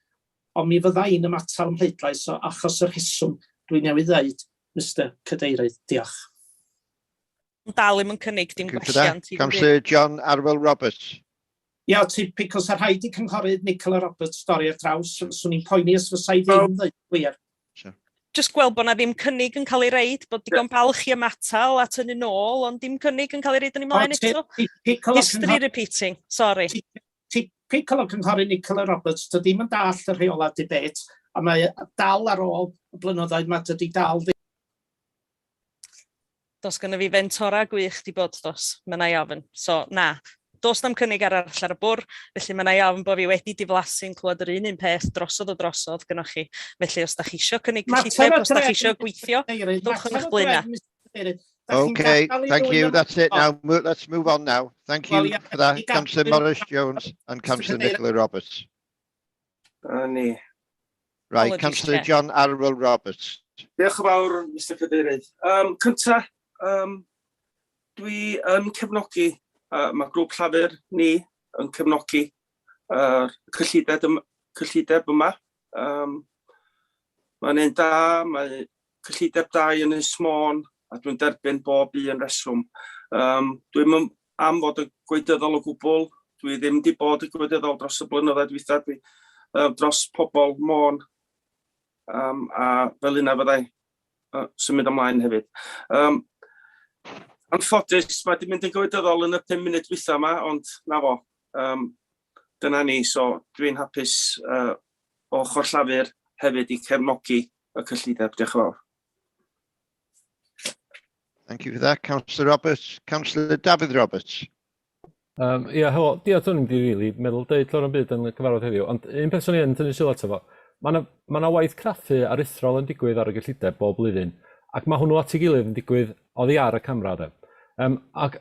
Ond mi fydda i'n ymatal ymhleidlais o achos y rheswm dwi newydd ddeud, Mister Cadeirydd. Diolch. Dal ddim yn cynnig dim gwelliant. Councillor John Arwel Roberts. Ia, typical, sa rhaid i cynghorydd Nicola Roberts dorri ar draws, swn i'n poeni os fysa i ddim ddeud gwir. Just gweld bod na ddim cynnig yn cael ei reid, bod digon balch i ymatal a tynnu nôl, ond dim cynnig yn cael ei reid yn ei mlaen eto. History repeating, sorry. Typical o cynghorydd Nicola Roberts, dydy ddim yn dall y rheolau debate, a mae dal ar ôl y blynyddoedd ma, dydy dal ddim. Does gynna fi fentora gwych di bod, dos, mae na i ofn. So, na, does na'm cynnig arall ar y bwr, felly mae na i ofn bod fi wedi diflasu'n clywed yr un un peth drosodd o drosodd gynnwch chi. Felly, os da chi eisiau cynnig cyllideb, os da chi eisiau gweithio, dwch yn eich blaenau. Okay, thank you. That's it now. Let's move on now. Thank you for that, Councillor Morris Jones and Councillor Nicola Roberts. Ni. Right, Councillor John Arwel Roberts. Diolch yn fawr, Mr Cadeirydd. Um, cynta, um, dwi yn cefnogi, uh, mae grŵp Llafur ni yn cefnogi uh, cyllideb, ym, cyllideb yma. Um, mae'n un da, mae cyllideb da i Ynys Môn, a dwi'n derbyn bob un reswm. Um, dwi'n am fod yn gwleidyddol o gwbl, dwi ddim wedi bod yn gwleidyddol dros y blynyddoedd dwytha, dwi uh, dros pobl Môn, um, a fel yna fyddai uh, symud ymlaen hefyd. Um, anffodus, mae wedi mynd yn gwleidyddol yn y 5 munud dwytha yma, ond na fo. Um, dyna ni, so dwi'n hapus uh, o ochr Llafur hefyd i cefnogi y cyllideb. Diolch yn fawr. Thank you for that, Councillor Roberts. Councillor Dafydd Roberts. Um, ia, helo, diolch, dwi'n mynd i rili meddwl deud llawer o'n byd yn y cyfarfod heddiw, ond un peth swn i yn tynnu sylw ato fo, mae yna ma waith craffu aruthrol yn digwydd ar y gyllideb bob blwyddyn, ac mae hwnnw at ei gilydd yn digwydd oddi ar y camera, de. Um, ac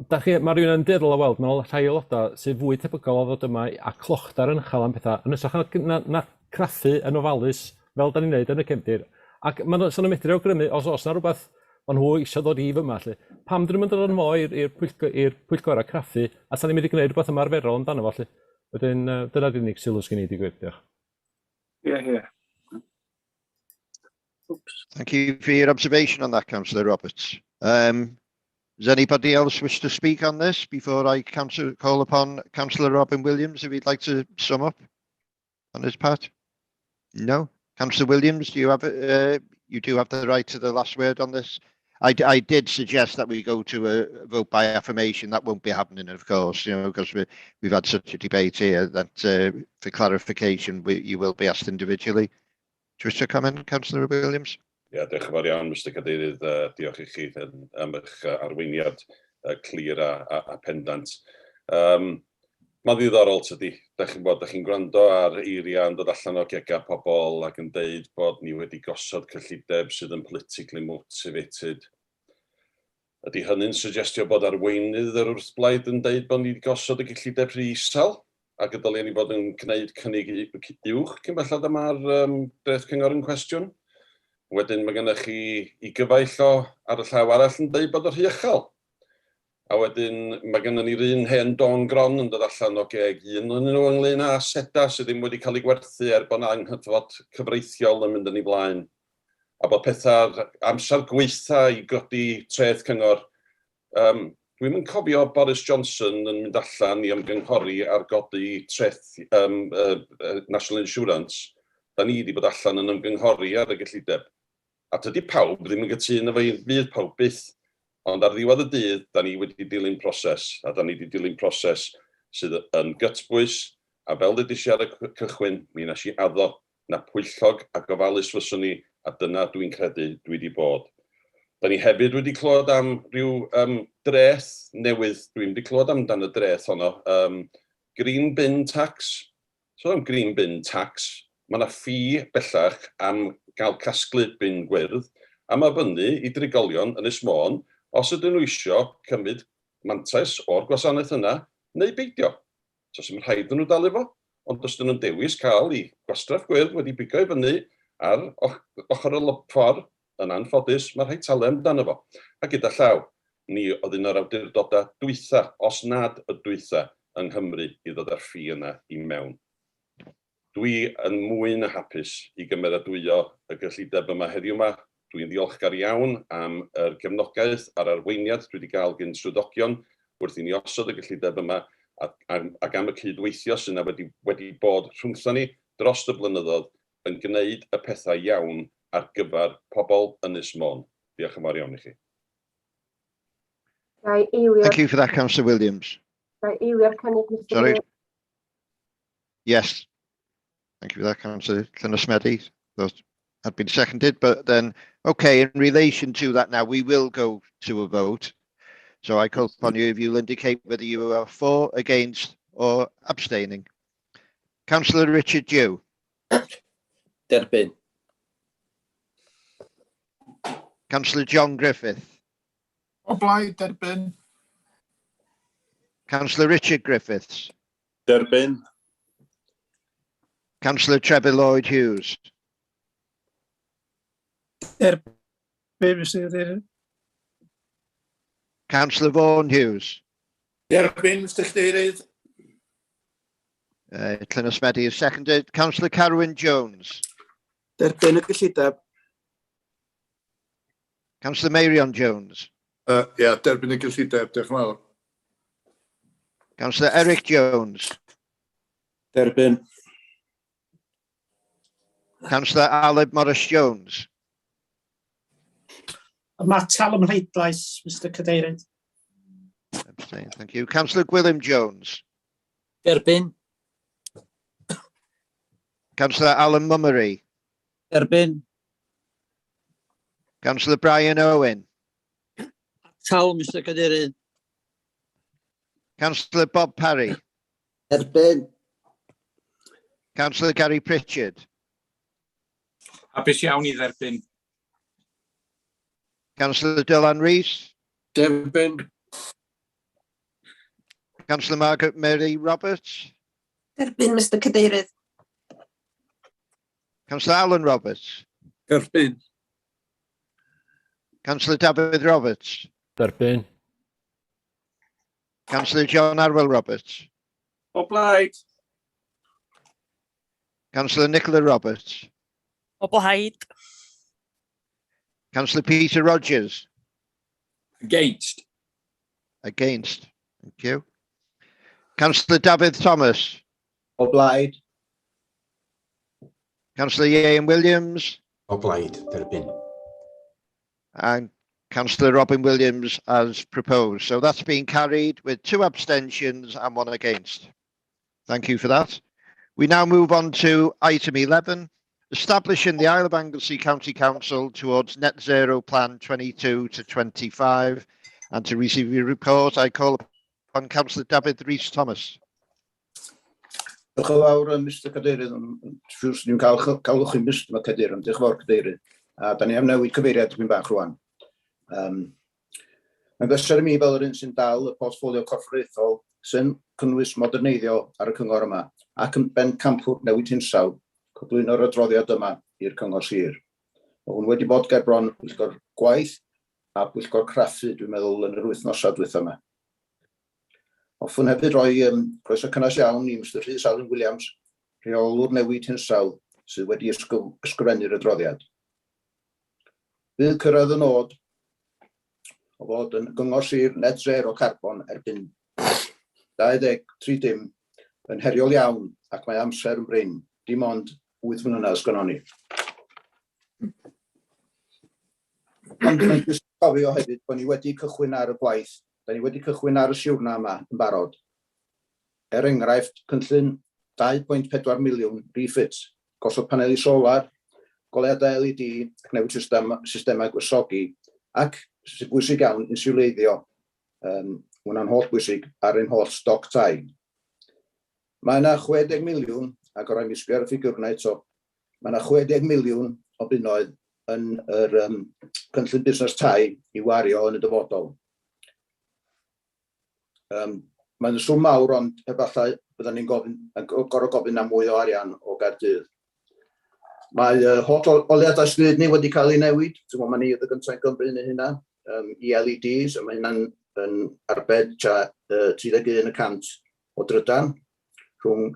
da chi, mae rhywun yn dueddol o weld, mae'n rhai aelodau sydd fwy tebygol o ddod yma a clochdar yn uchel am pethau, yn hytrach na, na, na craffu yn ofalus fel da ni'n neud yn y cefndir. Ac maen nhw'n medru awgrymu, os oes na rhywbeth maen nhw eisiau ddod i fyma, lly. Pam dyn nhw'n dod yn mwy i'r pwyllgor, pwyllgorau craffu, a sa'n ni'n mynd i gwneud rhywbeth ymarferol amdano fo, lly. Wedyn, dyna'r unig sylw sgen i, di gwir, diolch. Yeah, yeah. Oops. Thank you for your observation on that, Councillor Roberts. Does anybody else wish to speak on this before I call upon Councillor Robin Williams if he'd like to sum up on his part? No? Councillor Williams, do you have you do have the right to the last word on this? I did suggest that we go to a vote by affirmation. That won't be happening, of course, you know, because we've had such a debate here that for clarification, you will be asked individually. Do you wish to comment, Councillor Williams? Ie, yeah, diolch yn fawr iawn, Mr Cadeirydd. Diolch i chi am eich arweiniad clir a pendant. Mae'n ddiddorol tydi. Da chi'n bod, da chi'n gwrando ar eiriau yn dod allan o gegau pobl ac yn deud bod ni wedi gosod cyllideb sydd yn politically motivated. Ydy hynny'n suggestio bod arweinydd yr wrthblaid yn deud bod ni wedi gosod y gyllideb rhy isel ac y dylen ni fod yn gwneud cynnig uwch cyn belled yma'r dreth cyngor yn cwestiwn? Wedyn mae gennych chi i gyfaill o ar y llaw arall yn deud bod o rhy uchel. A wedyn mae gennym ni'r un hen don gron yn dod allan o geg un o'n nhw ynglyn â asedau sydd ddim wedi cael ei gwerthu er bod yna anghydfod cyfreithiol yn mynd yn ei blaen. A bod pethau'r amser gweitha i godi treth cyngor. Dwi'm yn cofio Boris Johnson yn mynd allan i ymgynghori ar godi treth National Insurance. Da ni wedi bod allan yn ymgynghori ar y gyllideb. A tydi pawb ddim yn gytûn efo i, fydd pawb byth. Ond ar ddiwedd y dydd, da ni wedi dilyn proses, a da ni wedi dilyn proses sydd yn gytbwys, a fel ddeudais i ar y cychwyn, mi nes i addo na pwyllog a gofalus fyswn ni, a dyna dwi'n credu dwi wedi bod. Da ni hefyd wedi clywed am ryw dreth newydd, dwi'n wedi clywed amdan y dreth honno, Green Bin Tax. So am Green Bin Tax, mae yna ffi bellach am gael casglu bin gwyrdd, a mae fyny i drigolion Ynys Môn os ydyn nhw isio cymryd mantais o'r gwasanaeth yna neu beidio. So sy'n rhaid nhw dalu fo, ond os ydyn nhw'n dewis cael i gwastraff gwyrdd wedi bigo i fyny ar ochr y ffordd, yn anffodus, mae rhaid talu amdano fo. A gyda llaw, ni oedd un o'r awdurdodau dwytha, os nad y dwytha, yng Nghymru i ddod â'r ffi yna i mewn. Dwi yn mwy na hapus i gymeradwyo y gyllideb yma heddiw yma. Dwi'n ddiolchgar iawn am yr gefnogaeth a'r arweiniad dwi wedi gael gan swyddogion wrth i ni osod y gyllideb yma ac am y cydweithio sydd yna wedi bod rhwngthon ni dros y blynyddoedd yn gwneud y pethau iawn ar gyfer pobl Ynys Môn. Diolch yn fawr iawn i chi. Thank you for that, Councillor Williams. Ga i eilio'r cynnig, Mr. Sorry. Yes. Thank you for that, Councillor Llinos Medi. Those had been seconded, but then, okay, in relation to that now, we will go to a vote. So I call upon you if you'll indicate whether you are for, against, or abstaining. Councillor Richard Dew. Derbyn. Councillor John Griffith. O blaid, derbyn. Councillor Richard Griffiths. Derbyn. Councillor Trevor Lloyd Hughes. Derbyn, Mr Cadeirydd. Councillor Vaughan Hughes. Derbyn, Mr Cadeirydd. Llinos Medi is seconded. Councillor Carwyn Jones. Derbyn y gyllideb. Councillor Meirion Jones. Yeah, derbyn y gyllideb, diolch yn fawr. Councillor Eric Jones. Derbyn. Councillor Aled Morris Jones. Ymatal ym mhleidlais, Mr Cadeirydd. Abstain, thank you. Councillor Gwilym Jones. Derbyn. Councillor Alan Mummery. Derbyn. Councillor Brian Owen. Atal, Mr Cadeirydd. Councillor Bob Parry. Derbyn. Councillor Gary Pritchard. Hapus iawn i dderbyn. Councillor Dylan Rees. Derbyn. Councillor Margaret Mary Roberts. Derbyn, Mr Cadeirydd. Councillor Alan Roberts. Derbyn. Councillor Dafydd Roberts. Derbyn. Councillor John Arwel Roberts. O blaid. Councillor Nicola Roberts. O blaid. Councillor Peter Rogers. Against. Against. Thank you. Councillor David Thomas. O blaid. Councillor Ieuan Williams. O blaid, derbyn. And Councillor Robin Williams as proposed. So that's been carried with 2 abstentions and 1 against. Thank you for that. We now move on to item 11, establishing the Isle of Anglesey County Council towards Net Zero Plan 22 to 25. And to receive your report, I call upon Councillor Dafydd Rhys Thomas. Diolch yn fawr, Mr Cadeirydd. Siŵr swn i'n cael galw chi Mr Cadeirydd, ond diolch yn fawr, Cadeirydd. A da ni am newid cyfeiriad dipyn bach rwan. Mae'n bleser i mi fel yr un sy'n dal y portffolio corfforaethol sy'n cynnwys moderneiddio ar y cyngor yma ac yn bencampwr newid hinsawdd, cyflwyno'r adroddiad yma i'r cyngor sir. Mae hwn wedi bod ger bron pwyllgor gwaith a pwyllgor craffu, dwi'n meddwl, yn yr wythnosau dwytha yma. Hoffwn hefyd roi croeso cynnes iawn i Mr Rhys Alun Williams, rheolwr newid hinsawdd sydd wedi ysgrifennu'r adroddiad. Bydd cyrraedd y nod o fod yn gyngor sir net zero carbon erbyn 2030 yn heriol iawn ac mae amser yn brin, dim ond 8 mlynedd sgynnon ni. Ond mae'n bwysig cofio hefyd bod ni wedi cychwyn ar y gwaith, da ni wedi cychwyn ar y siwrna yma yn barod. Er enghraifft, cynllun 2.4 miliwn refit, gosod paneli solar, goleuadau LED ac newid systemau gwresogi, ac sy'n bwysig iawn, insiwleiddio, hwnna'n holl bwysig, ar ein holl stoc tai. Mae yna 60 miliwn, ac o rai mi sbio ar y ffigur yna eto, mae yna 60 miliwn o bunnoedd yn yr cynllun busnes tai i wario yn y dyfodol. Mae'n swm mawr, ond efallai byddwn ni'n gorfod gofyn am mwy o arian o Gaerdydd. Mae holl oleuadau stryd ni wedi cael ei newid. Ti'n gwbod, mae ni oedd y gyntaf yn Gymru yn hynna, i LEDs, a mae hynna'n yn arbed tua 31% o drydan. Rhwng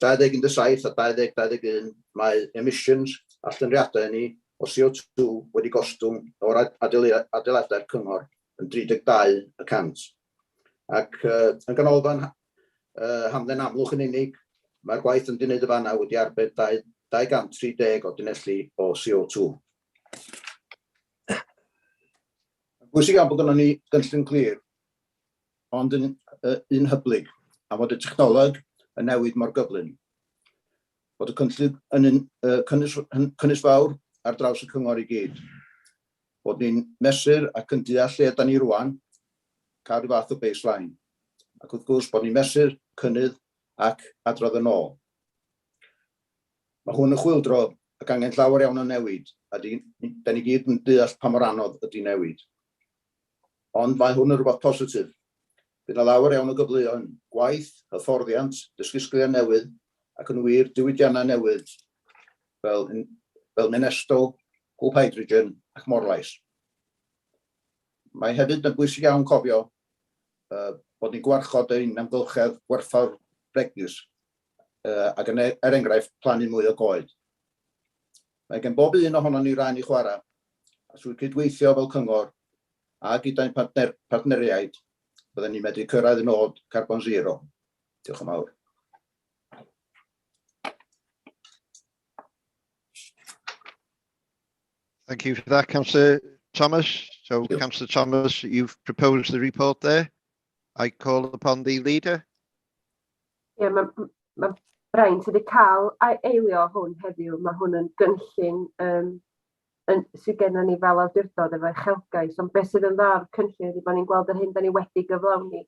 2017 a 2021 mae emissions allyriadau ni o CO2 wedi gostwng o'r adeiladau'r cyngor yn 32%. Ac yn ganolfan hamdden Amlwch yn unig, mae'r gwaith yn wneud y fanna wedi arbed 230 o dunelli o CO2. Bwysig iawn bod gynnon ni gynllun clir, ond yn un hyblyg, a fod y technoleg yn newid mor gyflym. Bod y cynllun yn un cynnwys fawr ar draws y cyngor i gyd. Bod ni'n mesur ac yn deall lle ydan ni rwan, cael rhyw fath o baseline. Ac wrth gwrs bod ni'n mesur cynnydd ac adrodd yn ôl. Mae hwn yn chwyldro ac angen llawer iawn o newid, a da ni gyd yn deall pa mor anodd ydy newid. Ond mae hwn yn rhywbeth positif. Bydd yna lawer iawn o gyfleoedd, gwaith, hyfforddiant, dysgu sgiliau newydd, ac yn wir diwydiannau newydd fel Minesto, Hwb Hydrogen ac Morlais. Mae hefyd yn bwysig iawn cofio bod ni'n gwarchod ein amgylchedd gwerthfawr bregus ac yn er enghraifft plannu mwy o goed. Mae gen bob un ohonon ni ran i chwarae, a trwy cydweithio fel cyngor a gyda'n partneriaid, byddwn ni'n medru cyrraedd y nod carbon zero. Diolch yn fawr. Thank you for that, Councillor Thomas. So, Councillor Thomas, you've proposed the report there. I call upon the leader. Ie, yeah, mae braint wedi cael eilio hwn heddiw. Mae hwn yn gynllun sydd gennym ni fel awdurdod efo uchelgais, ond beth sydd yn dda'r cynllun ydy bod ni'n gweld yr hyn da ni wedi gyflawni.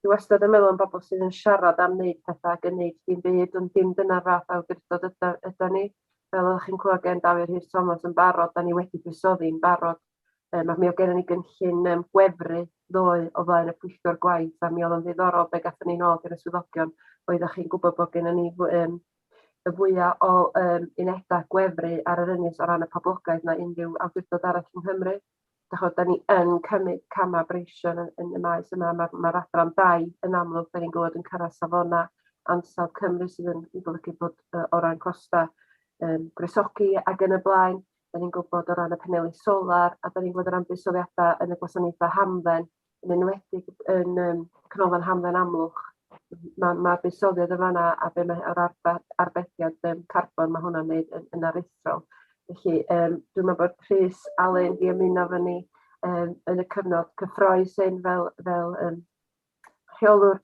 Dwi wastad yn meddwl am bobl sydd yn siarad am wneud pethau ac yn wneud dim byd, ond dim dyna'r fath awdurdod yda ni. Fel oeddech chi'n clywed gen Dafydd Rhys Thomas yn barod, da ni wedi buddsoddi'n barod. A mi oedd gennym ni gynllun gwefru ddoe o flaen y pwyllgor gwaith, a mi oedd o'n ddiddorol be gathon ni nôl gan y swyddogion. Oeddech chi'n gwybod bod gennym ni y fwyaf o unedau gwefru ar yr ynys o ran y poblogaeth na unrhyw awdurdod arall yng Nghymru. Da ni yn cymryd camau breision yn y maes yma. Mae'r adran dai yn amlwg, da ni'n gwybod yn cyrraedd safonau ansawdd Cymru sydd yn golygu bod o ran costau gwresogi ac yn y blaen. Da ni'n gwybod o ran y paneli solar a da ni'n gwybod o ran buddsoddiadau yn y gwasanaethau hamdden, yn enwedig yn Canolfan Hamdden Amlwch. Mae ma buddsoddiad yn fanna a be mae o'r arbediad carbon mae hwnna'n neud yn aruthrol. Felly dwi'n meddwl bod Rhys Alun di ymuno efo ni yn y cyfnod cyffrous hyn fel rheolwr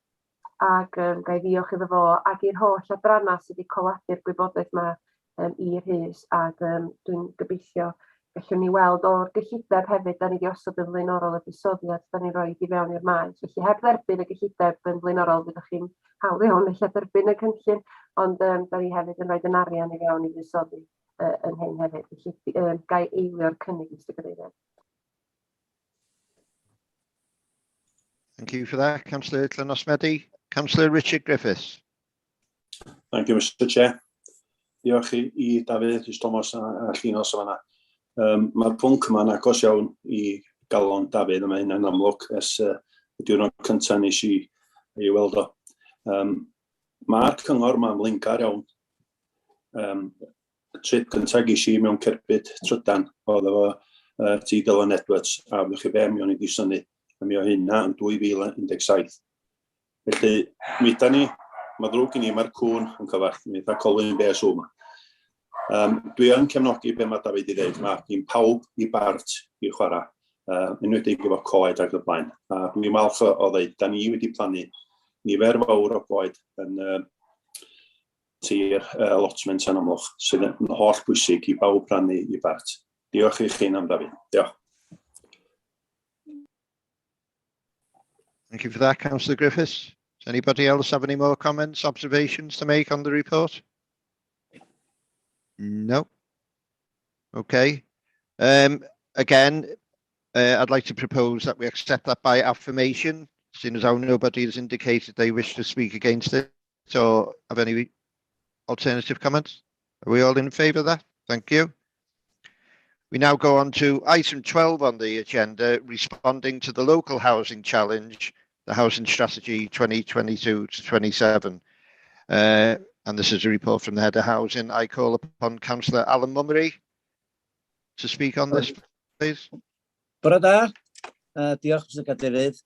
ac ga i ddiolch iddo fo ac i'r holl adrannau sydd wedi coladu'r gwybodaeth yma i Rhys ac dwi'n gobeithio gallwn ni weld o'r gyllideb hefyd da ni wedi osod yn flaenorol y buddsoddiad da ni'n rhoi i fewn i'r maes. Felly heb dderbyn y gyllideb yn flaenorol fyddwch chi'n hawdd iawn ella derbyn y cynllun, ond da ni hefyd yn rhoi yn arian i fewn i fuddsoddi yn hyn hefyd. Felly ga i eilio'r cynnig, Mr Cadeirydd. Thank you for that, Councillor Llinos Medi. Councillor Richard Griffiths. Thank you, Mr Chair. Diolch i Dafydd Rhys Thomas a Llinos o fanna. Mae'r pwnc yma'n agos iawn i galon Dafydd, a mae hynna'n amlwg ers y diwrnod cyntaf nes i ei weld o. Mae'r cyngor yma'n flaengar iawn. Y trip cyntaf ges i mewn cerbyd trydan oedd efo T Dylan Edwards, a fydwch chi be, mi o'n i wedi synnu, a mi o hynna yn 2017. Felly, mi yda ni, mae ddrwg i ni, mae'r cŵn yn cyfarth, mi eitha Colwyn Bay sŵ yma. Dwi yn cefnogi be mae David i ddeud, mae gyn pawb i bart i chwarae, enwedig efo coed ac y blaen. A dwi'n falch o ddeud, da ni wedi plannu nifer fawr o goed yn tir allotment yn Amlwch, sydd yn holl bwysig i bawb rannu i bart. Diolch i chi am Dafydd. Diolch. Thank you for that, Councillor Griffiths. Does anybody else have any more comments, observations to make on the report? No. Okay. Again, I'd like to propose that we accept that by affirmation, seeing as how nobody has indicated they wish to speak against it or have any alternative comments. Are we all in favour of that? Thank you. We now go on to item 12 on the agenda, responding to the local housing challenge, the Housing Strategy 2022 to 27. And this is a report from the Head of Housing. I call upon Councillor Alan Mummery to speak on this, please. Bore da, diolch Mr Cadeirydd.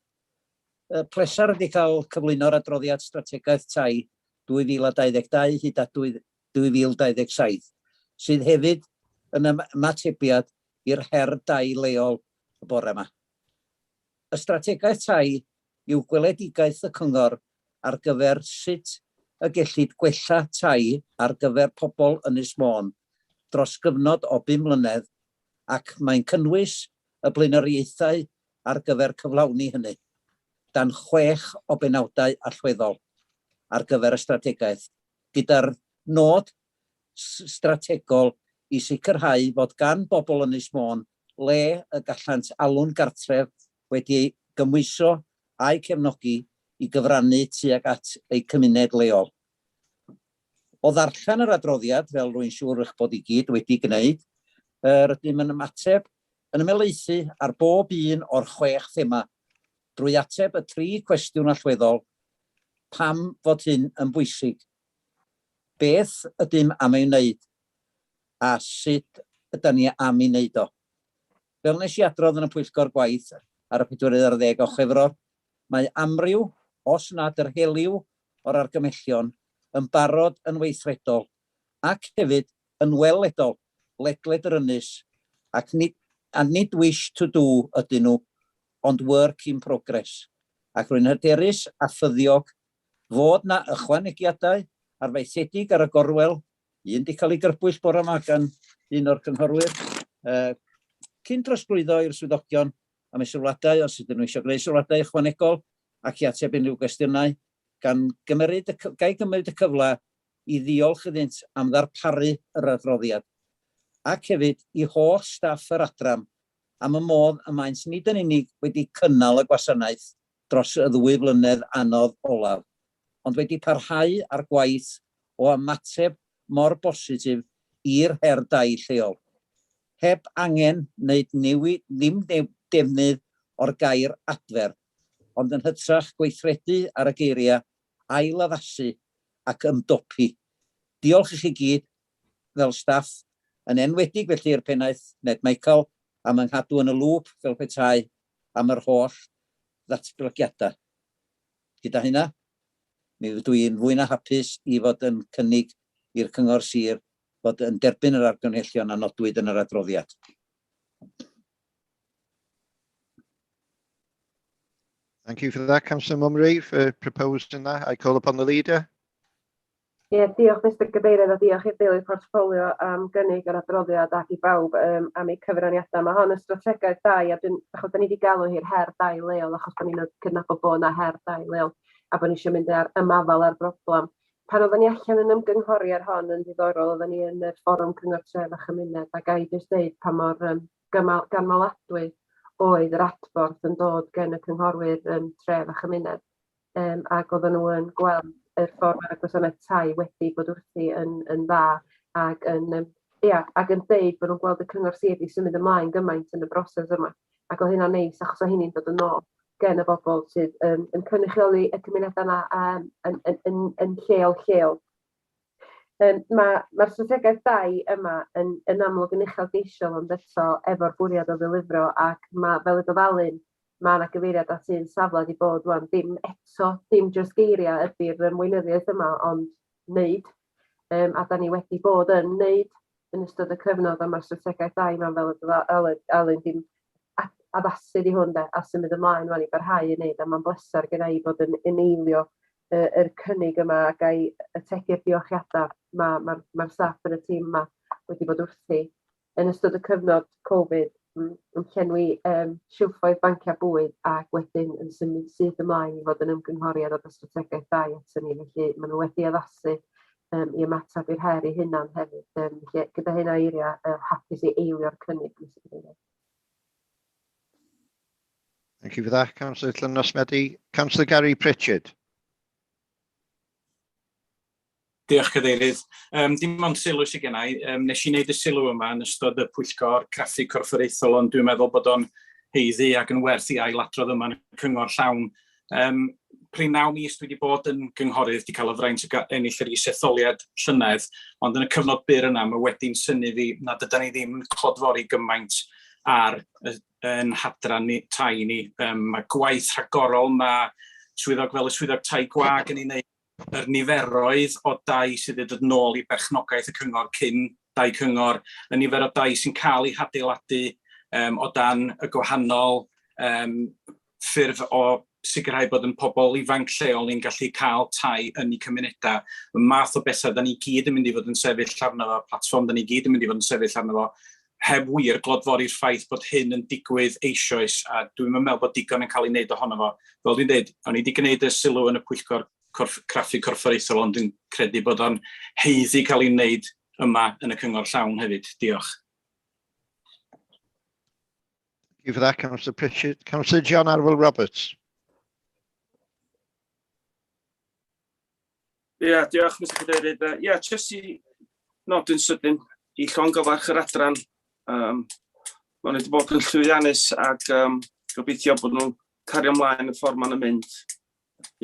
Pleser ydi cael cyflwyno'r adroddiad strategaeth tai 2022 hyd at 2027, sydd hefyd yn ymatebiad i'r her dai leol y bore yma. Y strategaeth tai yw gweledigaeth y cyngor ar gyfer sut y gellid gwella tai ar gyfer pobl Ynys Môn dros gyfnod o bum mlynedd ac mae'n cynnwys y blaenoriaethau ar gyfer cyflawni hynny, dan chwech o benawdau allweddol ar gyfer y strategaeth, gyda'r nod strategol i sicrhau fod gan bobl Ynys Môn le y gallant alw'n gartref wedi ei gymhwyso a'u cefnogi i gyfrannu tuag at eu cymuned leol. O ddarllen yr adroddiad, fel rwy'n siŵr eich bod i gyd wedi gwneud, rydym yn ymateb yn ymhelaethu ar bob un o'r chwech thema drwy ateb y tri cwestiwn allweddol, pam fod hyn yn bwysig, beth ydym am ei wneud, a sut ydan ni am ei wneud o. Fel nes i adrodd yn y Pwyllgor Gwaith ar y pedwerydd ar ddeg o Chwefror, mae amryw, os nad yr heliw o'r argymhellion, yn barod yn weithredol ac hefyd yn weledol ledled yr ynys ac nid, a nid wish to do ydyn nhw, ond work in progress, ac rwy'n hyderus a ffyddiog fod 'na ychwanegiadau arfaethedig ar y gorwel, un 'di cael ei grybwyll bore 'ma gan un o'r cynghorwyr, cyn trosglwyddo i'r swyddogion am eu sylwadau os ydyn nhw eisiau gwneud sylwadau ychwanegol ac i ateb unrhyw gwestiynau, gan gymeryd y, ga i gymryd y cyfle i ddiolch iddynt am ddarparu yr adroddiad, ac hefyd i holl staff yr adran am y modd y maent nid yn unig wedi cynnal y gwasanaeth dros y ddwy flynedd anodd olaf, ond wedi parhau â'r gwaith o ymateb mor bositif i'r her dai lleol, heb angen wneud newid ddim defnydd o'r gair adfer, ond yn hytrach gweithredu ar y geiriau ail-addasu ac ymdopi. Diolch i chi gyd fel staff, yn enwedig felly i'r pennaeth Ned Michael am yng nghadw yn y lŵp fel petai am yr holl ddatblygiadau. Gyda hynna, mi ydw i'n fwy na hapus i fod yn cynnig i'r Cyngor Sir fod yn derbyn yr argymhellion a nodwyd yn yr adroddiad. Thank you for that, Councillor Mummery, for proposing that. I call upon the leader. Ie, yeah, diolch Mr Cadeirydd a diolch i'r deulu portffolio am gynnig yr adroddiad ac i bawb um, am eu cyfraniadau. Mae hon yn strategaeth dai a dwi'n, achos da ni wedi galw hi'r her dai leol achos bod ni'n cydnabod bod yna her dai leol a bod ni eisiau mynd ar ymafel ar broblem. Pan oedden ni allan yn ymgynghori ar hon yn ddiddorol, oedden ni yn y fforwm Cyngor Tref a Chymuned a ga i jyst deud pa mor um, gymal, ganmoladwy oedd yr adborth yn dod gen y cynghorwyr um, tref a chymuned. Um, ac oedden nhw yn gweld yr ffordd mae'r gwasanaeth tai wedi bod wrthi yn, yn dda ac yn, um, ia, ac yn deud bod nhw'n gweld y cyngor sir wedi symud ymlaen gymaint yn y broses yma. Ac oedd hynna'n neis achos oedd hynny'n dod yn ôl gen y bobl sydd yn, yn cynrychioli y cymunedau yna um, yn, yn, yn, yn lleol lleol. Um, Mae'r ma strategaeth dai yma yn, yn amlwg yn uchelgeisiol ond eto efo'r bwriad o ddelifro ac mae fel y Alun mae yna gyfeiriad at un safle wedi bod wan, dim eto, dim jyst geiriau ydy'r ymweinyddiaeth yma, ond wneud. Um, a da ni wedi bod yn wneud yn ystod y cyfnod a mae'r strategaeth dai yma fel y Alun, Alun dim addasu i hwn de, a symud ymlaen wan i barhau i wneud, a mae'n bleser gyda i bod yn, yn eilio yr cynnig yma ac a'i ategu'r diolchiadau mae'r ma, ma, ma staff yn y tîm yma wedi bod wrthi yn ystod y cyfnod Covid yn llenwi um, silffoedd banciau bwyd ac wedyn yn symud syth ymlaen i fod yn ymgynghoriad ar y strategaeth dai ato ni. Felly maen nhw wedi addasu um, i ymateb i'r her eu hunan hefyd. Um, felly gyda hynna eiriau, uh, hapus i eilio'r cynnig. Thank you for that, Councillor Llinos Medi. Councillor Gary Pritchard. Diolch, Cadeirydd. Um, dim ond sylw sydd gen i. Um, nes i wneud y sylw yma yn ystod y pwyllgor craffu corfforaethol, ond dwi'n meddwl bod o'n heiddi ac yn werth i ailadrodd yma yn y cyngor llawn. Um, prin naw mis dwi wedi bod yn gynghorydd, wedi cael y fraint o ennill yr isetholiad llynedd, ond yn y cyfnod byr yna mae wedi'n synnu fi nad ydan ni ddim yn clodfori gymaint ar yn hadran ni, tai ni. Um, mae gwaith rhagorol, mae swyddog fel y swyddog tai gwag yn ei wneud, yr niferoedd o dai sydd wedi dod nôl i berchnogaeth y cyngor cyn dai cyngor, y nifer o dai sy'n cael eu hadeiladu um, o dan y gwahanol um, ffurf o sicrhau bod yn pobl ifanc lleol ni'n gallu cael tai yn eu cymunedau. Y math o bethau da ni gyd yn mynd i fod yn sefyll arno fo, platfform da ni gyd yn mynd i fod yn sefyll arno fo, heb wir glodfori'r ffaith bod hyn yn digwydd eisoes, a dwi'n meddwl bod digon yn cael ei wneud ohono fo. Fel dwi'n dweud, o'n i wedi gwneud y sylw yn y pwyllgor corff, craffu corfforaethol, ond dwi'n credu bod o'n haeddu cael ei wneud yma yn y cyngor llawn hefyd. Diolch. Thank you for that, Councillor Pritchard. Councillor John Arwel Roberts. Ie, yeah, diolch, Mr Cadeirydd. Ie, yeah, jyst i nodyn sydyn i llongyfarch yr adran. Um, Maen nhw wedi bod yn llwyddiannus ac um, gobeithio bod nhw'n cario ymlaen y ffordd maen nhw'n mynd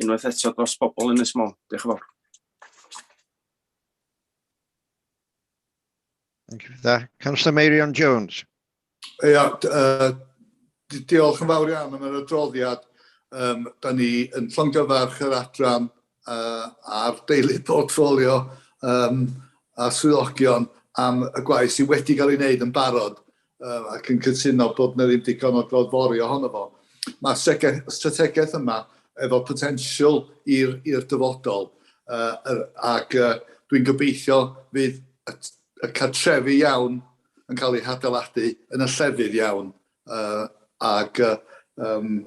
unwaith eto dros bobl Ynys Môn. Diolch yn fawr. Thank you for that. Councillor Meirion Jones. Ia, uh, diolch yn fawr iawn am yr adroddiad. Um, da ni yn llongyfarch yr adran uh, a'r deulu portffolio um, a swyddogion am y gwaith sydd wedi cael ei wneud yn barod uh, ac yn cytuno bod yna ddim digon o glodfori ohono fo. Mae strategaeth yma efo potensial i'r dyfodol uh, ac uh, dwi'n gobeithio fydd y, y cartrefi iawn yn cael eu hadeiladu yn y llefydd iawn uh, ac uh, um,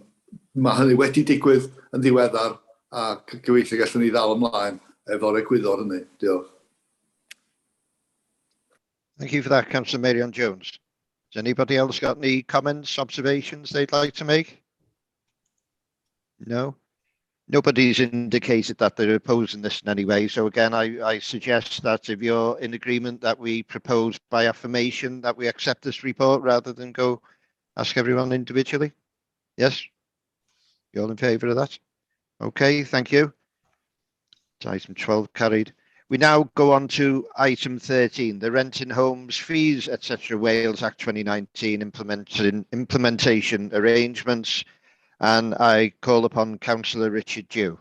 mae hynny wedi digwydd yn ddiweddar ac gobeithio gallwn ni ddal ymlaen efo'r egwyddor hynny. Diolch. Thank you for that, Councillor Meirion Jones. Has anybody else got any comments, observations they'd like to make? No? Nobody's indicated that they're opposing this in any way. So again, I, I suggest that if you're in agreement that we propose by affirmation that we accept this report rather than go ask everyone individually. Yes? You're all in favour of that? Okay, thank you. Item 12 carried. We now go on to item 13, the Renting Homes Fees, etc. Wales Act 2019 implementation arrangements. And I call upon Councillor Richard Dew.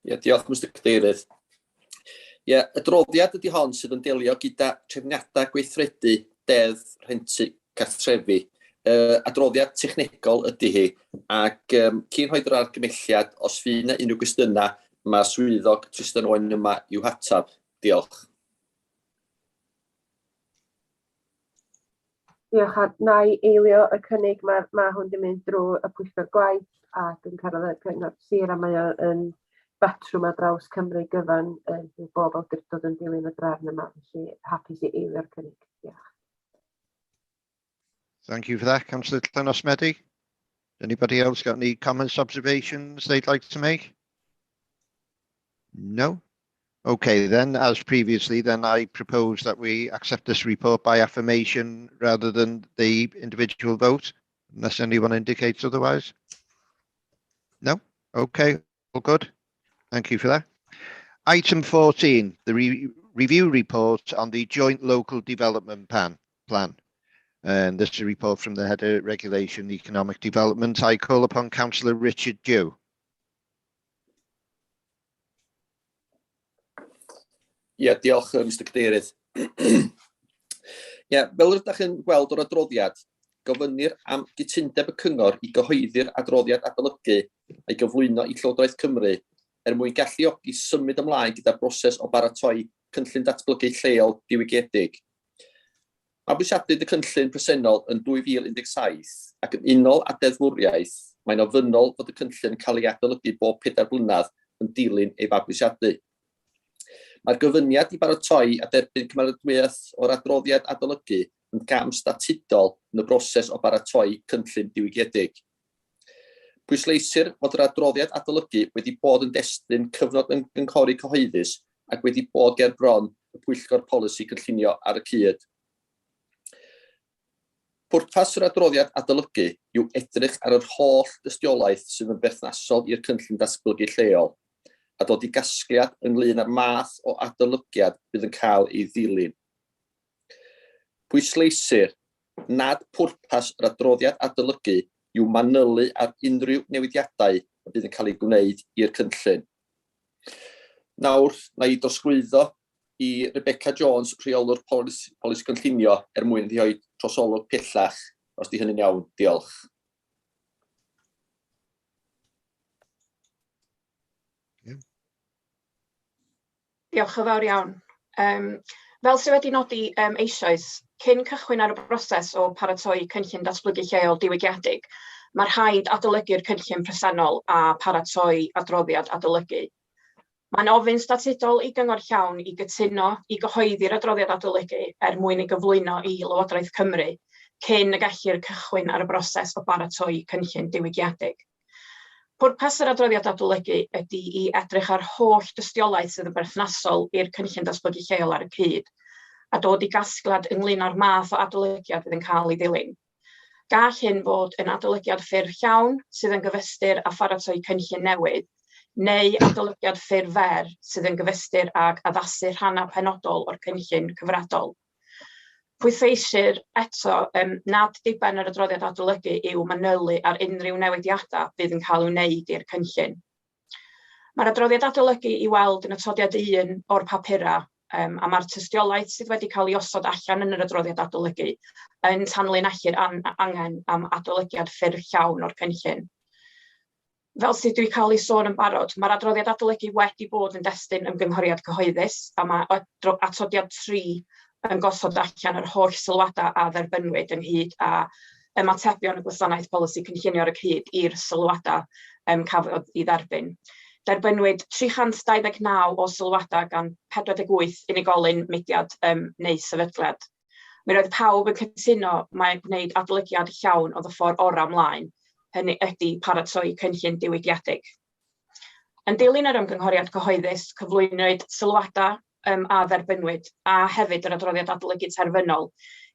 Ie, yeah, diolch, Mr Cadeirydd. Ie, yeah, adroddiad ydy hon sydd yn delio gyda trefniadau gweithredu Deddf Rhentu Cartrefi. Adroddiad technegol ydy hi, ac cyn rhoi'r argymelliad, os fydd yna unrhyw gwestiynau, mae swyddog Tristan Owen yma i'w hatab. Diolch. Diolch, a na i eilio y cynnig, mae hwn wedi mynd drwy y pwyllgor gwaith ac yn cyrraedd y cyngor sir, a mae o yn batrwm ar draws Cymru gyfan, bydd bob awdurdod yn dilyn y drefn yma, felly hapus i eilio'r cynnig. Diolch. Thank you for that, Councillor Llinos Medi. Anybody else got any comments, observations they'd like to make? No? Okay, then, as previously, then I propose that we accept this report by affirmation rather than the individual vote, unless anyone indicates otherwise. No? Okay, all good. Thank you for that. Item 14, the review report on the Joint Local Development Plan. And this is a report from the Head of Regulation Economic Development. I call upon Councillor Richard Dew. Ie, yeah, diolch, Mr Cadeirydd. Ie, yeah, fel ydych chi'n gweld o'r adroddiad, gofynnir am gytundeb y cyngor i gyhoeddi'r adroddiad adolygu a'i gyflwyno i Llywodraeth Cymru er mwyn galluogi symud ymlaen gyda'r broses o baratoi cynllun datblygu lleol diwygiedig. Mabwysiadwyd y cynllun presennol yn 2017 ac yn unol â deddfwriaeth, mae'n ofynnol fod y cynllun yn cael ei adolygu bob 4 blynedd yn dilyn ei fabwysiadu. Mae'r gofyniad i baratoi a derbyn cymeradwyaeth o'r adroddiad adolygu yn gam statudol yn y broses o baratoi cynllun diwygiedig. Pwysleisir fod yr adroddiad adolygu wedi bod yn destun cyfnod ymgynghori cyhoeddus ac wedi bod ger bron y Pwyllgor Polisi Cynllunio ar y cyd. Pwrpas yr adroddiad adolygu yw edrych ar yr holl dystiolaeth sydd yn berthnasol i'r cynllun datblygu lleol a dod i gasgliad ynglyn â'r math o adolygiad bydd yn cael ei ddilyn. Pwysleisir nad pwrpas yr adroddiad adolygu yw manylu ar unrhyw newidiadau y bydd yn cael eu gwneud i'r cynllun. Nawr, na i drosglwyddo i Rebecca Jones, rheolwr polisi, polisi cynllunio, er mwyn iddi rhoi trosolwg pellach, os di hynny'n iawn. Diolch. Diolch yn fawr iawn. Fel sydd wedi nodi eisoes, cyn cychwyn ar y broses o paratoi cynllun datblygu lleol diwygiedig, mae rhaid adolygu'r cynllun presennol a paratoi adroddiad adolygu. Mae'n ofyn statudol i Gyngor Llawn i gytuno i gyhoeddi'r adroddiad adolygu er mwyn ei gyflwyno i Lywodraeth Cymru cyn y gellir cychwyn ar y broses o baratoi cynllun diwygiedig. Pwrpas yr adroddiad adolygu ydy i edrych ar holl dystiolaeth sydd yn berthnasol i'r cynllun datblygu lleol ar y cyd, a dod i gasgliad ynglyn â'r math o adolygiad fydd yn cael ei ddilyn. Gall hyn fod yn adolygiad ffurf llawn sydd yn gyfystyr â pharatoi cynllun newydd, neu adolygiad ffurf fer sydd yn gyfystyr ag addasu rhannau penodol o'r cynllun cyfredol. Pwysleisir eto nad diben yr adroddiad adolygu yw manylu ar unrhyw newidiadau fydd yn cael eu wneud i'r cynllun. Mae'r adroddiad adolygu i weld yn atodiad 1 o'r papurau, a mae'r tystiolaeth sydd wedi cael ei osod allan yn yr adroddiad adolygu yn tanlinellu'r angen am adolygiad ffurf llawn o'r cynllun. Fel sydd wedi cael ei sôn yn barod, mae'r adroddiad adolygu wedi bod yn destun ymgynghoriad cyhoeddus, a mae atodiad 3 yn gosod allan yr holl sylwadau a dderbynnwyd ynghyd â ymatebion y Gwasanaeth Polisi Cynllunio ar y cyd i'r sylwadau cafodd ei dderbyn. Derbynnwyd 329 o sylwadau gan 48 unigolyn, mudiad neu sefydliad. Mi roedd pawb yn cytuno mai gwneud adolygiad llawn oedd y ffordd orau ymlaen, hynny ydy paratoi cynllun diwygiedig. Yn dilyn yr ymgynghoriad cyhoeddus, cyflwynwyd sylwadau a dderbynnwyd, a hefyd yr adroddiad adolygu terfynol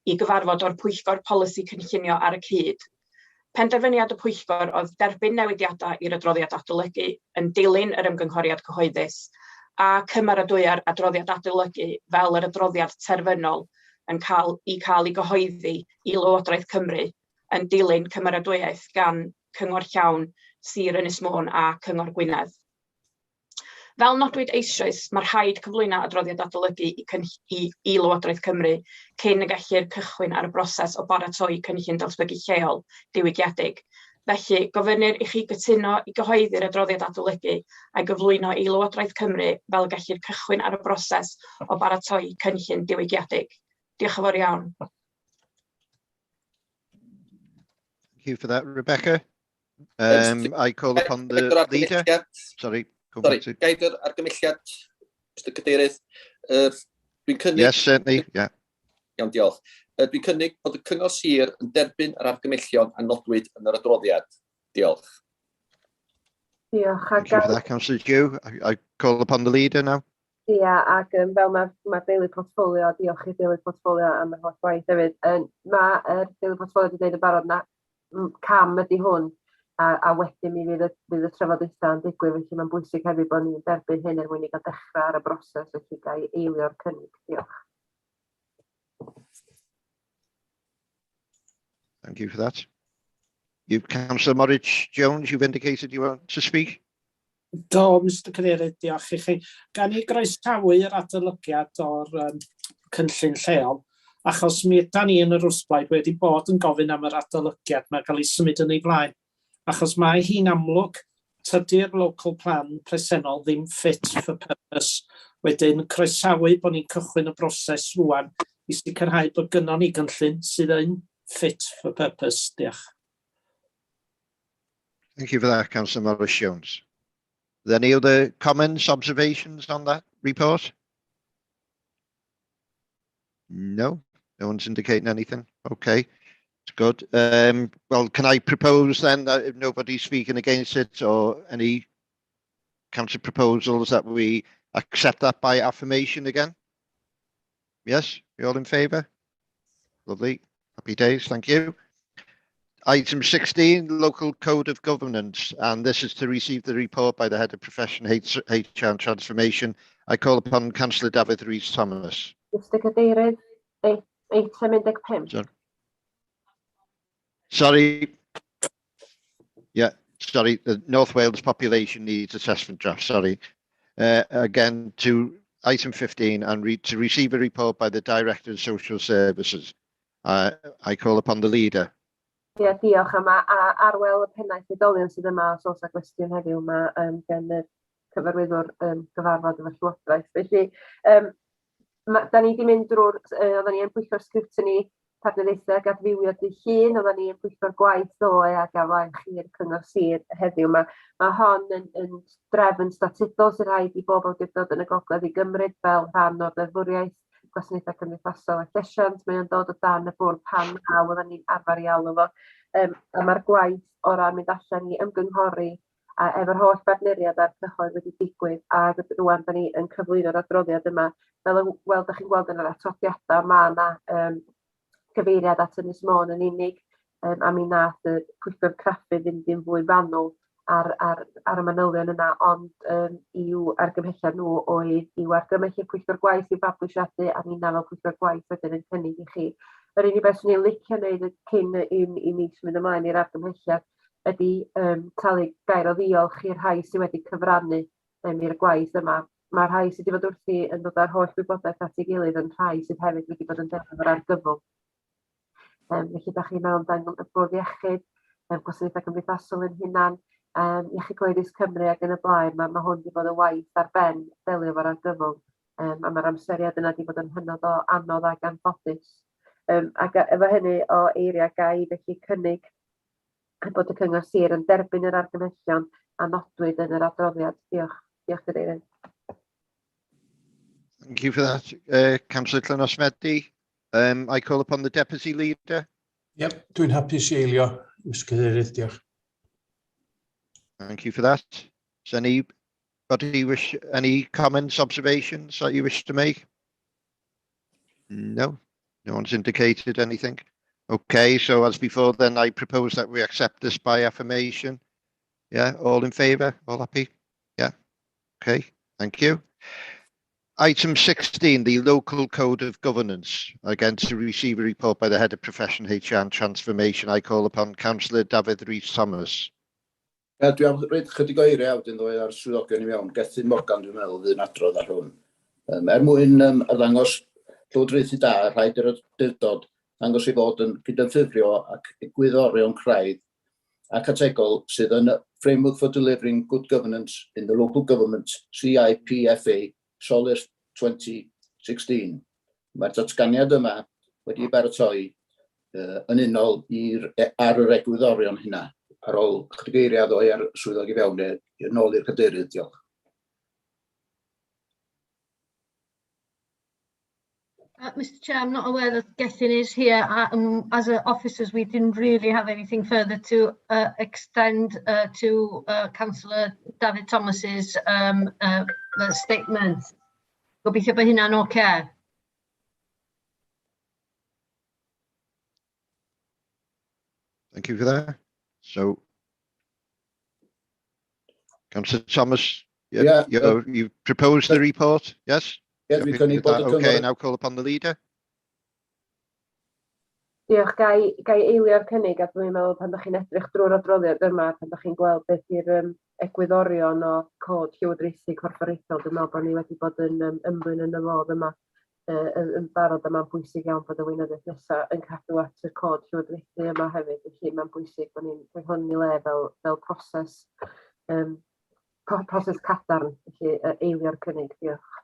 i gyfarfod o'r Pwyllgor Polisi Cynllunio ar y cyd. Penderfyniad y Pwyllgor oedd derbyn newidiadau i'r adroddiad adolygu yn dilyn yr ymgynghoriad cyhoeddus, a cymeradwya'r adroddiad adolygu fel yr adroddiad terfynol yn cael, i cael ei gyhoeddi i Lywodraeth Cymru yn dilyn cymeradwyaeth gan Cyngor Llawn Sir Ynys Môn a Cyngor Gwynedd. Fel nodwyd eisoes, mae rhaid cyflwyno adroddiad adolygu i, i, i Lywodraeth Cymru cyn y gellir cychwyn ar y broses o baratoi cynllun datblygu lleol diwygiedig. Felly, gofynnir i chi gytuno i gyhoeddi'r adroddiad adolygu a'i gyflwyno i Lywodraeth Cymru fel y gellir cychwyn ar y broses o baratoi cynllun diwygiedig. Diolch yn fawr iawn. Thank you for that, Rebecca. I call upon the leader. Sorry. Sorry, gaid yr argymelliad, Mr Cadeirydd. Dwi'n cynnig... Yes, certainly, yeah. Iawn, diolch. Dwi'n cynnig bod y Cyngor Sir yn derbyn yr argymellion a nodwyd yn yr adroddiad. Diolch. Diolch. Thank you for that, Councillor Dew. I call upon the leader now. Ia, ac fel mae'r ma deulu portffolio, diolch i'r deulu portffolio am yr holl gwaith hefyd, mae'r deulu portffolio wedi dweud yn barod na cam ydy hwn, a wedyn mi fydd y, fydd y trafodaethau yn digwydd, felly mae'n bwysig hefyd bod ni'n derbyn hyn er mwyn i gael dechrau ar y broses, felly ga i eilio'r cynnig. Diolch. Thank you for that. You, Councillor Morris Jones, you've indicated you want to speak. Do, Mr Cadeirydd, diolch i chi. Gan i groesawu'r adolygiad o'r cynllun lleol, achos mi ydan ni yn yr wrthblaid wedi bod yn gofyn am yr adolygiad mae gael ei symud yn ei flaen, achos mae hi'n amlwg tydi'r local plan presennol ddim fit for purpose. Wedyn croesawu bod ni'n cychwyn y broses rwan i sicrhau bod gynnon ni gynllun sydd yn fit for purpose. Diolch. Thank you for that, Councillor Morris Jones. Are there any other comments, observations on that report? No, no one's indicating anything. Okay, it's good. Well, can I propose then that if nobody's speaking against it or any counter proposals that we accept that by affirmation again? Yes, you all in favour? Lovely. Happy days, thank you. Item 16, Local Code of Governance, and this is to receive the report by the Head of Profession HR and Transformation. I call upon Councillor Dafydd Rhys Thomas. Mr Cadeirydd, eitem 15. Sorry. Sorry. Yeah, sorry, the North Wales Population Needs Assessment Draft, sorry. Again, to item 15 and to receive a report by the Director of Social Services. I call upon the leader. Ie, diolch. A mae Arwel y pennaeth oedolion sydd yma, os oes 'na gwestiwn heddiw, mae gen y cyfarwyddwr gyfarfod efo Llywodraeth. Felly, da ni wedi mynd drwy'r, oedden ni yn pwyllgor scrutiny, partneriaethau ac adfywio dydd Llun, oedden ni yn pwyllgor gwaith ddoe ac ar flaen chi'r Cyngor Sir heddiw. Mae hon yn drefn statudol sy'n rhaid i bob awdurdod yn y gogledd i gymryd fel rhan o'r ddeddfwriaeth gwasanaethau cymdeithasol a llesiant. Mae o'n dod o dan y bwrdd PAN 9 oedden ni'n arfer i alw fo. A mae'r gwaith o ran mynd allan i ymgynghori a efo'r holl bartneriad a'r cyhoedd wedi digwydd, ac rwan da ni yn cyflwyno'r adroddiad yma. Fel y wel, da chi'n gweld yn yr atodiadau, mae yna gyfeiriad at Ynys Môn yn unig, a mi nath y pwyllgor craffu fynd yn fwy fanwl ar y manylion yna, ond i'w argymhelliad nhw oedd i'w argymell i'r pwyllgor gwaith i'w fabwysiadu, a ni'na fel pwyllgor gwaith wedyn yn cynnig i chi. Yr unig beth swn i'n licio wneud cyn i mi symud ymlaen i'r argymhelliad ydy talu gair o ddiolch i'r rhai sydd wedi cyfrannu i'r gwaith yma. Mae rhai sydd wedi bod wrthi yn dod â'r holl wybodaeth at ei gilydd yn rhai sydd hefyd wedi bod yn delio efo'r argyfwng. Felly da chi'n meddwl amdan y bwrdd iechyd, gwasanaethau cymdeithasol yn hunan, Iechyd Cyhoeddus Cymru ac yn y blaen. Mae hwn wedi bod yn waith ar ben delio efo'r argyfwng, a mae'r amseriad yna wedi bod yn hynod o anodd ac anffodus. Ac efo hynny o eiriau, ga i felly cynnig bod y Cyngor Sir yn derbyn yr argymhellion a nodwyd yn yr adroddiad. Diolch. Diolch, Cadeirydd. Thank you for that, Councillor Llinos Medi. I call upon the Deputy Leader. Yep, dwi'n hapus i eilio, Mr Cadeirydd, diolch. Thank you for that. Does anybody wish any comments, observations that you wish to make? No, no one's indicated anything. Okay, so as before then, I propose that we accept this by affirmation. Yeah, all in favour? All happy? Yeah, okay, thank you. Item 16, the Local Code of Governance. Again, to receive a report by the Head of Profession HR and Transformation, I call upon Councillor Dafydd Rhys Thomas. Ie, dwi am roid chydig o eiriau wedyn ddod ar swyddogion i mewn. Gethin Morgan, dwi'n meddwl, fydd yn adrodd ar hwn. Um, er mwyn um, arddangos llywodraethu da, rhaid i'r awdurdod ddangos ei fod yn cydymffurfio ac egwyddorion craidd ac ategol sydd yn y Framework for Delivering Good Governance in the Local Government, CIPFA, Solis 2016. Mae'r datganiad yma wedi ei baratoi uh, yn unol i'r, e, ar yr egwyddorion hynna. Ar ôl chydig eiriau ddoe ar swyddog i fewn, yn ôl i'r cadeirydd, diolch. Mr Chair, I'm not aware that Gethin is here. As officers, we didn't really have anything further to extend to Councillor David Thomas's statement. Gobeithio bod hynna'n oce. Thank you for that. So, Councillor Thomas, you, yeah, you, you proposed the report, yes? Yeah, dwi'n cynnig bod y cyngor... Okay, now call upon the leader. Diolch, ga i, ga i eilio'r cynnig a dwi'n meddwl pan ydych chi'n edrych drwy'r adroddiad yma, pan ydych chi'n gweld beth yw'r um, egwyddorion o cod llywodraethu corfforaethol, dwi'n meddwl bod ni wedi bod yn um, ymddwyn yn y modd yma uh, yn, yn barod a mae'n bwysig iawn bod y weinyddiaeth nesaf yn cadw at y cod llywodraethu yma hefyd, felly mae'n bwysig bod ni'n rhoi hwn i le fel, fel proses, um, proses cadarn, felly uh, eilio'r cynnig, diolch.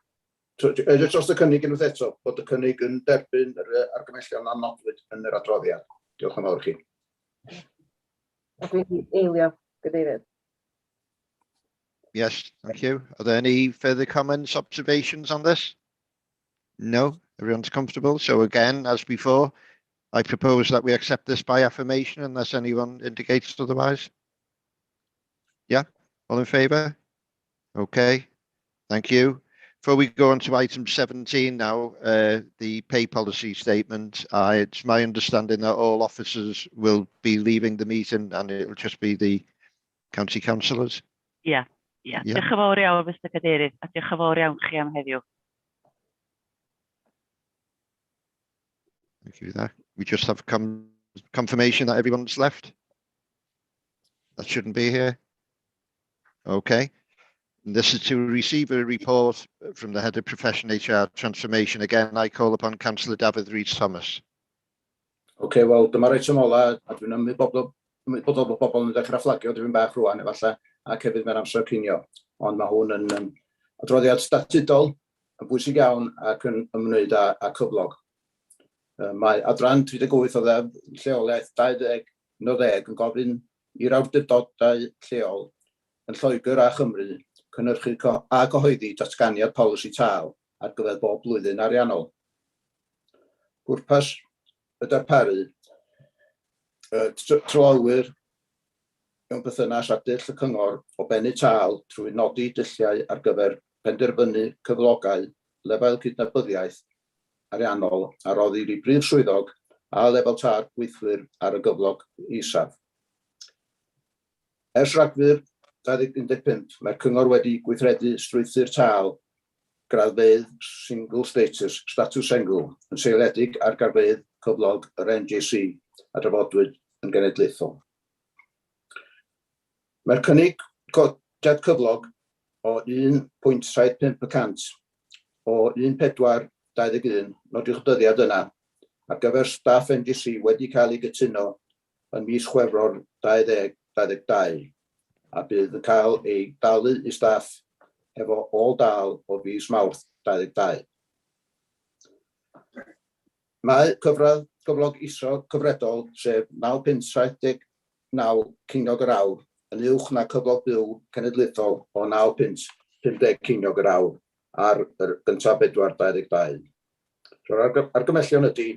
Jyst dros y cynnig unwaith eto, bod y cynnig yn derbyn yr argymhellion a nodwyd yn yr adroddiad. Diolch yn fawr i chi. A dwi'n eilio, Gadeirydd. Yes, thank you. Are there any further comments, observations on this? No, everyone's comfortable. So again, as before, I propose that we accept this by affirmation unless anyone indicates otherwise. Yeah, all in favour? Okay, thank you. Before we go on to item 17 now, the pay policy statement, it's my understanding that all officers will be leaving the meeting and it'll just be the county councillors. Yeah, yeah. Yeah. Diolch yn fawr iawn, Mr Cadeirydd, a diolch yn fawr iawn chi am heddiw. Thank you there. We just have confirmation that everyone's left. That shouldn't be here. Okay. And this is to receive a report from the Head of Profession HR Transformation. Again, I call upon Councillor Dafydd Rhys Thomas. Oce, wel, dyma'r eitem ola, a dwi'n ymwybodol, ymwybodol bod bobl yn dechrau fflagio dipyn bach rwan, efallai, ac hefyd mae'n amser cinio. Ond mae hwn yn um, adroddiad statudol, yn bwysig iawn ac yn ymwneud â, â cyflog. Mae adran 38 o Ddeddf Lleoliaeth 2010 yn gofyn i'r awdurdodau lleol yn Lloegr a Chymru cynhyrchu a cyhoeddi datganiad polisi tâl ar gyfer bob blwyddyn ariannol. Pwrpas y darparu trylowyr mewn perthynas â dull y cyngor o bennu tâl trwy nodi dulliau ar gyfer penderfynu cyflogau, lefel cydnabyddiaeth ariannol a roddir i brif swyddog a lefel tâl gweithwyr ar y gyflog isaf. Ers Rhagfyr 2015, mae'r cyngor wedi gweithredu strwythur tâl graddfeydd single status, statws sengl, yn seiliedig ar garfeydd cyflog yr NJC a drafodwyd yn genedlaethol. Mae'r cynnig codiad cyflog o 1.75 y cant o 1.421, nodiwch y dyddiad yna, ar gyfer staff NGC wedi cael ei gytuno yn mis Chwefror 2022 a bydd yn cael ei dalu i staff efo ôl-dâl o fis Mawrth 22. Mae cyfradd gyflog isel cyfredol, sef £9.79 ceiniog yr awr, yn uwch na cyflog byw cenedlaethol o £9.50 ceiniog yr awr ar yr gyntaf 4 22. So'r argymhellion ydy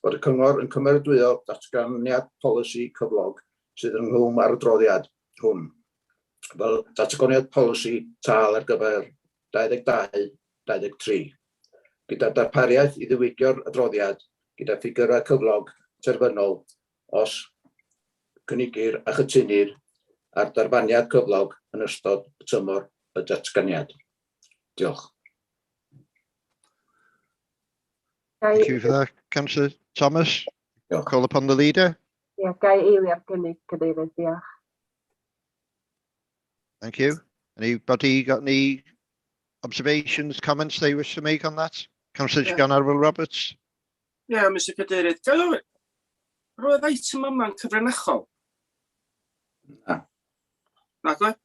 bod y Cyngor yn cymeradwyo datganiad polisi cyflog sydd ynghlwm â'r adroddiad hwn, fel datganiad polisi tâl ar gyfer 22-23, gyda darpariaeth i ddiwygio'r adroddiad gyda ffigyrau cyflog terfynol os cynigir a chytunir ar darfaniad cyflog yn ystod y tymor y datganiad. Diolch. Thank you for that, Councillor Thomas. Diolch. Call upon the leader. Ie, ga i eilio'r gynnig, Cadeirydd, diolch. Thank you. Anybody got any observations, comments they wish to make on that? Councillor Yeah. John Arwel Roberts? Ie, yeah, Mr Cadeirydd, ga i ofyn, roedd eitem yma'n cyfrinachol? Na. Nag oedd?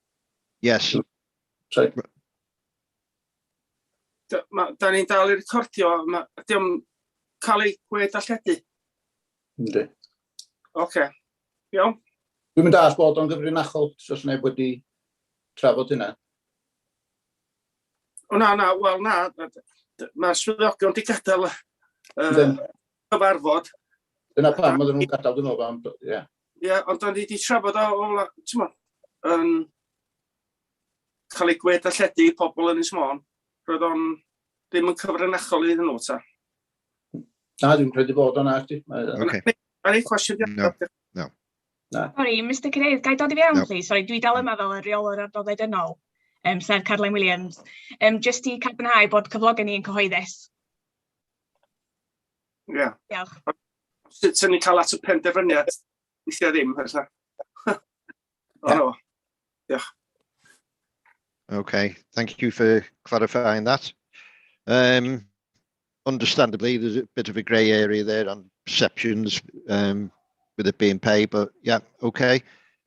Yes. Sorry. Da ni'n dal i recordio, di o'm cael ei gwe-darlledu. Yndi. Oce, iawn. Dwi'n mynd all bod o'n gyfrinachol, os oes neb wedi trafod hynna. O na, na, wel na, mae'r swyddogion di gadael Yndyn. cyfarfod. Dyna pam oedden nhw'n gadael dyn nhw, am, ie. Ie, ond da ni di trafod o, ti'n mo, yn cael ei gwe-darlledu i pobl yn Ynys Môn. Roedd o'n ddim yn cyfrinachol iddyn nhw, ta. Na, dwi'n credu bod o'n ardi. Okay. Any question? No, no. Na. Sorry, Mr Cadeirydd, ga i dod i fewn, No. please? Sorry, dwi dal yma fel y rheolwr adnoddau dynol, sef Caroline Williams. Just i cadarnhau bod cyflogau ni yn cyhoeddus. Ie. Diolch. Sut sy'n ni'n cael at y penderfyniad? Weithiau ddim, felly. O, no. Diolch. Okay, thank you for clarifying that. Understandably, there's a bit of a grey area there on perceptions with it being paid, but yeah, okay.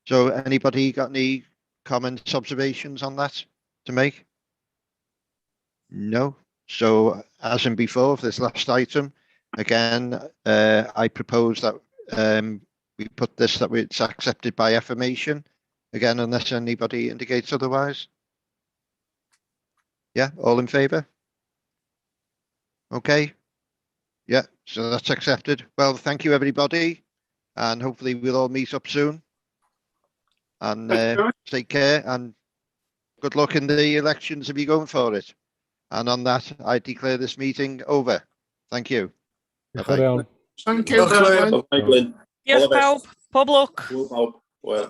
So anybody got any comments, observations on that to make? No. So as in before, for this last item, again, I propose that we put this, that it's accepted by affirmation. Again, unless anybody indicates otherwise. Yeah, all in favour? Okay. Yeah, so that's accepted. Well, thank you, everybody. And hopefully we'll all meet up soon. And Thank you. take care and good luck in the elections if you're going for it. And on that, I declare this meeting over. Thank you. Diolch yn fawr iawn. Thank you, Glyn. Bye, Glyn. Diolch All the best. pawb, pob lwc. Hwyl pawb. Wel.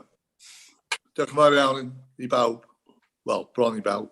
Diolch yn fawr iawn i bawb. Wel, bron i bawb.